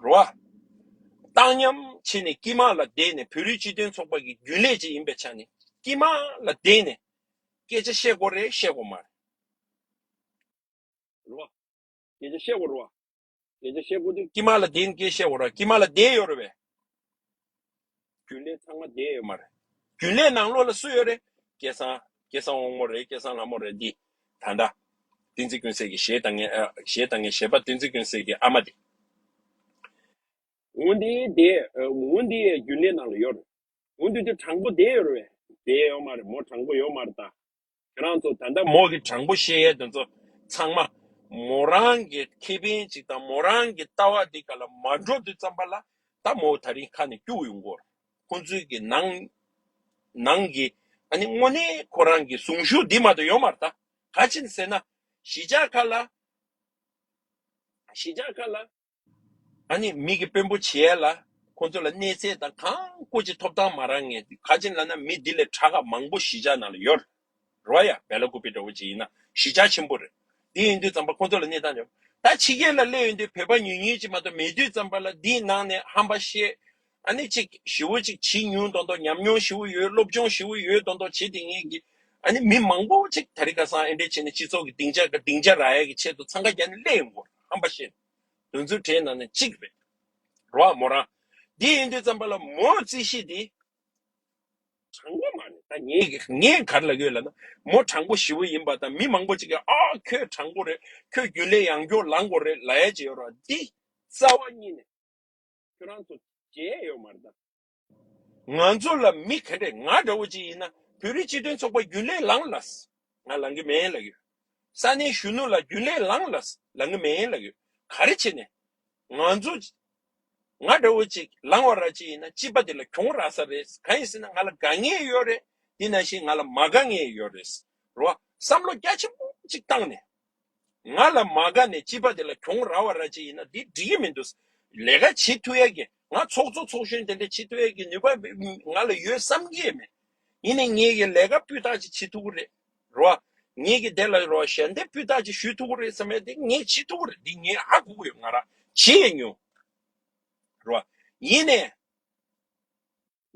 བ། བཏང་སྙོམས་བྱས་ནས་དཀྱིལ་མ་ལ་བསྡད་ནས། བོད་རིགས་སྤྱི་མཐུན་ཚོགས་པ་གི་རྒྱུན་ལས་ཅིག་ཡིན་པའི་ཆ་ནས་དཀྱིལ་མ་ལ་བསྡད་ནས་སྐད་ཆ་བཤད་དགོས་རེད་བཤད་དགོས་མ་རེད། རེད་བ། སྐད་ཆ་བཤད་དགོས་རེད་བ། སྐད་ཆ་བཤད་དགོས་དུས། དཀྱིལ་མ་ལ་བསྡད་ནས་སྐད་བཤད་དགོས་རེད། དཀྱིལ་མ་ལ་བསྡད་ཡོད་རེད་བས། རྒྱུན་ལས་ཚང་མ་བསྡད་ཡོད་མ་རེད། རྒྱུན་ལས་ནང་ལོགས་ལ་སུ་ཡོད་རེད། སྐལ་བཟང་། སྐལ་བཟང་དབང་མོ་རེད། སྐལ་བཟང་ལྷ་མོ་རེད། འདི་ད་ལྟ་བསྟན་འཛིན་ཀུན་གསལ་གྱི་གཞས་བཏང་མཁན། ཨ། གཞས་བཏང་མཁན་གཞས་པ་བསྟན་འཛིན་ཀུན་གསལ་གྱི་ཨ་མ་དེ། འོ་འདི་བསྡད། འོ་འདི་རྒྱུན་ལས་ནང་ལ་ཡོད་རེད། འོ་འདི་དེ་དྲང་པོ་བསྡད་ཡོད་རེད་བས། བསྡད་ཡོད་མ་རེད། མོ་དྲང་པོ་ཡོད་མ་རེད་ད། ཁྱེད་རང་ཚོ་ད་ལྟ་མོ་གི་དྲང་པོ་བཤད་ཡས་དེ་ཚོ་ཚང་མ་མོ་རང་གི་ཁེ་ཕན་ཅིག་དང་མོ་རང་གི་ལྟ་བ་འདི་ག་ལ་མ་འགྲོ་དུས་ཙམ་པ་ལ། ད་མོ་ད་རིང་ཁ་ནས་སྐྱུག་ཡོང་གི་ཡོད་རེད། ཁོང་ཚོའི་གི་ནང་ནང་གི་ཨ་ནི་དངོས་གནས་ཁོ་རང་གི་གཟུངས་གཞུག་འདི་མ་གཏོགས་ཡོད་མ་རེད་ད། ག་ཅི་ཟེར་ན། གཞིས་ཆགས་ཁག་ལ། གཞིས་ཆགས་ཁག་ལ། ཨ་ནི་མི་གི་དཔོན་པོ་བྱེད་ཡ་ལ་ཁོང་ཚོ་ལ་གནས་ཚད་དང་གང་སྐུ་ཅི་ཐོབ་ཐང་མ་རག་མཁན། ག་ཅི་ལབ་ན་མི་འདི་ལས་དྲག་ག་མང་པོ་གཞིས་ཆགས་ནང་ལ་ཡོད་རེད་བ། ཡ་སྦེ་ལ་ཀུ་པི་འདྲ་བོ་ཅིག་ཡིན་ན་གཞིས་ཆགས་ཆེན་པོ་རེད། དེ་ཡིན་དུས་ཙམ་པ་ཁོང་ཚོ་ལ་གནས་སྟངས་ཡོད། ད་ཕྱི་རྒྱལ་ལ་སླེབས་ཡོང་དུས་བོད་པ་ཉུང་ཉུང་ཅིག་མ་གཏོགས་མེད་དུས་ཙམ་པ་ལ་འདིའི་ནང་ནས་ཧམ་པ་བཤད། ཨ་ནི་ཅིག་ཞེ་པོ་ཅིག་བྱེད་མྱོང་མདོག་མདོག་ཉམས་མྱོང་ཞེ་པོ་ཡོད། སློབ་སྦྱོང་ཞེ་པོ་ཡོད་མདོག་མདོག་བྱེད། དེ་ངེད་ཀྱི་ཨ་ནི་མི་མང་པོ་ཅིག་ད་རེས་ཁ་སང་ཨེ་འདྲས་བྱས་ནས་སྤྱི་ཚོགས་ཀྱི་སྡིངས་ཆ་སྡིངས་ཆ་རག་ཡ་གི་ཆེད་དུ་འཚང་ཁ་རྒྱག་ནས་སླེབས་ཡོང་གི་ཡོད་རེད། ཧམ་པ་བཤད་ནས། དོན་ཚུལ་དེའི་ནང་ནས་གཅིག་རེད། རོ་ཨ་མོ་རང་། འདི་ཡིན་དུས་ཙམ་པ་ལ་མོ་རྩིས་གཞི་འདི་དྲང་པོ་མ་རེད། ད་ངས་ངས་ག་རེ་ལབ་ཀྱི་ཡོད་ལབ་ན། མོ་དྲང་པོ་ཞེ་པོ་ཡིན་པ་དང་། མི་མང་པོ་ཅིག་གིས་ཨ་ཁྱོད་དྲང་པོ་རེད། ཁྱོད་རྒྱུན་ལས་ཡང་སྐྱོར་ལངས་དགོས་རེད་ལབ་ཡ་ཅིག་ཡོད་རེད། འདི་རྩ་བ་ཉིད་ནས་ཁྱོད་རང་ཚོ་བརྗེད་ཡོད་མ་རེད་ད། ང་ཚོ་ལ་མི་ག་འདྲས། ང་འདྲ་བོ་ཅིག་ཡིན་ན་བོད་རིགས་སྤྱི་མཐུན་ཚོགས་པ་རྒྱུན་ལས་ལངས་ལབ། ང་ལངས་ཀྱི་མེད་ལབ་ཡོད། ས་གནས་གཞོན་ནུ་ལ་རྒྱུན་ལས་ལངས་ལབ། ལངས་ཀྱི་མེད་ལབ་ཡོད། ག་རེ་བྱས་ནས་ང་ཚོ་ང་འདྲ་བོ་ཅིག་ལངས་པ་ར་ཅིག་ཡིན་ན་སྤྱི་པ་དེ་ལ་གྱོང་རག་ས་རེད། གང་ཡིན་ཟེར་ན་ང་ལ་དགའ་ངེས་ཡོད་རེད། དེ་ནང་བཞིན་ང་ལ་མ་དགའ་ངེས་ཡོད་རེད། རོ། བསམ་བློ་རྒྱ་ཆེན་པོ་ཅིག་བཏང་ནས། ང་ལ་མ་དགའ་ནས་སྤྱི་པ་དེ་ལ་གྱོང་རག་པ་ར་ཅིག་ཡིན་ན་འདི་འགྲིག་གི་མི་འདུག། ལས་ཀ་བྱེད་ཐུབ་ཡ་གི། ང་ཚོགས་གཙོ་ཚོགས་གཞོན་དེ་འདྲ་བྱེད་ཐུབ་ཡ་གི་ནུས་པ་ང་ལ་ཡོད་བསམ་གྱི་མེད། ཡིན་ནའི་ངས་ཀྱི་ལས་ཀ་སྤུས་དག་ཅིག་བྱེད་ཐུབ་ཀྱི་རེད། རོ། ངས་ཀྱི་དེ་ལ་རོ་ཞལ་འདེབས་སྤུས་དག་ཅིག་ཞུ་ཐུབ་ཀྱི་རེད་བསམ་ཡ་དེ་ངས་བྱེད་ཐུབ་ཀྱི་རེད། འདི་ངས་ཧ་གོ་གི་ཡོད། ང་རང་བྱེད་ཡ་མྱོང་། རོ། ཡིན་ནའི།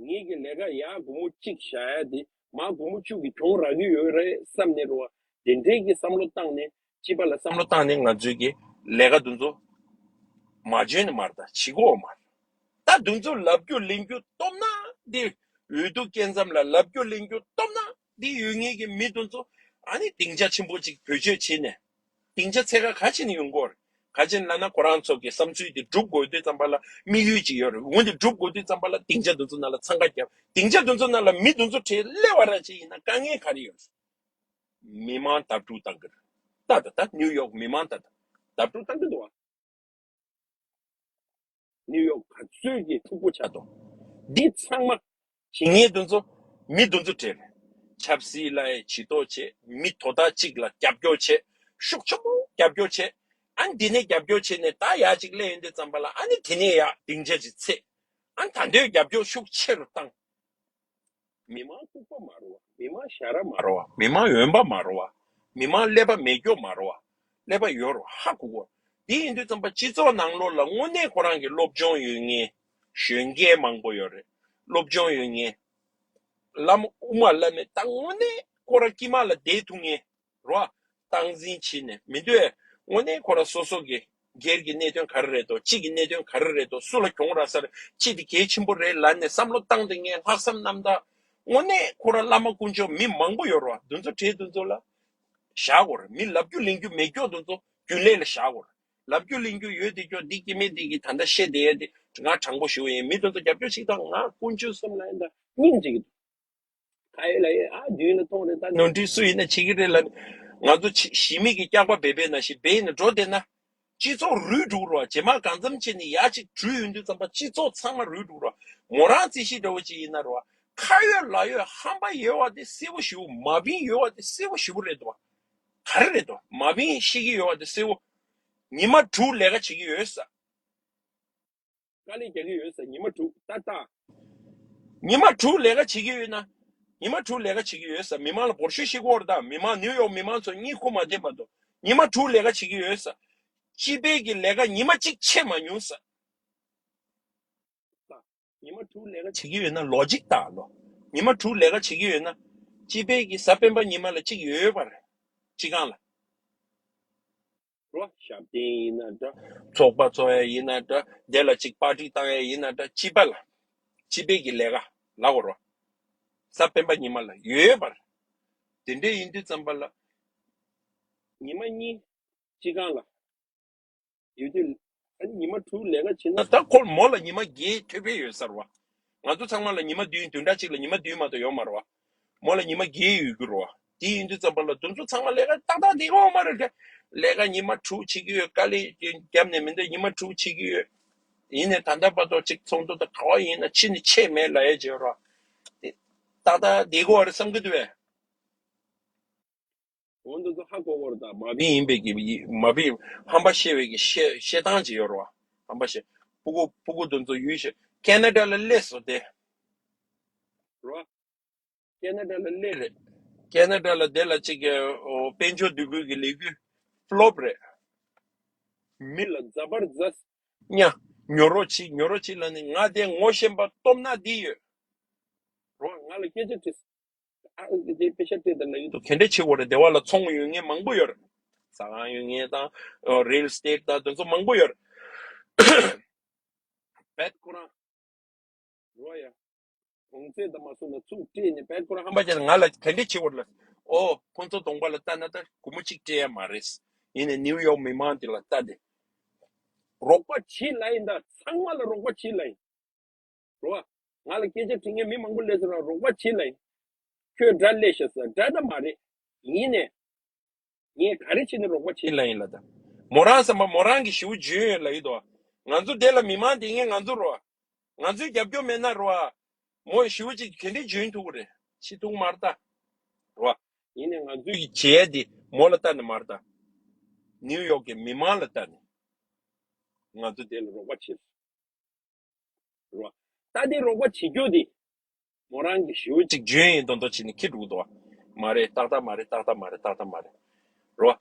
ངེད་ཀྱི་ལས་ཀ་ཡར་སྒོར་མོ་གཅིག་བཞག་ཡ་དེ་མར་སྒོར་མོ་བཅུ་གི་གྱོང་རག་གི་ཡོད་རེད་བསམ་ནས་རོ། དེ་འདྲའི་གི་བསམ་བློ་བཏང་ནས་སྤྱི་པ་ལ་བསམ་བློ་བཏང་ནས་ང་ཚོའི་གི་ལས་ཀ་དེ་ཚོ་མ་འཇོན་ནི་མ་རེད། ད་བྱེད་དགོས་མ་རེད། ད་དེ་ཚོ་ལབ་རྒྱུ་ལེན་རྒྱུ་སྟོབས་ན་འདི། འོས་བསྡུ་སྐབས་མཚམས་ལ་ལབ་རྒྱུ་ལེན་རྒྱུ་སྟོབས་ན་འདི་ཡོད་མཁན་གྱི་མི་དེ་ཚོ་ཨ་ནི་སྡིངས་ཆ་ཆེན་པོ་ཅིག་བེད་སྤྱོད་བྱས་ནས། སྡིངས་ཆ་ཚད་ཁ་ག་ཅི་ནས་ཡོང་གི་ཡོད་རེད། ག་ཅི་ལབ་ན་ཁོ་རང་ཚོ་གི་བསམ་ཚུལ་དེ་སྒྲུབ་དགོས་དུས་ཙམ་པ་ལ་དམིགས་ཡུལ་ཅིག་ཡོད་རེད། འོ་དེ་སྒྲུབ་དགོས་དུས་ཙམ་པ་ལ་སྡིངས་ཆ་དེ་ཚོ་ནང་ལ་འཚང་ཁ་རྒྱབ། སྡིངས་ཆ་དེ་ཚོ་ནང་ལ་མི་དེ་ཚོ་གྲས་སླེབས་པ་ར་ཅིག་ཡིན་ན་དཀའ་ངལ་ག་རེ་ཡོད་རེད། མི་མང་བརྡབ་འཁྲུག་བཏང་གི་རེད། ད་ད་ད་ནིའུ་ཡོག་མི་མང་ད་ད་བརྡབ་འཁྲུག་བཏང་གི་འདུག་བ། ནིའུ་ཡོག་ག་ཚོད་ཀྱི་འཁྲུག་པོ་ཆགས་འདུག། འདི་ཚང་མ་བྱེད་མཁན་དེ་ཚོ་མི་དེ་ཚོ་གྲས་རེད། ཆབ་སྲིད་ལ་ཡང་ཇུས་གཏོགས་བྱེད། མི་དོ་བདག་གཅིག་ལ་རྒྱབ་སྐྱོར་བྱེད། ཤུགས་ཆེན་པོ་རྒྱབ་སྐྱོར་བྱེད། ཨ་ནི་འདི་ནས་རྒྱབ་སྐྱོར་བྱེད་ནས་ད་ཡར་གཅིག་སླེབས་ཡོང་དུས་ཙམ་པ་ལ་ཨ་ནི་དེ་ནས་ཡར་སྡིངས་ཆ་ཅིག་འཚོལ། ཨ་ནི་ད་དུང་རྒྱབ་སྐྱོར་ཤུགས་ཆེ་རུ་བཏང་། མི་མང་ལྐུགས་པ་མ་རེད་བ། མི་མང་ཞ་ར་མ་རེད་བ། མི་མང་འོན་པ་མ་རེད་བ། མི་མང་ཀླད་པ་མེད་སྐྱོ་མ་རེད་བ། ཀླད་པ་ཡོད་རེད་བ། ཧ་གོ་གོ། དེ་ཡིན་དུས་ཙམ་པ་སྤྱི་ཚོགས་ནང་ལོགས་ལ་དངོས་གནས་ཁོ་རང་གི་སློབ་སྦྱོང་ཡོད་མཁན་གཞོན་སྐྱེས་མང་པོ་ཡོད་རེད། སློབ་སྦྱོང་ཡོད་མཁན། བླ་མ་དབུ་མ་བླ་མའི་ད་དངོས་གནས་ཁོ་རང་དཀྱིལ་མ་ལ་བསྡད་ཐུབ་མཁན་རེད་བ། སྟངས་འཛིན་བྱས་ནས་མི་འདུག་ཨེ། དངོས་གནས་ཁོ་རང་སོ་སོ་གི་ སྒེར་གྱི་གནད་དོན་ག་རེ་རེད་དོ། སྤྱི་གི་གནད་དོན་ག་རེ་རེད་དོ། སུ་ལ་གྱོང་རག་ས་རེད། སྤྱི་དེ་གལ་ཆེན་པོ་རེད་ལབ་ནས་བསམ་བློ་བཏང་སྟེ་ངས་ལྷག་བསམ་རྣམ་དག་དངོས་གནས་ཁོ་རང་བླ་མ་དཀོན་མཆོག་མི་མང་པོ་ཡོད་རེད་བ། དེ་ཚོ་གྲས་དེ་ཚོ་ལ་བཞག་དགོས་རེད། མི་ལབ་རྒྱུ་ལེན་རྒྱུ་མེད་ཀྱོག་དེ་ཚོ་རྒྱུན་ལས་ལ་བཞག་དགོས་རེད། ལབ་རྒྱུ་ལེན་རྒྱུ་ཡོད་དེ་ཀྱོག་འདི་སྐྱེ་མེད་འདི་གི་ད་ལྟ་བཤད་བསྡད་ཡ་དེ་ང་དྲང་པོ་ཞུ་ཡིན། མི་དེ་ཚོ་རྒྱབ་སྐྱོར་ཞིག་དང་། ང་དཀོན་མཆོག་གསུམ་ལ་ཡིན་ད་སྙིང་རྗེ་གི་འདུག་ཁ་ཡོད་ལ་ཡོད། ཨ་མདུན་ལ་མཐོང་རེད། ད་ནོར་འཁྲུལ་སུ་ཡིན་ན་བྱེད་ཀྱི་རེད་ལ། ང་ཚོ་ཕྱི་ཕྱི་མིག་གི་སྐྱག་པ་སྦས་པའི་ནང་བཞིན་སྦས་ནས་འགྲོ་བསྡད་ན། སྤྱི་ཚོགས་རུལ་འགྲོ་རོགས། རྗེས་མ་གང་འཚམ་བྱས་ནས་ཡར་ཅིག་འགྲུལ་ཡོང་དུས་ཙམ་པ་སྤྱི་ཚོགས་ཚང་མ་རུལ་འགྲོ་རོགས། མོ་རང་རྩིས་གཞི་འདྲ་བོ་ཅིག་ཡིན་ན་རོགས། ཁ་ཡོད་ལག་ཡོད་ཧམ་པ་ཡོད་བ་དེ་གསལ་བོ་ཞུ། མ་བིན་ཡོད་བ་དེ་གསལ་བོ་ཞུ་བོ་རེད་དོ། ག་རེ་རེད་དོ། མ་བིན་ཤེས་ཀྱི་ཡོད་བ་དེ་གསལ་བོ། ཉི་མ་དྲུག་ལས་ཀ་བྱེད་ཀྱི་ཡོད་ས། དཀའ་ལས་རྒྱག་གི་ཡོད་ས། ཉི་མ་དྲུག་ཏག་ཏག་ཉི་མ་དྲུག་ལས་ཀ་བྱེད་ཀྱི་ཡོད་ན། ཉི་མ་དྲུག་ལས་ཀ་བྱེད་ཀྱི་ཡོད་ས། མི་མང་ལ་འབོར་ཤོག་ཤིག་དགོས་རེད་ད། མི་མང་ནིའུ་ཡོག་མི་མང་ཚོ་གཉིད་ཁུག་མ་བསྡད་བར་དུ་ཉི་མ་དྲུག་ལས་ཀ་བྱེད་ཀྱི་ཡོད་ས། སྤྱི་པའི་གི་ལས་ཀ་ཉི་མ་གཅིག་ཆད་མ་མྱོང་ས། ཉི་མ་དྲུག་ལས་ཀ་བྱེད་ཀྱི་ཡོད་ན་ལོ་གཅིག་ལྟ་ལོ། ཉི་མ་དྲུག་ལས་ཀ་བྱེད་ཀྱི་ཡོད་ན། སྤྱི་པའི་གི་གཟའ་སྤེན་པ་ཉི་མ་ལ་གཅིག་ཡོད་པ་རེད། སྤྱི་ཁང་ལ། རོ། ཞབས་བརྟན་ཡིན་ན་འདྲ། ཚོགས་པ་ཚོགས་ཡ་ཡིན་ན་འདྲ། དེ་ལ་གཅིག་པར་ཊི་བཏང་ཡ་ཡིན་ན་འདྲ། སྤྱི་པ་ལ། སྤྱི་པའི་གི་ལས་ཀ་ལ་གོ་རོ། གཟའ་སྤེན་པ་ཉི་མ་ལ་ཡོད་པར། དེ་འདྲས་ཡིན་དུས་ཙམ་པ་ལ། ཉི་མ་གཉིས་སྤྱི་ཁང་ལ་ཡོད་དུས། ཨ་ནི་ཉི་མ་དྲུག་ལས་ཀ་བྱེད་ན། ད་ཁོ་མོ་ལ་ཉི་མ་བརྒྱད་ཐོབ་པ་ཡོད་ས་རེད་བ། ང་ཚོ་ཚང་མ་ལ་ཉི་མ་བདུན། བདུན་ཕྲག་གཅིག་ལ་ཉི་མ་བདུན་མ་གཏོགས་ཡོད་མ་རེད་བ། མོ་ལ་ཉི་མ་བརྒྱད་ཡོད་རྒྱུ་རེད་བ། དེ་ཡིན་དུས་ཙམ་པ་ལ་དེ་ཚོ་ཚང་མ་ལས་ཀ་ཏག་ཏག་བསྡད་ཡོད་མ་རེད་ཀ། ལས་ཀ་ཉི་མ་དྲུག་བྱེད་ཀྱི་ཡོད། དཀའ་ལས་བརྒྱབ་ནས་མི་འདུག་ཉི་མ་དྲུག་བྱེད་ཀྱི་ཡོད། ཡིན་ནའི་ད་ལྟ་བར་དུ་གཅིག་ཚོགས་འདུ་དང་ག་བ་ཡིན་ན་ཕྱིན་ནས་ཆད་མེད་ལབ་ཡས་བྱས་རོགས། དེ་ཏག་ཏག་བསྡད་ཀྱི་ཡོད་རེད་བསམ་གྱི་འདུག་བས། འོ་འདི་ཚོ་ཧ་གོ་གོ་རེད་ད། མ་བིན་ཡིན་པའི་གི་མ་བིན་ཧམ་པ་བཤད་པའི་གི་བཤད་བཤད་སྟངས་ཅིག་ཡོད་རེད་བ། ཧམ་པ་བཤད། སྤུ་གུ་སྤུ་གུ་དེ་ཚོ་ཡུལ་ཤེས་ཁེ་ན་ཌ་ལ་སླེབས་སོང་སྟེ། རེད་བ། ཁེ་ན་ཌ་ལ་སླེབས་རེད། ཁེ་ན་ཌ་ལ་དེ་ལ་ཅིག་གི་དཔལ་འབྱོར་འདུས་པའི་གི་ལས་འགུལ་ཕློབ་རེད། མི་ལ་ཛ་བར་ཛ། ཉ། ཉོ་རོགས་བྱེད། ཉོ་རོགས་བྱེད་ལ་ནི་ང་དེ་ངོ་ཤེས་པ་སྟོབས་ན་འདི་ཡོད། རོ། ང་ལ་སྐད་ཆ་དྲིས། ཨ་ཨ་དེ་པེ་ཤ་སྤྲད་དང་ལ་ཡིན་དུ་ག་འདྲ་བྱེད་དགོས་རེད། དེ་བ་ལ་ཚོང་ཡོད་མཁན་མང་པོ་ཡོད་རེད། ཟ་ཁང་ཡོད་མཁན་དང་རིལ་ཨེ་སི་ཊེཊ་དང་དེ་ཚོ་མང་པོ་ཡོད་རེད། བད་ཁོ་རང་། རོ་ཡ། གོང་ཚད་དང་མ་སོང་ན་ཚུགས་སྤྲད་ནས་བད་ཁོ་རང་ཧམ་པ་བྱས་ན་ང་ལ་ག་འདྲ་བྱེད་དགོས་རེད་ལ། ཨོ་ཁོང་ཚོ་གདོང་པ་ལ་ལྟ་ན་ད་སྒོར་མོ་གཅིག་སྤྲད་ཡ་མ་རེད། ཡིན་ནའི་ནིའུ་ཡོག་མི་མང་དེ་ལ་ལྟ་དེ། རོགས་པ་བྱེད་ལ་ཡིན་ད། ཚང་མ་ལ་རོགས་པ་བྱེད་ལ་ཡིན། རོ། ང་ལ་སྐད་ཆ་དྲི་མཁན་མི་མང་པོ་སླེབས་སོང་ར། རོགས་པ་བྱེད་ལ་ཡིན། ཁྱོད་དགྲ་སླེབས་ཤག་ཟེར། དགྲ་ད་མ་རེད། ཡིན་ནས། ངས་ག་རེ་བྱས་ནས་རོགས་པ་བྱེད་ལ་ཡིན་ལ་ད། མོ་རང་བསམ་པ་མོ་རང་གི་ཞེ་པོ་འཇོན་ཡོད་ལ་ཡིན་དོ། ང་ཚོ་དེ་ལ་མི་མང་དེ་ངས་ང་ཚོ་རོ། ང་ཚོའི་རྒྱབ་སྐྱོར་མེད་ན་རོ། མོ་ཞེ་པོ་ཅིག་ག་འདྲས་འཇོན་ཐུབ་ཀྱི་རེད། ཤི་ཐུབ་མ་རེད་ད། རོ། ཡིན་ནས་ང་ཚོའི་བྱས་དེ་མོ་ལ་ལྟ་ནས་མ་རེད་ད། ནིའུ་ཡོག་གི་མི་མང་ལ་ལྟ་ནས། ང་ཚོ་དེ་ལ་རོགས་པ་བྱེད། རོ། ད་དེ་རོགས་པ་བྱེད་རྒྱུ་དེ། མོ་རང་གི་ཞེ་པོ་ཅིག་འཇོན་ཡིན་མདོག་མདོག་བྱས་ནས་ཁྱི་འགྲོ་གི་འདུག་བ། མ་རེད། ཏག་ཏག་མ་རེད། ཏག་ཏག་མ་རེད། ཏག་ཏག་མ་རེད། རོ།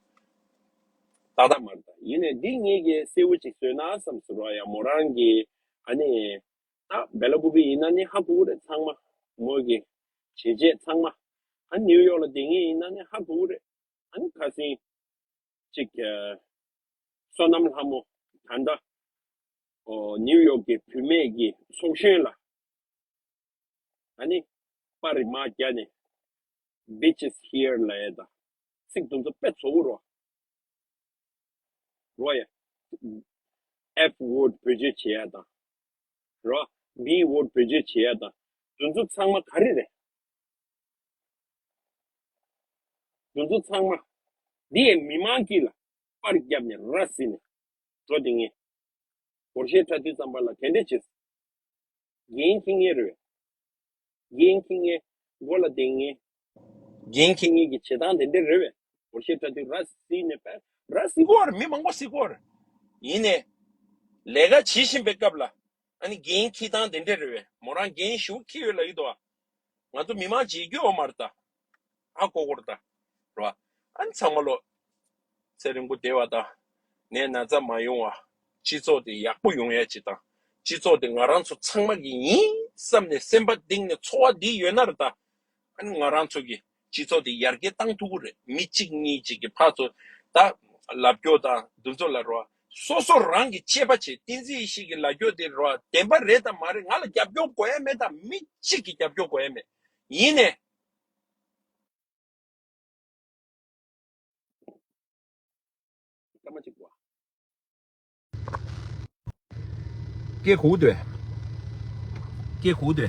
ཏག་ཏག་མ་རེད་ད། ཡིན་ནའི་འདི་ངེད་ཀྱིས་གསལ་བོ་ཅིག་བཟོས་ན་བསམ་སོང་རོ། ཡ་མོ་རང་གི་ཨ་ནི། ད་སྦེ་ལ་ཀུ་པི་ཡིན་ན་ནི་ཧ་གོ་གི་རེད་ཚང་མ། མོ་གི་བྱས་རྗེས་ཚང་མ། ཨ་ནིའུ་ཡོག་ལ་བསྡད་མཁན་ཡིན་ན་ནི་ཧ་གོ་གི་རེད། ཨ་ནི་ཁ་སང་ཅིག་ཨ། བསོད་ནམས་ལྷ་མོ་ད་ལྟ་ཨོ་ནིའུ་ཡོག་གི་བུད་མེད་ཀྱི་ཚོགས་གཞོན་ལ་ཨ་ནི་པར་རིས་མ་བརྒྱབ་ནས་Bitches here ལབ་ཡས་དང་ཚིག་དེ་ཚོ་དཔེ་བཙོག་པོ་རོ། རོ་ཡ། F word བེད་སྤྱོད་བྱེད་ཡས་དང་། རོ། B word བེད་སྤྱོད་བྱེད་ཡས་དང་། དེ་ཚོ་ཚང་མ་ག་རེ་རེད། དེ་ཚོ་ཚང་མ། འདི་ཡའི་མི་མང་གིས་ལ་པར་བརྒྱབ་ནས་ར་བཟི་ནས་འགྲོ་དེ་ངས། སྒོར་གཞས་འཁྲབ་དུས་ཙམ་པ་ལ་དེ་འདྲས་བྱེད། འགན་འཁྱེར་མཁན་རེད། འགན་འཁྱེར་མཁན་མགོ་ལ་བསྡད་མཁན། འགན་འཁྱེར་མཁན་གྱི་བྱེད་སྟངས་དེ་འདྲས་རེད་བས། སྒོར་གཞས་འཁྲབ་དུས་ར་བཟི་ནས་པས་ར་བཟི་གོ་ར། མི་མང་པོ་བཟི་གོ་ར། ཡིན་ནས། ལས་ཀ་བྱེད་བཞིན་པའི་སྐབས་ལ། ཨ་ནི་འགན་འཁྱེར་སྟངས་དེ་འདྲས་རེད་བས། མོ་རང་འགན་ཞེ་པོ་འཁྱེར་ཡོད་ལབ་ཀྱི་འདུག་ཨ། ང་ཚོ་མི་མང་བརྗེད་རྒྱུ་ཡོད་མ་རེད་ད། ཧ་གོ་གོ་རེད་ད། རེད་བ། ཨ་ནི་ཚང་མ་ལོ། ཚེ་རིང་པོ་བསྡད་པ་དང་། ནད་ན་ཚ་མ་ཡོང་བ། སྤྱི་ཚོགས་དེ་ཡག་པོ་ཡོང་ཡ་ཅིག་དང་། སྤྱི་ཚོགས་དེ་ང་རང་ཚོ་ཚང་མ་གི་ཡིན་བསམ་ནས་སེམས་པ་གཏིང་ནས་ཚོར་བ་འདི་ཡོད་ན་རེད་ད། ཨ་ནི་ང་རང་ཚོ་གི་སྤྱི་ཚོགས་དེ་ཡར་རྒྱས་བཏང་ཐུབ་ཀྱི་རེད། མི་གཅིག་གཉིས་གཅིག་གི་ཕར་ཚུར་ད་ལབ་སྐྱོར་དང་འདི་ཚོ་ལ་རོ། སོ་སོ་རང་གི་ཆད་པ་བྱེད། བསྟན་འཛིན་ཡེ་ཤེས་ཀྱི་ལ་རྒྱོ་དེ་རོ་བདེན་པ་རེད་དམ་མ་རེད། ང་ལ་རྒྱབ་སྐྱོར་དགོས་ཡ་མེད་དམ། མི་གཅིག་གི་རྒྱབ་སྐྱོར་དགོས་ཡ་མེད། ཡིན་ནས། སྐད་གོ་དོ། སྐད་གོ་དོ།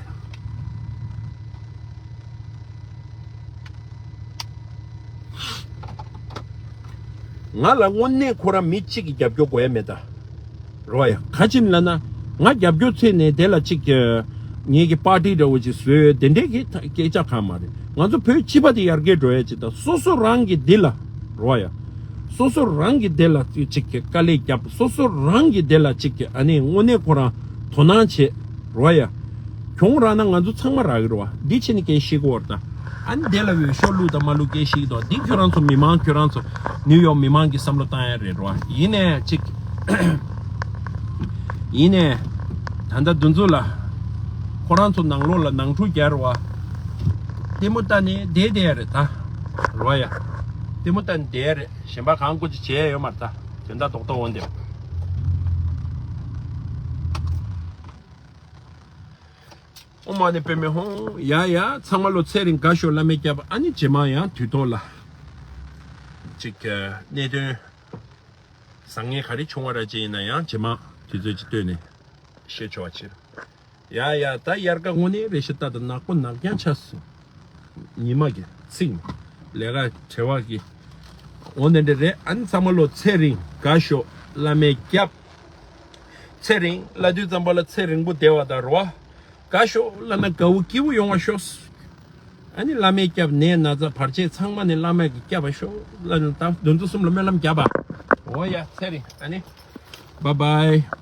ང་ལ་དངོས་གནས་ཁོ་རང་མི་གཅིག་གི་རྒྱབ་སྐྱོར་དགོས་ཡ་མེད་ད། རོ་ཡ། ག་ཅིན་ལ་ན། ང་རྒྱབ་སྐྱོར་ཚེ་ནས་དེ་ལ་གཅིག་གི་ངེད་ཀྱི་པར་ཏི་འདྲ་བོ་ཅིག་བཟོས་དེ་འདྲས་ཀྱི་སྐད་ཆ་གང་མ་རེད། ང་ཚོ་བོད་སྤྱི་པ་དེ་ཡར་རྒྱས་འགྲོ་ཡ་ཅིག་ད། སོ་སོ་རང་གི་འདི་ལ། རོ་ཡ། སོ་སོ་རང་གི་འདི་ལ་གཅིག་གི་དཀའ་ལས་རྒྱབ། སོ་སོ་རང་གི་འདི་ལ་གཅིག་གི་ཨ་ནི་དངོས་གནས་ཁོ་རང་དོ་སྣང་བྱེད། རོ་ཡ། གྱོང་རག་ན་ང་ཚོ་ཚང་མ་རག་གི་རེད་བ། འདི་བྱས་ནས་སྐད་ཤེས་གི་བར་ད། ཨ་ནི་དེ་ལ་འོས་ཤོག་བླུགས་དང་མ་བླུགས་སྐད་ཤེས་གི་འདུག་འདི་ཁྱོད་རང་ཚོ་མི་མང་ཁྱོད་རང་ཚོ་ནིའུ་ཡོག་མི་མང་གི་བསམ་བློ་བཏང་ཡ་རེད་རོ། ཡིན་ནས་ཅིག་ཡིན་ནས་ད་ལྟ་འདི་ཚོ་ལ་ཁོ་རང་ཚོ་ནང་ལོགས་ལ་ནང་འཁྲུག་རྒྱག་རེད་བ། ལྟད་མོ་ལྟ་ནས་བསྡད་བསྡད་ཡ་རེད་ད། རོ་ཡ། ལྟད་མོ་ལྟ་ནས་བསྡད་ཡ་རེད། གཞན་པ་གང་སྐུ་ཅི་བྱས་ཡ་ཡོད་མ་རེད་ད། དོན་དག་རྡོག་རྡོག་འོང་དེ། ཨོཾ་མ་ཎི་པདྨེ་ཧཱུྃ། ཡ་ཡ། ཚང་མ་ལོ་ཚེ་རིང་དགའ་ཤོག་བླ་མའི་སྐྱབས། ཨ་ནི་རྗེས་མ་ཡང་དུས་ཐོག་ལ་ཅིག་གནད་དོན་བཟང་ངན་ག་རེ་བྱུང་བ་ར་ཅིག་ཡིན་ན་ཡང་རྗེས་མ་དུས་ཚོད་ཅིག་བཏོན་ནས་བཤད་ཆོག་པ་བྱེད། ཡ་ཡ། ད་དབྱར་ཁ་དངོས་གནས་རེ་ཞིག་ལྟ་དང་ནག་པོ་ནག་རྐྱང་ཆགས་སོང་། ཉི་མ་གི་ཚིག་ལས་ཀ་བྲེལ་བ་གི་འོ་ནི་འདྲ་རེད། ཨ་ནི་ཚང་མ་ལོ་ཚེ་རིང་དགའ་ཤོག་བླ་མའི་སྐྱབས། ཚེ་རིང་། ལ་དུས་ཙམ་པ་ལ་ཚེ་རིང་པོ་བདེ་བ་དང་རོ། དགའ་ཤོག་ལ་ན་དགའ་བོ་སྐྱིད་བོ་ཡོང་བ་ཤོག་ཨ་ནི་བླ་མའི་སྐྱབས། ནད་ན་ཚ་བར་ཆད་ཚང་མ་ནི་བླ་མ་གི་སྐྱབས་པ་ཤོག་ལ་ན་ད་འདི་ཚོ་གསུམ་ལ་སྨོན་ལམ་རྒྱབ་པ། འོ་ཡ། ཚེ་རིང་། ཨ་ནི། བཱའི་བཱའི།